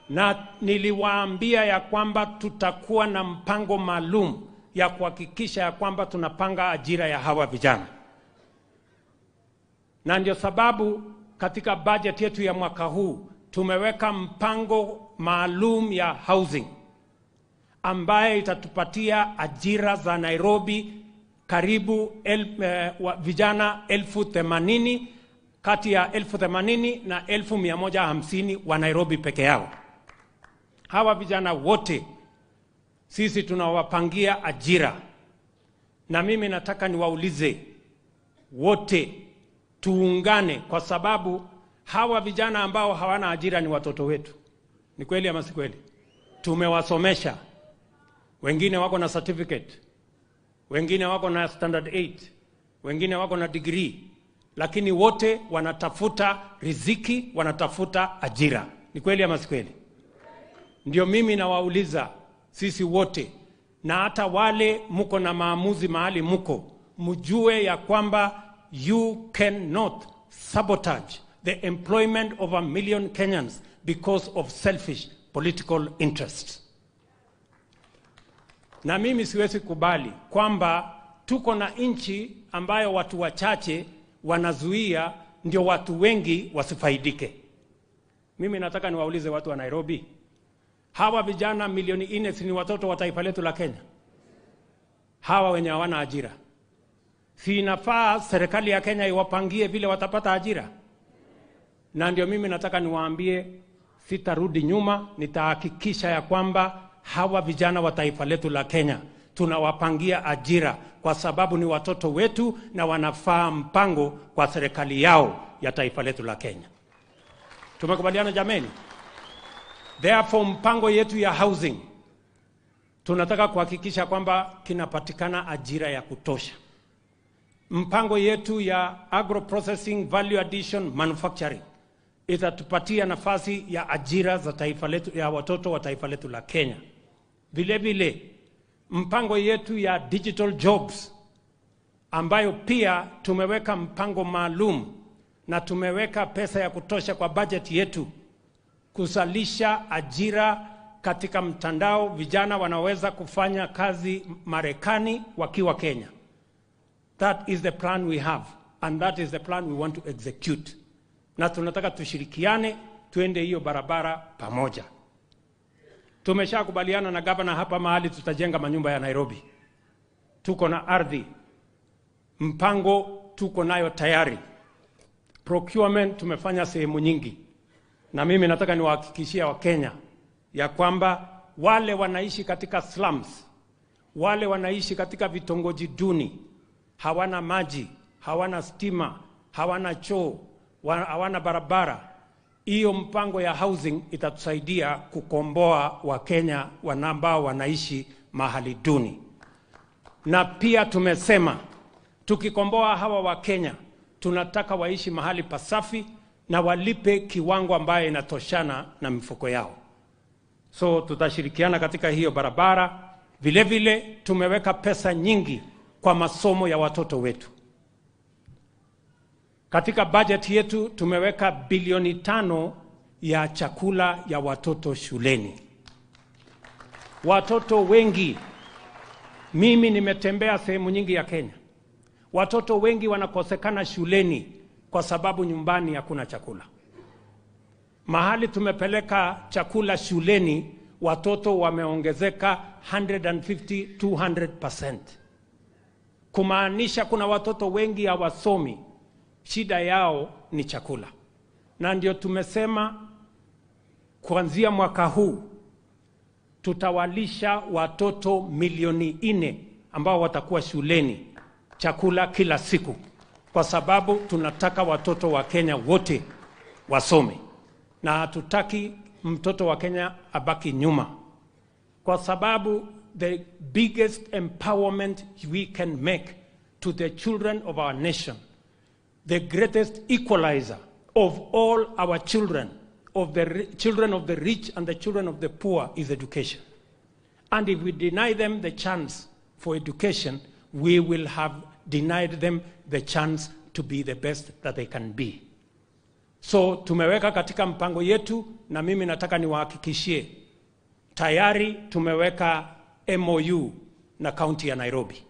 Na niliwaambia ya kwamba tutakuwa na mpango maalum ya kuhakikisha ya kwamba tunapanga ajira ya hawa vijana. Na ndio sababu katika budget yetu ya mwaka huu tumeweka mpango maalum ya housing ambaye itatupatia ajira za Nairobi karibu vijana 80,000, kati ya 80,000 na 150,000 wa Nairobi peke yao. Hawa vijana wote sisi tunawapangia ajira. Na mimi nataka niwaulize wote tuungane, kwa sababu hawa vijana ambao hawana ajira ni watoto wetu. Ni kweli ama si kweli? Tumewasomesha. Wengine wako na certificate, wengine wako na standard 8, wengine wako na degree, lakini wote wanatafuta riziki, wanatafuta ajira. Ni kweli ama si kweli? Ndio mimi nawauliza sisi wote, na hata wale muko na maamuzi mahali muko, mjue ya kwamba you cannot sabotage the employment of 1 million Kenyans because of selfish political interests. Na mimi siwezi kubali kwamba tuko na nchi ambayo watu wachache wanazuia ndio watu wengi wasifaidike. Mimi nataka niwaulize watu wa Nairobi, hawa vijana milioni 4 ni watoto wa taifa letu la Kenya? Hawa wenye hawana ajira, si inafaa serikali ya Kenya iwapangie vile watapata ajira? Na ndio mimi nataka niwaambie, sitarudi nyuma, nitahakikisha ya kwamba hawa vijana wa taifa letu la Kenya tunawapangia ajira, kwa sababu ni watoto wetu na wanafaa mpango kwa serikali yao ya taifa letu la Kenya. Tumekubaliana jameni? Therefore, mpango yetu ya housing tunataka kuhakikisha kwamba kinapatikana ajira ya kutosha. Mpango yetu ya agro processing, value addition, manufacturing itatupatia nafasi ya ajira za taifa letu, ya watoto wa taifa letu la Kenya. Vile vile mpango yetu ya digital jobs, ambayo pia tumeweka mpango maalum na tumeweka pesa ya kutosha kwa budget yetu kuzalisha ajira katika mtandao. Vijana wanaweza kufanya kazi Marekani wakiwa Kenya. That is the plan we have, and that is the plan we want to execute. Na tunataka tushirikiane, tuende hiyo barabara pamoja. Tumeshakubaliana na gavana hapa mahali tutajenga manyumba ya Nairobi. Tuko na ardhi, mpango tuko nayo tayari. Procurement tumefanya sehemu nyingi. Na mimi nataka niwahakikishie Wakenya ya kwamba wale wanaishi katika slums, wale wanaishi katika vitongoji duni, hawana maji, hawana stima, hawana choo, hawana barabara, hiyo mpango ya housing itatusaidia kukomboa Wakenya ambao wanaishi mahali duni. Na pia tumesema tukikomboa hawa Wakenya tunataka waishi mahali pasafi na walipe kiwango ambayo inatoshana na mifuko yao. So tutashirikiana katika hiyo barabara. Vile vile tumeweka pesa nyingi kwa masomo ya watoto wetu. Katika budget yetu tumeweka bilioni 5 ya chakula ya watoto shuleni. Watoto wengi, mimi nimetembea sehemu nyingi ya Kenya, watoto wengi wanakosekana shuleni kwa sababu nyumbani hakuna chakula. Mahali tumepeleka chakula shuleni, watoto wameongezeka 150 200%. Kumaanisha kuna watoto wengi hawasomi, shida yao ni chakula. Na ndio tumesema kuanzia mwaka huu tutawalisha watoto milioni 4 ambao watakuwa shuleni chakula kila siku, kwa sababu tunataka watoto wa Kenya wote wasome na hatutaki mtoto wa Kenya abaki nyuma, kwa sababu the biggest empowerment we can make to the children of our nation, the greatest equalizer of all our children, of the children of the rich and the children of the poor, is education. And if we deny them the chance for education, we will have denied them the chance to be the best that they can be. So tumeweka katika mpango yetu, na mimi nataka niwahakikishie tayari tumeweka MOU na kaunti ya Nairobi.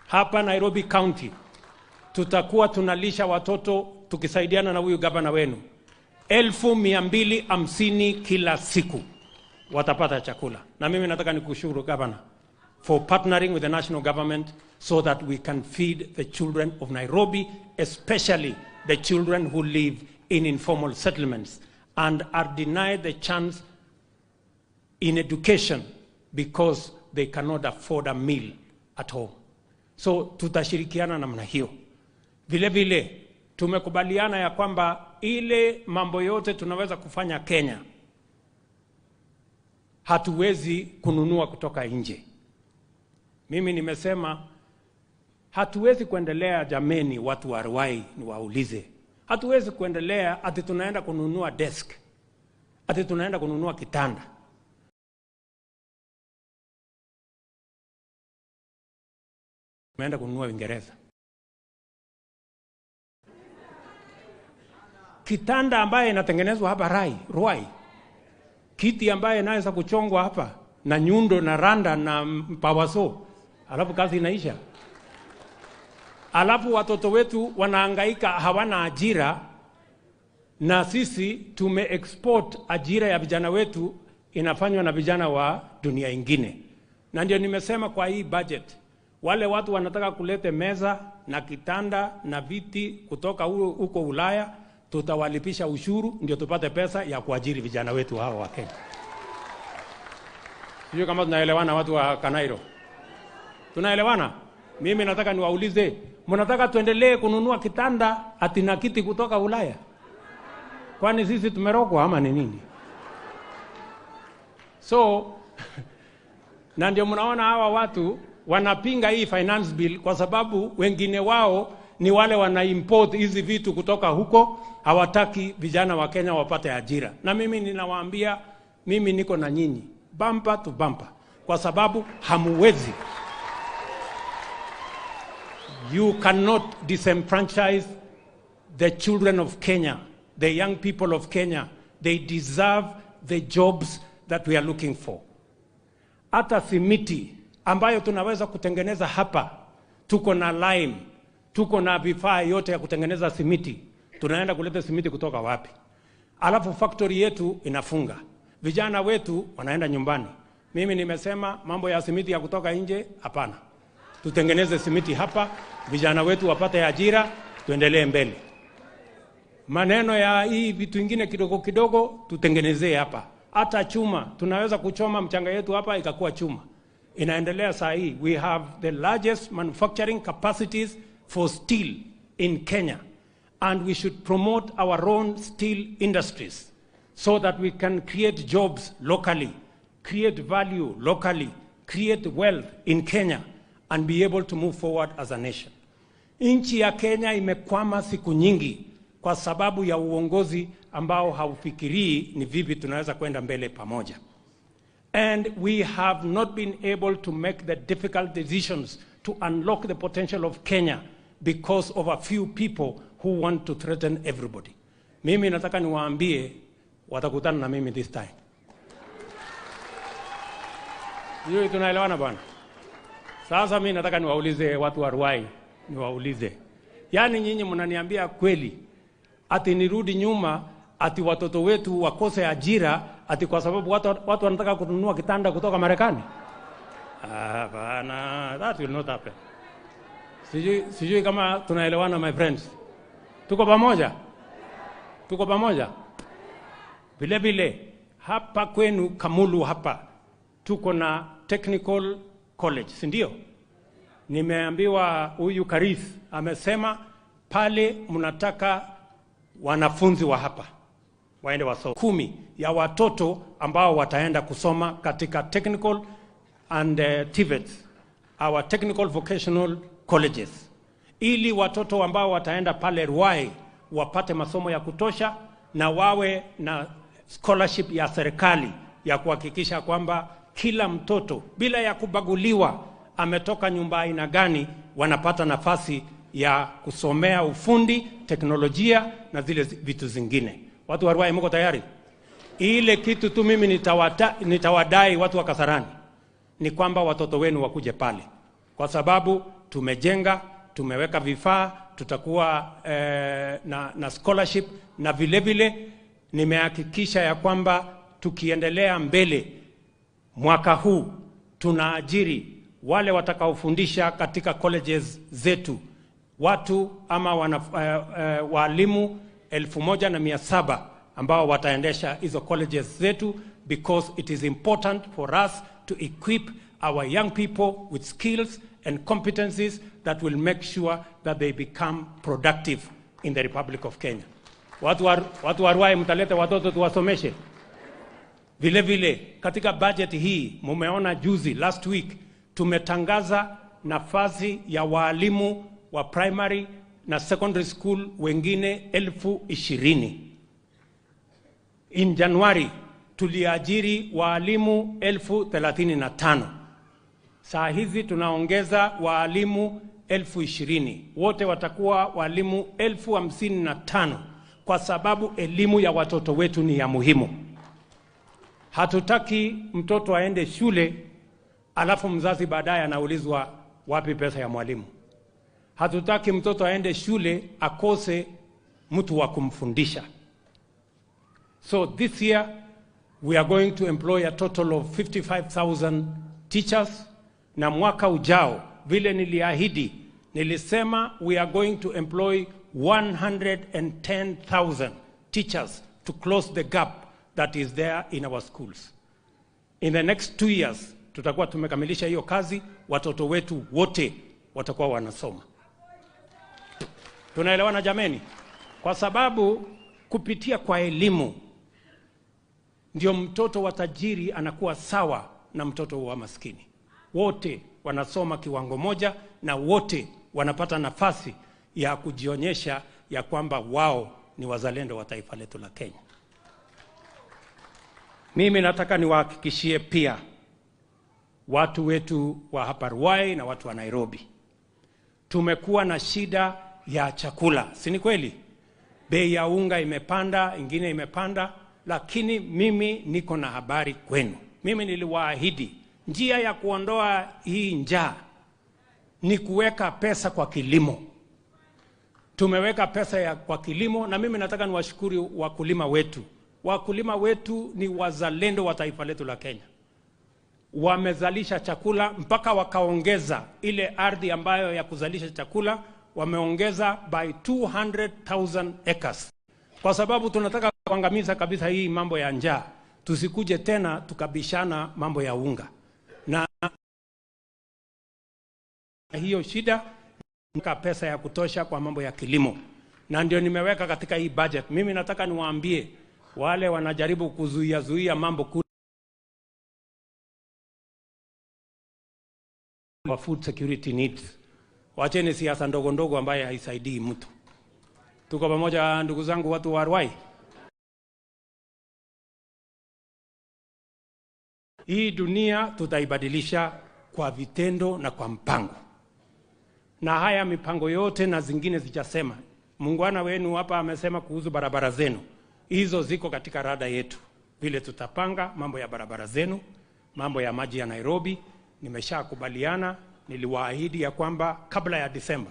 Hapa Nairobi County tutakuwa tunalisha watoto tukisaidiana na huyu gavana wenu 250,000 kila siku watapata chakula. Na mimi nataka nikushukuru gavana for partnering with the national government so that we can feed the children of Nairobi, especially the children who live in informal settlements and are denied the chance in education because they cannot afford a meal at home. So tutashirikiana namna hiyo. Vile vile tumekubaliana ya kwamba ile mambo yote tunaweza kufanya Kenya hatuwezi kununua kutoka nje. Mimi nimesema hatuwezi kuendelea, jameni, watu wa Ruai niwaulize, hatuwezi kuendelea ati tunaenda kununua desk, ati tunaenda kununua kitanda. Tunaenda kununua Uingereza. Kitanda ambaye inatengenezwa hapa Ruai, kiti ambaye inaweza kuchongwa hapa na nyundo na randa na pawaso, alafu kazi inaisha. Alafu watoto wetu wanahangaika, hawana ajira, na sisi tume-export ajira ya vijana wetu inafanywa na vijana wa dunia ingine. Na ndio nimesema kwa hii budget, wale watu wanataka kulete meza na kitanda na viti kutoka huko Ulaya, tutawalipisha ushuru ndio tupate pesa ya kuajiri vijana wetu hao wa Kenya. Sijui kama tunaelewana watu wa Kanairo. Tunaelewana? Mimi nataka niwaulize, mnataka tuendelee kununua kitanda ati na kiti kutoka Ulaya? Kwani sisi tumerogwa ama ni nini? So na ndio mnaona hawa watu wanapinga hii finance bill kwa sababu wengine wao ni wale wana import hizi vitu kutoka huko, hawataki vijana wa Kenya wapate ajira. Na mimi ninawaambia, mimi niko na nyinyi bumper to bumper, kwa sababu hamuwezi. You cannot disenfranchise the children of Kenya, the young people of Kenya. They deserve the jobs that we are looking for. Hata simiti ambayo tunaweza kutengeneza hapa, tuko na lime, tuko na vifaa yote ya kutengeneza simiti. Tunaenda kuleta simiti kutoka wapi? Alafu factory yetu inafunga, vijana wetu wanaenda nyumbani. Mimi nimesema mambo ya simiti ya kutoka nje, hapana. Tutengeneze simiti hapa, vijana wetu wapate ajira, tuendelee mbele. Maneno ya hii vitu vingine kidogo kidogo tutengenezee hapa. Hata chuma tunaweza kuchoma mchanga yetu hapa ikakuwa chuma. Inaendelea saa hii. We have the largest manufacturing capacities for steel in Kenya, and we should promote our own steel industries so that we can create jobs locally, create value locally, create wealth in Kenya, and be able to move forward as a nation. Nchi ya Kenya imekwama siku nyingi kwa sababu ya uongozi ambao haufikirii ni vipi tunaweza kwenda mbele pamoja. And we have not been able to make the difficult decisions to unlock the potential of Kenya because of a few people who want to threaten everybody. Mimi nataka niwaambie watakutana na mimi this time. Sijui tunaelewana bwana? Sasa mimi nataka niwaulize watu wa Ruai, niwaulize. Yaani nyinyi mnaniambia kweli ati nirudi nyuma ati watoto wetu wakose ajira ati kwa sababu watu wanataka kununua kitanda kutoka Marekani? Hapana, that will not happen. Sijui kama tunaelewana my friends. Tuko pamoja? Tuko pamoja? Vile vile hapa kwenu Kamulu hapa tuko na technical college, si ndio? Nimeambiwa huyu Karis amesema pale mnataka wanafunzi wa hapa waende wasome. 10 ya watoto ambao wataenda kusoma katika technical and TVETs, our technical vocational colleges, ili watoto ambao wataenda pale Ruai wapate masomo ya kutosha na wawe na scholarship ya serikali ya kuhakikisha kwamba kila mtoto bila ya kubaguliwa ametoka nyumba aina gani wanapata nafasi ya kusomea ufundi, teknolojia na zile vitu zingine. Watu wa Ruai mko tayari? Ile kitu tu mimi nitawadai watu wa Kasarani ni kwamba watoto wenu wakuje pale, kwa sababu tumejenga, tumeweka vifaa, tutakuwa na scholarship, na vile vile nimehakikisha ya kwamba tukiendelea mbele mwaka huu tunaajiri wale watakaofundisha katika colleges zetu watu ama walimu 1,700 ambao wataendesha hizo colleges zetu, because it is important for us to equip our young people with skills and competencies that will make sure that they become productive in the Republic of Kenya. Watu wa Ruai mtalete watoto tuwasomeshe. Vile vile katika budget hii mumeona juzi last week tumetangaza nafasi ya walimu wa primary na secondary school wengine 20,000. In January tuliajiri walimu 35,000. Saa hizi tunaongeza walimu 20,000. Wote watakuwa walimu 55,000, kwa sababu elimu ya watoto wetu ni ya muhimu. Hatutaki mtoto aende shule alafu mzazi baadaye anaulizwa wapi pesa ya mwalimu. Hatutaki mtoto aende shule akose mtu wa kumfundisha. So this year we are going to employ a total of 55,000 teachers. Na mwaka ujao vile niliahidi, nilisema we are going to employ 110,000 teachers to close the gap that is there in our schools. In the next 2 years tutakuwa tumekamilisha hiyo kazi, watoto wetu wote watakuwa wanasoma. Tunaelewana jameni? Kwa sababu kupitia kwa elimu ndio mtoto wa tajiri anakuwa sawa na mtoto wa maskini. Wote wanasoma kiwango moja na wote wanapata nafasi ya kujionyesha ya kwamba wao ni wazalendo wa taifa letu la Kenya. Mimi nataka niwahakikishie pia watu wetu wa hapa Ruai na watu wa Nairobi, tumekuwa na shida ya chakula, si ni kweli? Bei ya unga imepanda, ingine imepanda, lakini mimi niko na habari kwenu. Mimi niliwaahidi njia ya kuondoa hii njaa ni kuweka pesa kwa kilimo. Tumeweka pesa kwa kilimo, na mimi nataka niwashukuru wakulima wetu. Wakulima wetu ni wazalendo wa taifa letu la Kenya. Wamezalisha chakula mpaka wakaongeza ile ardhi ambayo ya kuzalisha chakula, wameongeza by 200,000 acres. Kwa sababu tunataka kuangamiza kabisa hii mambo ya njaa. Tusikuje tena tukabishana mambo ya unga. Na hiyo shida nika pesa ya kutosha kwa mambo ya kilimo. Na ndio nimeweka katika hii budget. Mimi nataka niwaambie wale wanajaribu kuzuia mambo kule wa food security needs. Wacheni siasa ndogo ndogo ambaye haisaidii mtu. Tuko pamoja ndugu zangu watu wa Ruai. Hii dunia tutaibadilisha kwa vitendo na kwa mpango. Na haya mipango yote na zingine zijasema. Muungwana wenu hapa amesema kuhusu barabara zenu. Hizo ziko katika rada yetu. Vile tutapanga mambo ya barabara zenu. Mambo ya maji ya Nairobi nimeshakubaliana, niliwaahidi ya kwamba kabla ya Disemba,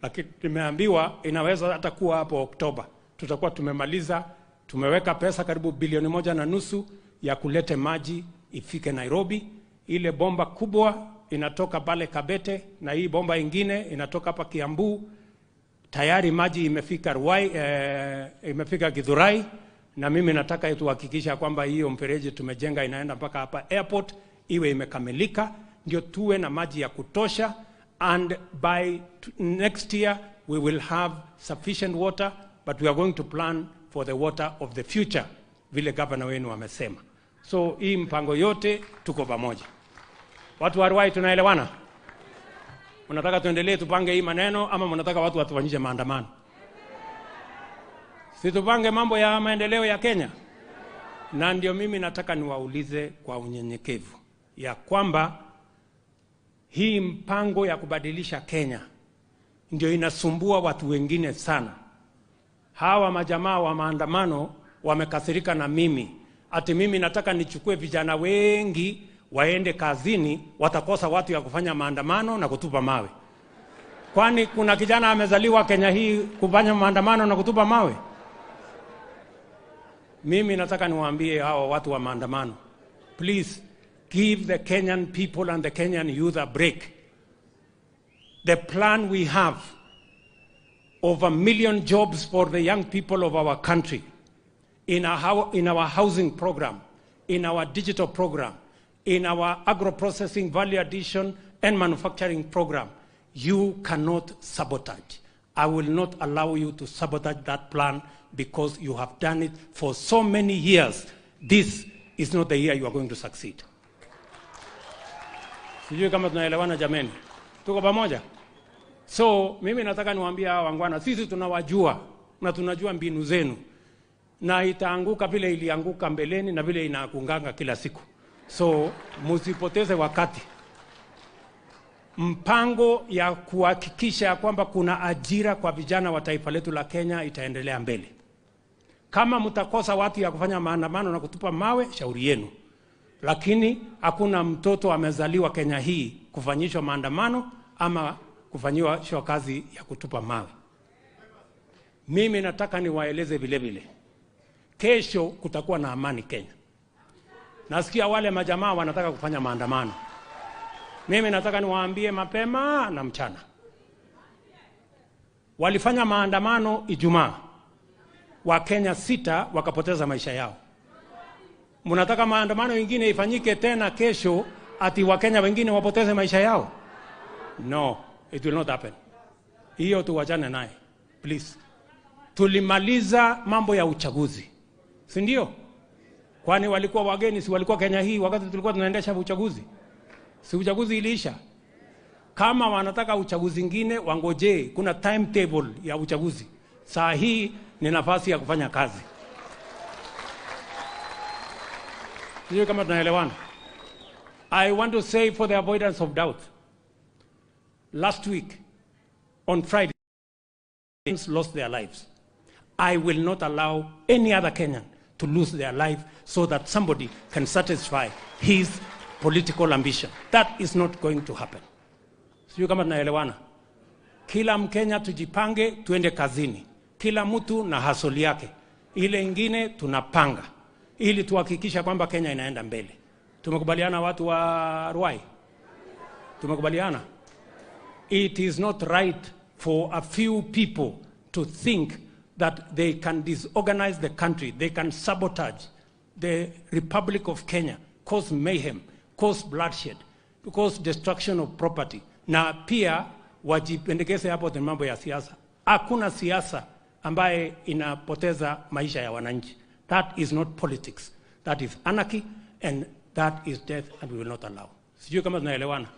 lakini nimeambiwa inaweza hata kuwa hapo Oktoba tutakuwa tumemaliza. Tumeweka pesa karibu 1.5 bilioni ya kulete maji ifike Nairobi. Ile bomba kubwa inatoka pale Kabete na hii bomba ingine inatoka hapa Kiambu. Tayari maji imefika Ruai, imefika Githurai, na mimi nataka tuhakikisha kwamba hiyo mfereji tumejenga inaenda mpaka hapa airport iwe imekamilika, ndio tuwe na maji ya kutosha, and by next year we will have sufficient water, but we are going to plan for the water of the future, vile gavana wenu amesema. So hii mpango yote tuko pamoja. Watu wa Ruai, tunaelewana? Mnataka tuendelee tupange hii maneno ama mnataka watu watufanyishe maandamano? Si tupange mambo ya maendeleo ya Kenya? Na ndio mimi nataka niwaulize kwa unyenyekevu ya kwamba hii mpango ya kubadilisha Kenya ndio inasumbua watu wengine sana. Hawa majamaa wa maandamano wamekasirika na mimi, ati mimi nataka nichukue vijana wengi waende kazini, watakosa watu ya kufanya maandamano na kutupa mawe. Kwani kuna kijana amezaliwa Kenya hii kufanya maandamano na kutupa mawe? Mimi nataka niwaambie hawa watu wa maandamano, please give the Kenyan people and the Kenyan youth a break. The plan we have of 1 million jobs for the young people of our country in our housing program, in our digital program, in our agro-processing value addition and manufacturing program, you cannot sabotage. I will not allow you to sabotage that plan because you have done it for so many years. This is not the year you are going to succeed. Sijui kama tunaelewana jameni. Tuko pamoja? So mimi nataka niwaambie hawa wangwana, sisi tunawajua na tunajua mbinu zenu, na itaanguka vile ilianguka mbeleni na vile inaangukanga kila siku. So musipoteze wakati. Mpango ya kuhakikisha ya kwamba kuna ajira kwa vijana wa taifa letu la Kenya itaendelea mbele. Kama mtakosa watu ya kufanya maandamano na kutupa mawe, shauri yenu, lakini hakuna mtoto amezaliwa Kenya hii kufanyishwa maandamano ama kufanyiwa kazi ya kutupa mawe. Mimi nataka niwaeleze vile vile, kesho kutakuwa na amani Kenya. Nasikia wale majamaa wanataka kufanya maandamano. Mimi nataka niwaambie mapema na mchana, walifanya maandamano Ijumaa, Wakenya 6 wakapoteza maisha yao. Mnataka maandamano ingine ifanyike tena kesho ati Wakenya wengine wapoteze maisha yao? No, it will not happen. Hiyo tuwachane naye please. Tulimaliza mambo ya uchaguzi, si ndio? Kwani walikuwa wageni? Si walikuwa Kenya hii wakati tulikuwa tunaendesha uchaguzi? Si uchaguzi iliisha? Kama wanataka uchaguzi ingine wangojee, kuna timetable ya uchaguzi. Saa hii ni nafasi ya kufanya kazi. Sijui kama tunaelewana. I want to say, for the avoidance of doubt, last week on Friday, lost their lives. I will not allow any other Kenyan to lose their life so that somebody can satisfy his political ambition. That is not going to happen. Sijui kama tunaelewana. Kila Mkenya tujipange, tuende kazini. Kila mtu na hustle yake. Ile ingine tunapanga ili tuhakikisha kwamba Kenya inaenda mbele. Tumekubaliana, watu wa Ruai? Tumekubaliana? It is not right for a few people to think that they can disorganize the country, they can sabotage the Republic of Kenya, cause mayhem, cause bloodshed, cause destruction of property, na pia wajipendekeze hapo ni mambo ya siasa. Hakuna siasa ambaye inapoteza maisha ya wananchi. That is not politics. That is anarchy and that is death, and we will not allow. Sijui kama tunaelewana.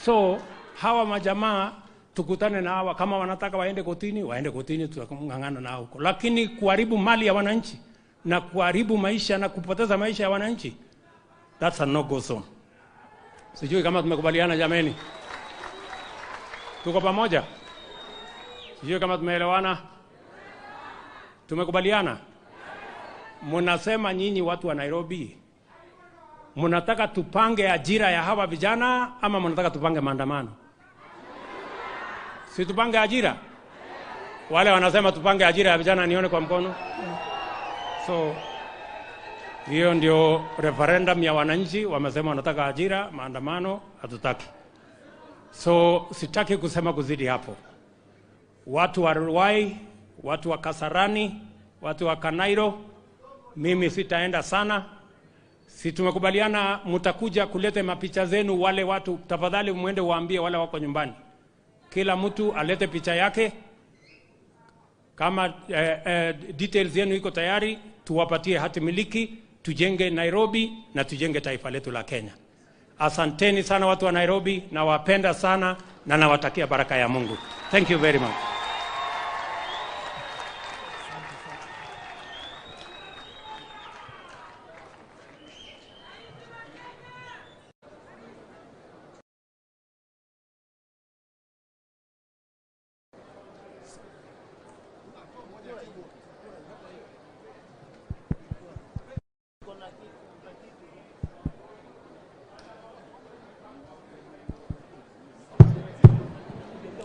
So hawa majamaa tukutane na hawa, kama wanataka waende kotini, waende kotini, tutang'ang'ana nao huko. Lakini kuharibu mali ya wananchi na kuharibu maisha na kupoteza maisha ya wananchi, that's a no-go zone. Sijui kama tumekubaliana jameni. Tuko pamoja? Sijui kama tumeelewana. Tumekubaliana? Mnasema nyinyi watu wa Nairobi, Mnataka tupange ajira ya hawa vijana ama mnataka tupange maandamano? Si tupange ajira? Wale wanasema tupange ajira ya vijana, nione kwa mkono. So hiyo ndio referendum ya wananchi, wamesema wanataka ajira, maandamano hatutaki. So sitaki kusema kuzidi hapo. Watu wa Ruai, watu wa Kasarani, watu wa Kanairo, mimi sitaenda sana. Si tumekubaliana mtakuja kuleta mapicha zenu wale watu, tafadhali muende waambie wale wako nyumbani. Kila mtu alete picha yake. Kama details yenu iko tayari, tuwapatie hati miliki, tujenge Nairobi na tujenge taifa letu la Kenya. Asanteni sana watu wa Nairobi, nawapenda sana na nawatakia baraka ya Mungu. Thank you very much.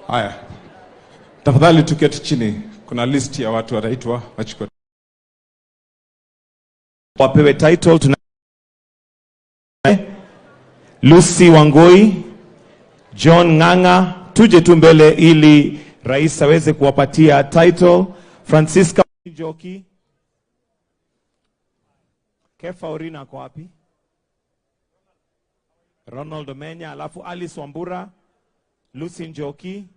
Haya, tafadhali tuketi chini. Kuna list ya watu wataitwa wachukue. Wapewe title. Tuna Lucy Wangui, John Ng'ang'a, tuje tu mbele ili rais aweze kuwapatia title. Francisca Njoki, Kefa Orina ako wapi? Ronald Omenya, alafu Alice Wambura, Lucy Njoki,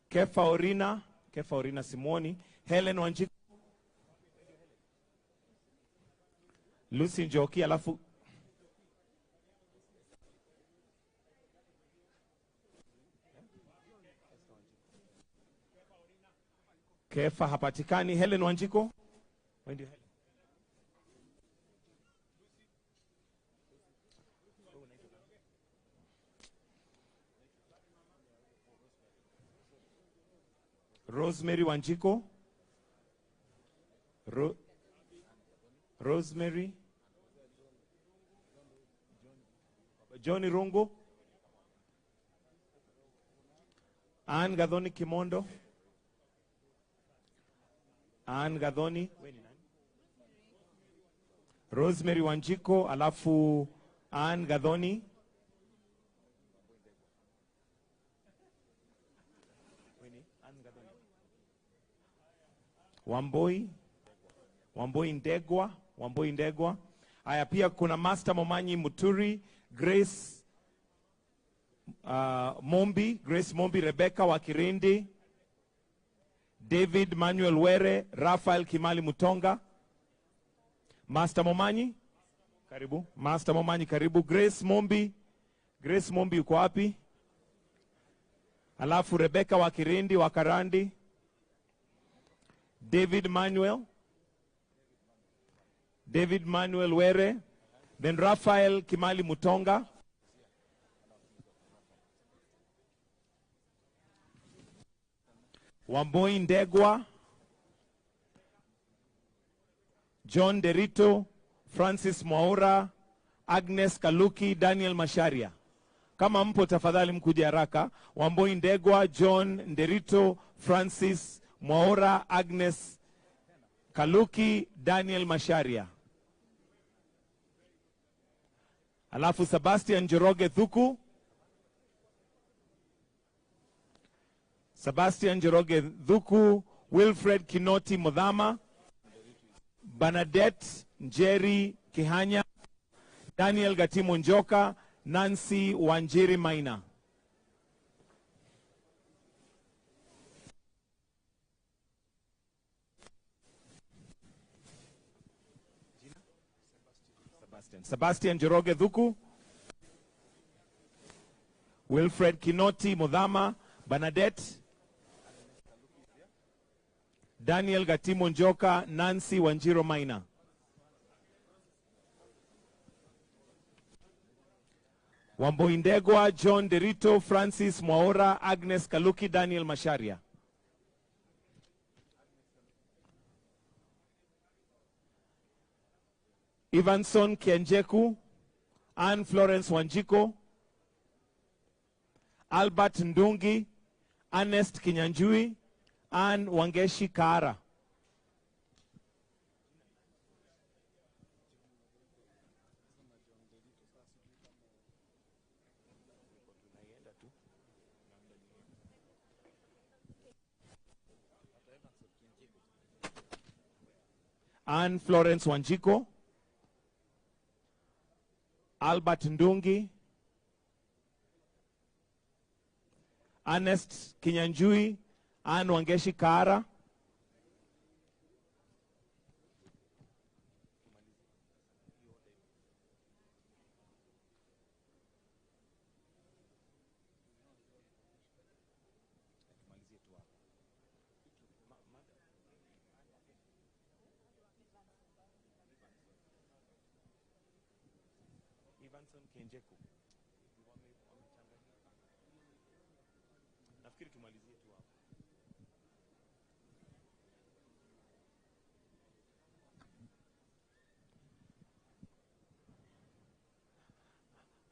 Kefa Orina, Kefa Orina Simoni, Helen Wanjiku, Lucy Njoki, alafu Kefa hapatikani. Helen Wanjiku, Wendy Helen. Rosemary Wanjiku, Rosemary, Johnny Rungu, Ann Gathoni Kimondo, Ann Gathoni, Rosemary Wanjiku, alafu Ann Gathoni, Wamboi, Wamboi Ndegwa, Wamboi Ndegwa. Haya, pia kuna Master Momanyi Muturi, Grace Mombi, Grace Mombi, Rebecca Wakirindi, David Manuel Were, Rafael Kimali Mutonga. Master Momanyi, karibu. Master Momanyi, karibu. Grace Mombi, Grace Mombi yuko wapi? Alafu Rebecca Wakirindi Wakarandi, David Manuel, David Manuel Were, then Rafael Kimali Mutonga, Wamboi Ndegwa, John Derito, Francis Mwaura, Agnes Kaluki, Daniel Masharia. Kama mpo tafadhali mkuje haraka. Wamboi Ndegwa, John Nderito, Francis Mwaura, Agnes Kaluki, Daniel Masharia. Alafu Sebastian Njoroge Thuku, Sebastian Njoroge Thuku, Wilfred Kinoti Modhama, Bernadette Njeri Kihanya, Daniel Gatimu Njoka, Nancy Wanjiri Maina. Sebastian Njoroge Thuku, Wilfred Kinoti Modhama, Bernadette, Daniel Gatimu Njoka, Nancy Wanjiro Maina. Wamboi Ndegwa, John Derito, Francis Mwaura, Agnes Kaluki, Daniel Masharia. Evanson Kienjeku, Ann Florence Wanjiko, Albert Ndungi, Ernest Kinyanjui, Ann Wangeshi Kaara. Ann Florence Wanjiko, Albert Ndungi, Ernest Kinyanjui, Ann Wangeshi Kaara. Evanson Kienjeku. Nafikiri tumalizie tu hapo.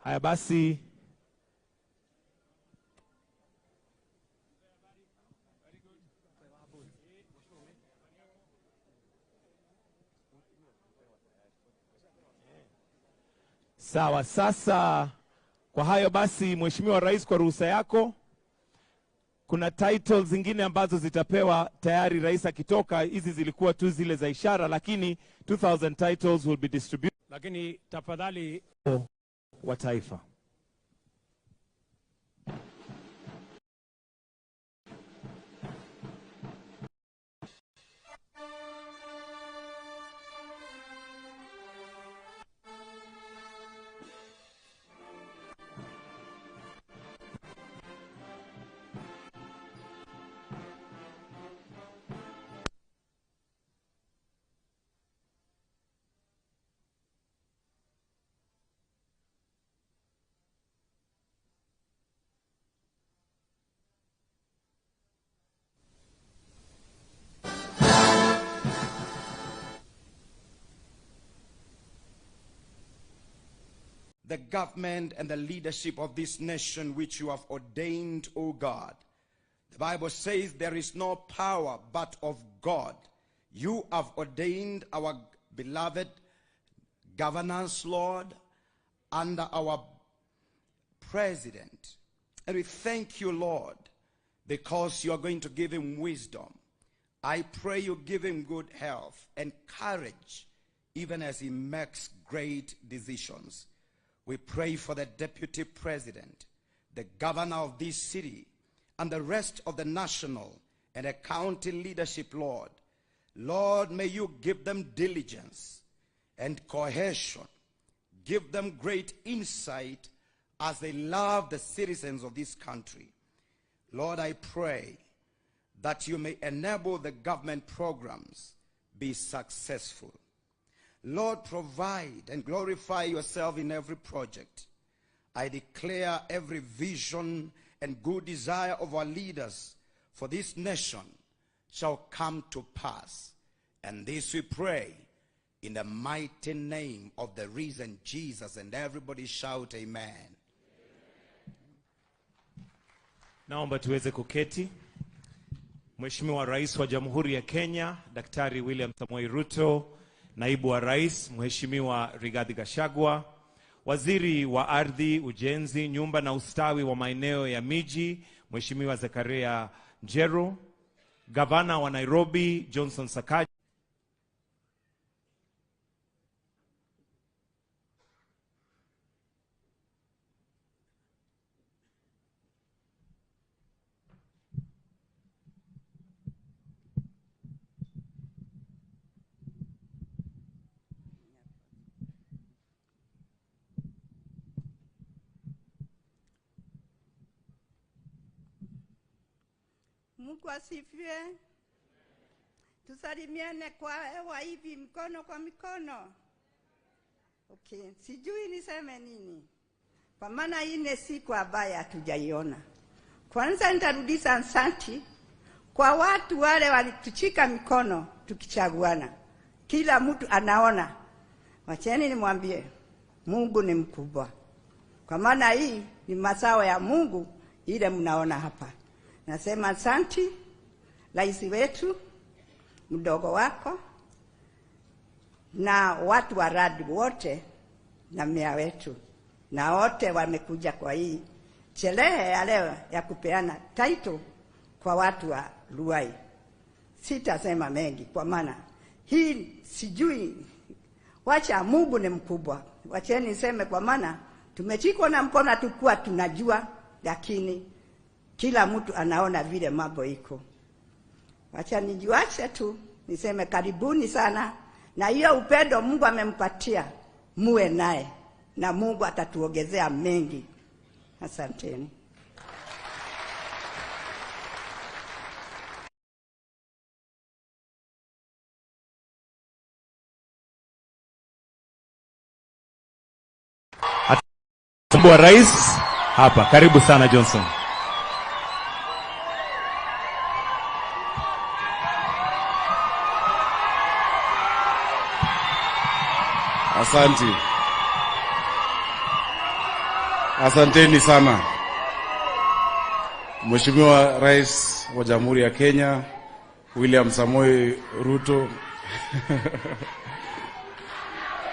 Haya basi, sawa. Sasa kwa hayo basi, Mheshimiwa Rais, kwa ruhusa yako, kuna titles zingine ambazo zitapewa tayari rais akitoka. Hizi zilikuwa tu zile za ishara, lakini 2000 titles will be distributed. Lakini tafadhali wa taifa. The government and the leadership of this nation which you have ordained, O God. The Bible says there is no power but of God. You have ordained our beloved governance, Lord, under our president. And we thank you, Lord, because you are going to give him wisdom. I pray you give him good health and courage, even as he makes great decisions. We pray for the deputy president, the governor of this city, and the rest of the national and the county leadership, Lord. Lord, may you give them diligence and cohesion. Give them great insight as they love the citizens of this country. Lord, I pray that you may enable the government programs be successful. Lord, provide and glorify yourself in every project. I declare every vision and good desire of our leaders for this nation shall come to pass. And this we pray in the mighty name of the risen Jesus. And everybody shout amen. Naomba tuweze kuketi. Mheshimiwa Rais wa Jamhuri ya Kenya, Daktari William Samoei Ruto, Naibu wa Rais Mheshimiwa Rigathi Gachagua, Waziri wa Ardhi, Ujenzi, Nyumba na Ustawi wa Maeneo ya Miji Mheshimiwa Zakaria Njeru, Gavana wa Nairobi Johnson Sakaja, Mungu asifiwe. Tusalimiane kwa hewa hivi, mkono kwa mikono. Okay, sijui niseme nini, kwa maana hii ni siku ambayo hatujaiona. Kwanza nitarudisha asante kwa watu wale walitushika mikono tukichaguana. Kila mtu anaona. Wacheni nimwambie Mungu ni mkubwa, kwa maana hii ni mazao ya Mungu ile mnaona hapa. Nasema asanti rais wetu, mdogo wako na watu wa radi wote na mea wetu na wote wamekuja kwa hii sherehe ya leo ya kupeana title kwa watu wa Ruai. Sitasema mengi kwa maana hii sijui, wacha Mungu ni mkubwa. Wacheni niseme kwa maana tumechikwa na mkono, tukua tunajua, lakini kila mtu anaona vile mambo iko. Wacha nijuache tu niseme karibuni sana, na hiyo upendo Mungu amempatia muwe naye, na Mungu atatuongezea mengi. Asanteni. Naibu wa Rais hapa. Karibu sana Johnson. Asante. Asanteni sana. Mheshimiwa Rais wa Jamhuri ya Kenya William Samoei Ruto.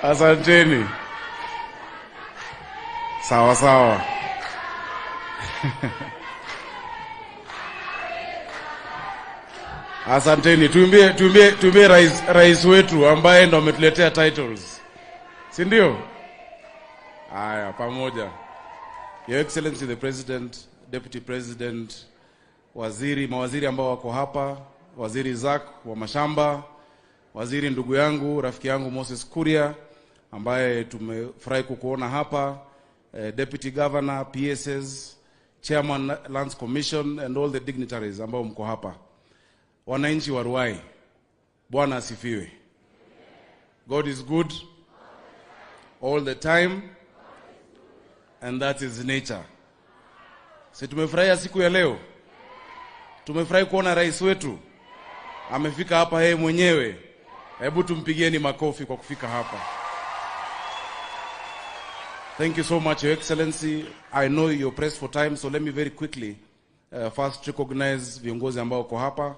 Asanteni. Sawa sawa. Asanteni. Tuimbie rais wetu ambaye ndo ametuletea titles. Si ndio? Haya, pamoja. Your Excellency the President, Deputy President, waziri, mawaziri ambao wako hapa, Waziri Zack wa mashamba, waziri ndugu yangu, rafiki yangu Moses Kuria ambaye tumefurahi kukuona hapa, Deputy Governor, PSS, Chairman Lands Commission and all the dignitaries ambao mko hapa. Wananchi wa Ruai, Bwana asifiwe. God is good all the time and that is nature. Si tumefurahia siku ya leo? Tumefurahi kuona rais wetu amefika hapa yeye mwenyewe. Hebu tumpigieni makofi kwa kufika hapa. Thank you so much, Your Excellency. I know you're pressed for time, so let me very quickly first recognize viongozi ambao wako hapa.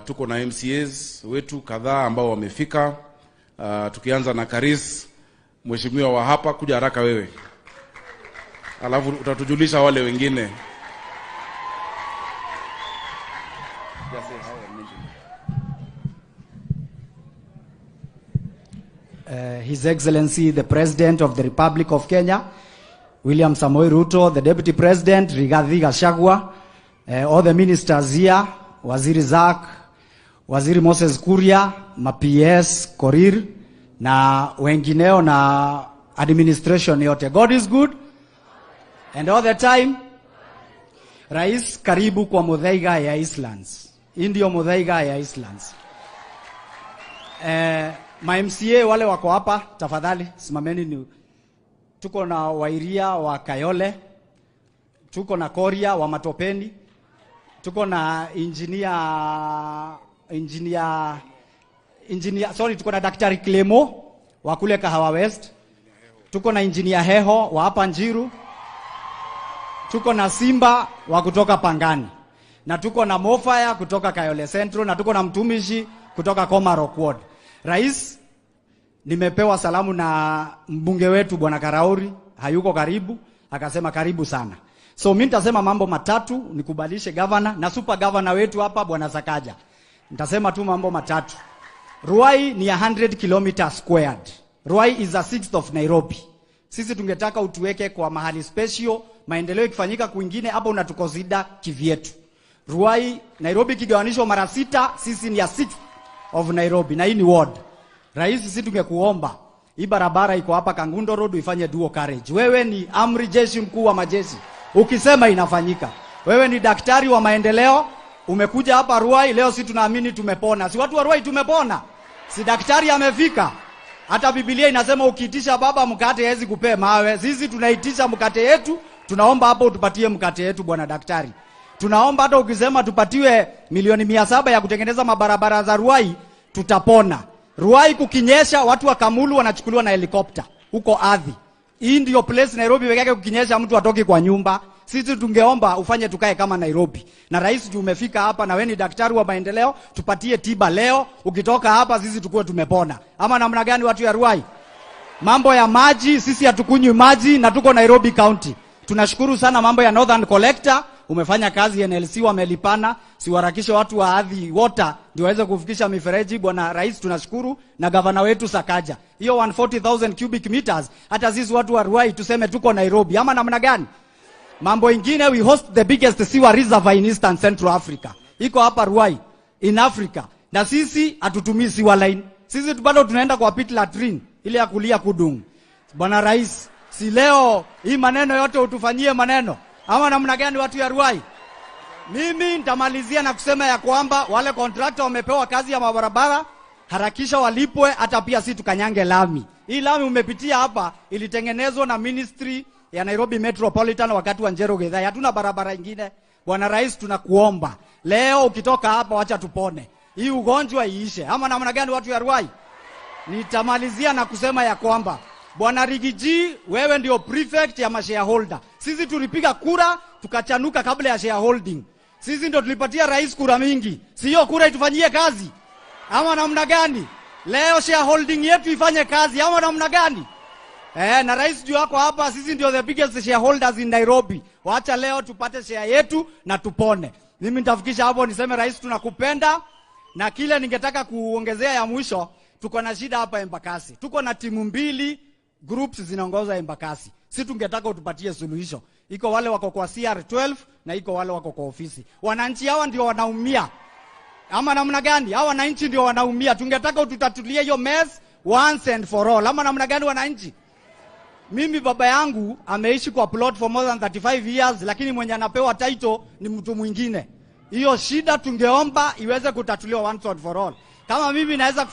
Tuko na MCAs wetu kadhaa ambao wamefika. Tukianza na Karis, mheshimiwa wa hapa, kuja haraka wewe. Alafu utatujulisha wale wengine. His Excellency the President of the Republic of Kenya, William Samoei Ruto, the Deputy President, Rigathi Gachagua, all the ministers here, Waziri Zack, Waziri Moses Kuria, ma PS, Korir, na wengineo na administration yote. God is good and all the time. Rais, karibu kwa Muthaiga ya Eastlands. Hii ndio Muthaiga ya Eastlands. Ma MCA wale wako hapa, tafadhali simameni. Ni tuko na Wairia wa Kayole, tuko na Koria wa Matopeni, tuko na engineer, sorry, tuko na Daktari Clemo wa kule Kahawa West, tuko na Engineer Heho wa hapa Njiru, tuko na Simba wa kutoka Pangani, na tuko na Mofaya kutoka Kayole Central, na tuko na mtumishi kutoka Komarok Ward. Rais, nimepewa salamu na mbunge wetu Bwana Karauri, hayuko karibu, akasema karibu sana. So mimi nitasema mambo matatu, nikubalishe governor na super governor wetu hapa Bwana Sakaja. Nitasema tu mambo matatu. Ruai ni 100 kilometers squared. Ruai is a sixth of Nairobi. Sisi tungetaka utuweke kwa mahali special, maendeleo ikifanyika kwingine hapo unatuconsider kivyetu. Ruai, Nairobi ikigawanishwa mara 6, sisi ni a sixth of Nairobi, na hii ni ward. Rais, sisi tungekuomba hii barabara iko hapa Kangundo Road uifanye dual carriage. Wewe ni amri jeshi mkuu wa majeshi, ukisema inafanyika. Wewe ni daktari wa maendeleo, umekuja hapa Ruai leo, si tunaamini tumepona. Si watu wa Ruai tumepona? Si daktari amefika? Hata Biblia inasema ukiitisha baba mkate hawezi kupea mawe. Sisi tunaitisha mkate yetu, tunaomba hapo utupatie mkate yetu bwana daktari. Tunaomba hata ukisema tupatiwe milioni 700 ya kutengeneza mabarabara za Ruai, tutapona. Ruai kukinyesha watu wa Kamulu wanachukuliwa na helikopta huko Athi. Hii ndio place Nairobi peke yake kukinyesha mtu atoki kwa nyumba. Sisi tungeomba ufanye tukae kama Nairobi. Na rais, juu umefika hapa na wewe ni daktari wa maendeleo, tupatie tiba leo, ukitoka hapa sisi tukue tumepona. Ama namna gani watu ya Ruai? Mambo ya maji, sisi hatukunywi maji na tuko Nairobi County. Tunashukuru sana mambo ya Northern Collector, umefanya kazi, NLC wamelipana, siwaharakishe watu wa Athi Water ndio waweze kufikisha mifereji. Bwana Rais, tunashukuru na gavana wetu Sakaja. Hiyo 140,000 cubic meters, hata sisi watu wa Ruai tuseme tuko Nairobi, ama namna gani? Mambo ingine, we host the biggest sewer reservoir in Eastern Central Africa. Iko hapa Ruai in Africa. Na sisi hatutumii sewer line. Sisi bado tunaenda kwa pit latrine ile ya kulia kudung. Bwana Rais, si leo hii maneno yote utufanyie maneno ama namna gani watu ya Ruai? Mimi nitamalizia na kusema ya kwamba wale contractor wamepewa kazi ya mabarabara, harakisha walipwe, hata pia si tukanyange lami. Hii lami umepitia hapa ilitengenezwa na ministry ya Nairobi Metropolitan wakati wa Njero Githae. Hatuna barabara ingine. Bwana Rais, tunakuomba leo ukitoka hapa, wacha tupone hii ugonjwa iishe, ama namna gani watu ya Ruai? Nitamalizia na kusema ya kwamba Bwana Riggy G, wewe ndio prefect ya mashareholder. Sisi tulipiga kura tukachanuka kabla ya shareholding. Sisi ndio tulipatia rais kura mingi, sio kura itufanyie kazi ama namna gani? Leo shareholding yetu ifanye kazi ama namna gani? Na rais juu yako hapa, sisi ndio the biggest shareholders in Nairobi. Wacha leo tupate share yetu na tupone. Mimi nitafikisha hapo niseme rais, tunakupenda. Na kile ningetaka kuongezea ya mwisho, tuko na shida hapa Embakasi. Tuko na timu mbili groups zinaongoza Embakasi. Si tungetaka utupatie suluhisho. Iko wale wako kwa CR12 na iko wale wako kwa ofisi. Wananchi hawa ndio wanaumia. Ama namna gani? Hawa wananchi ndio wanaumia. Tungetaka ututatulie hiyo mess once and for all. Ama namna gani wananchi? Mimi baba yangu ameishi kwa plot for more than 35 years, lakini mwenye anapewa title ni mtu mwingine. Hiyo shida tungeomba iweze kutatuliwa once and for all. Kama mimi naweza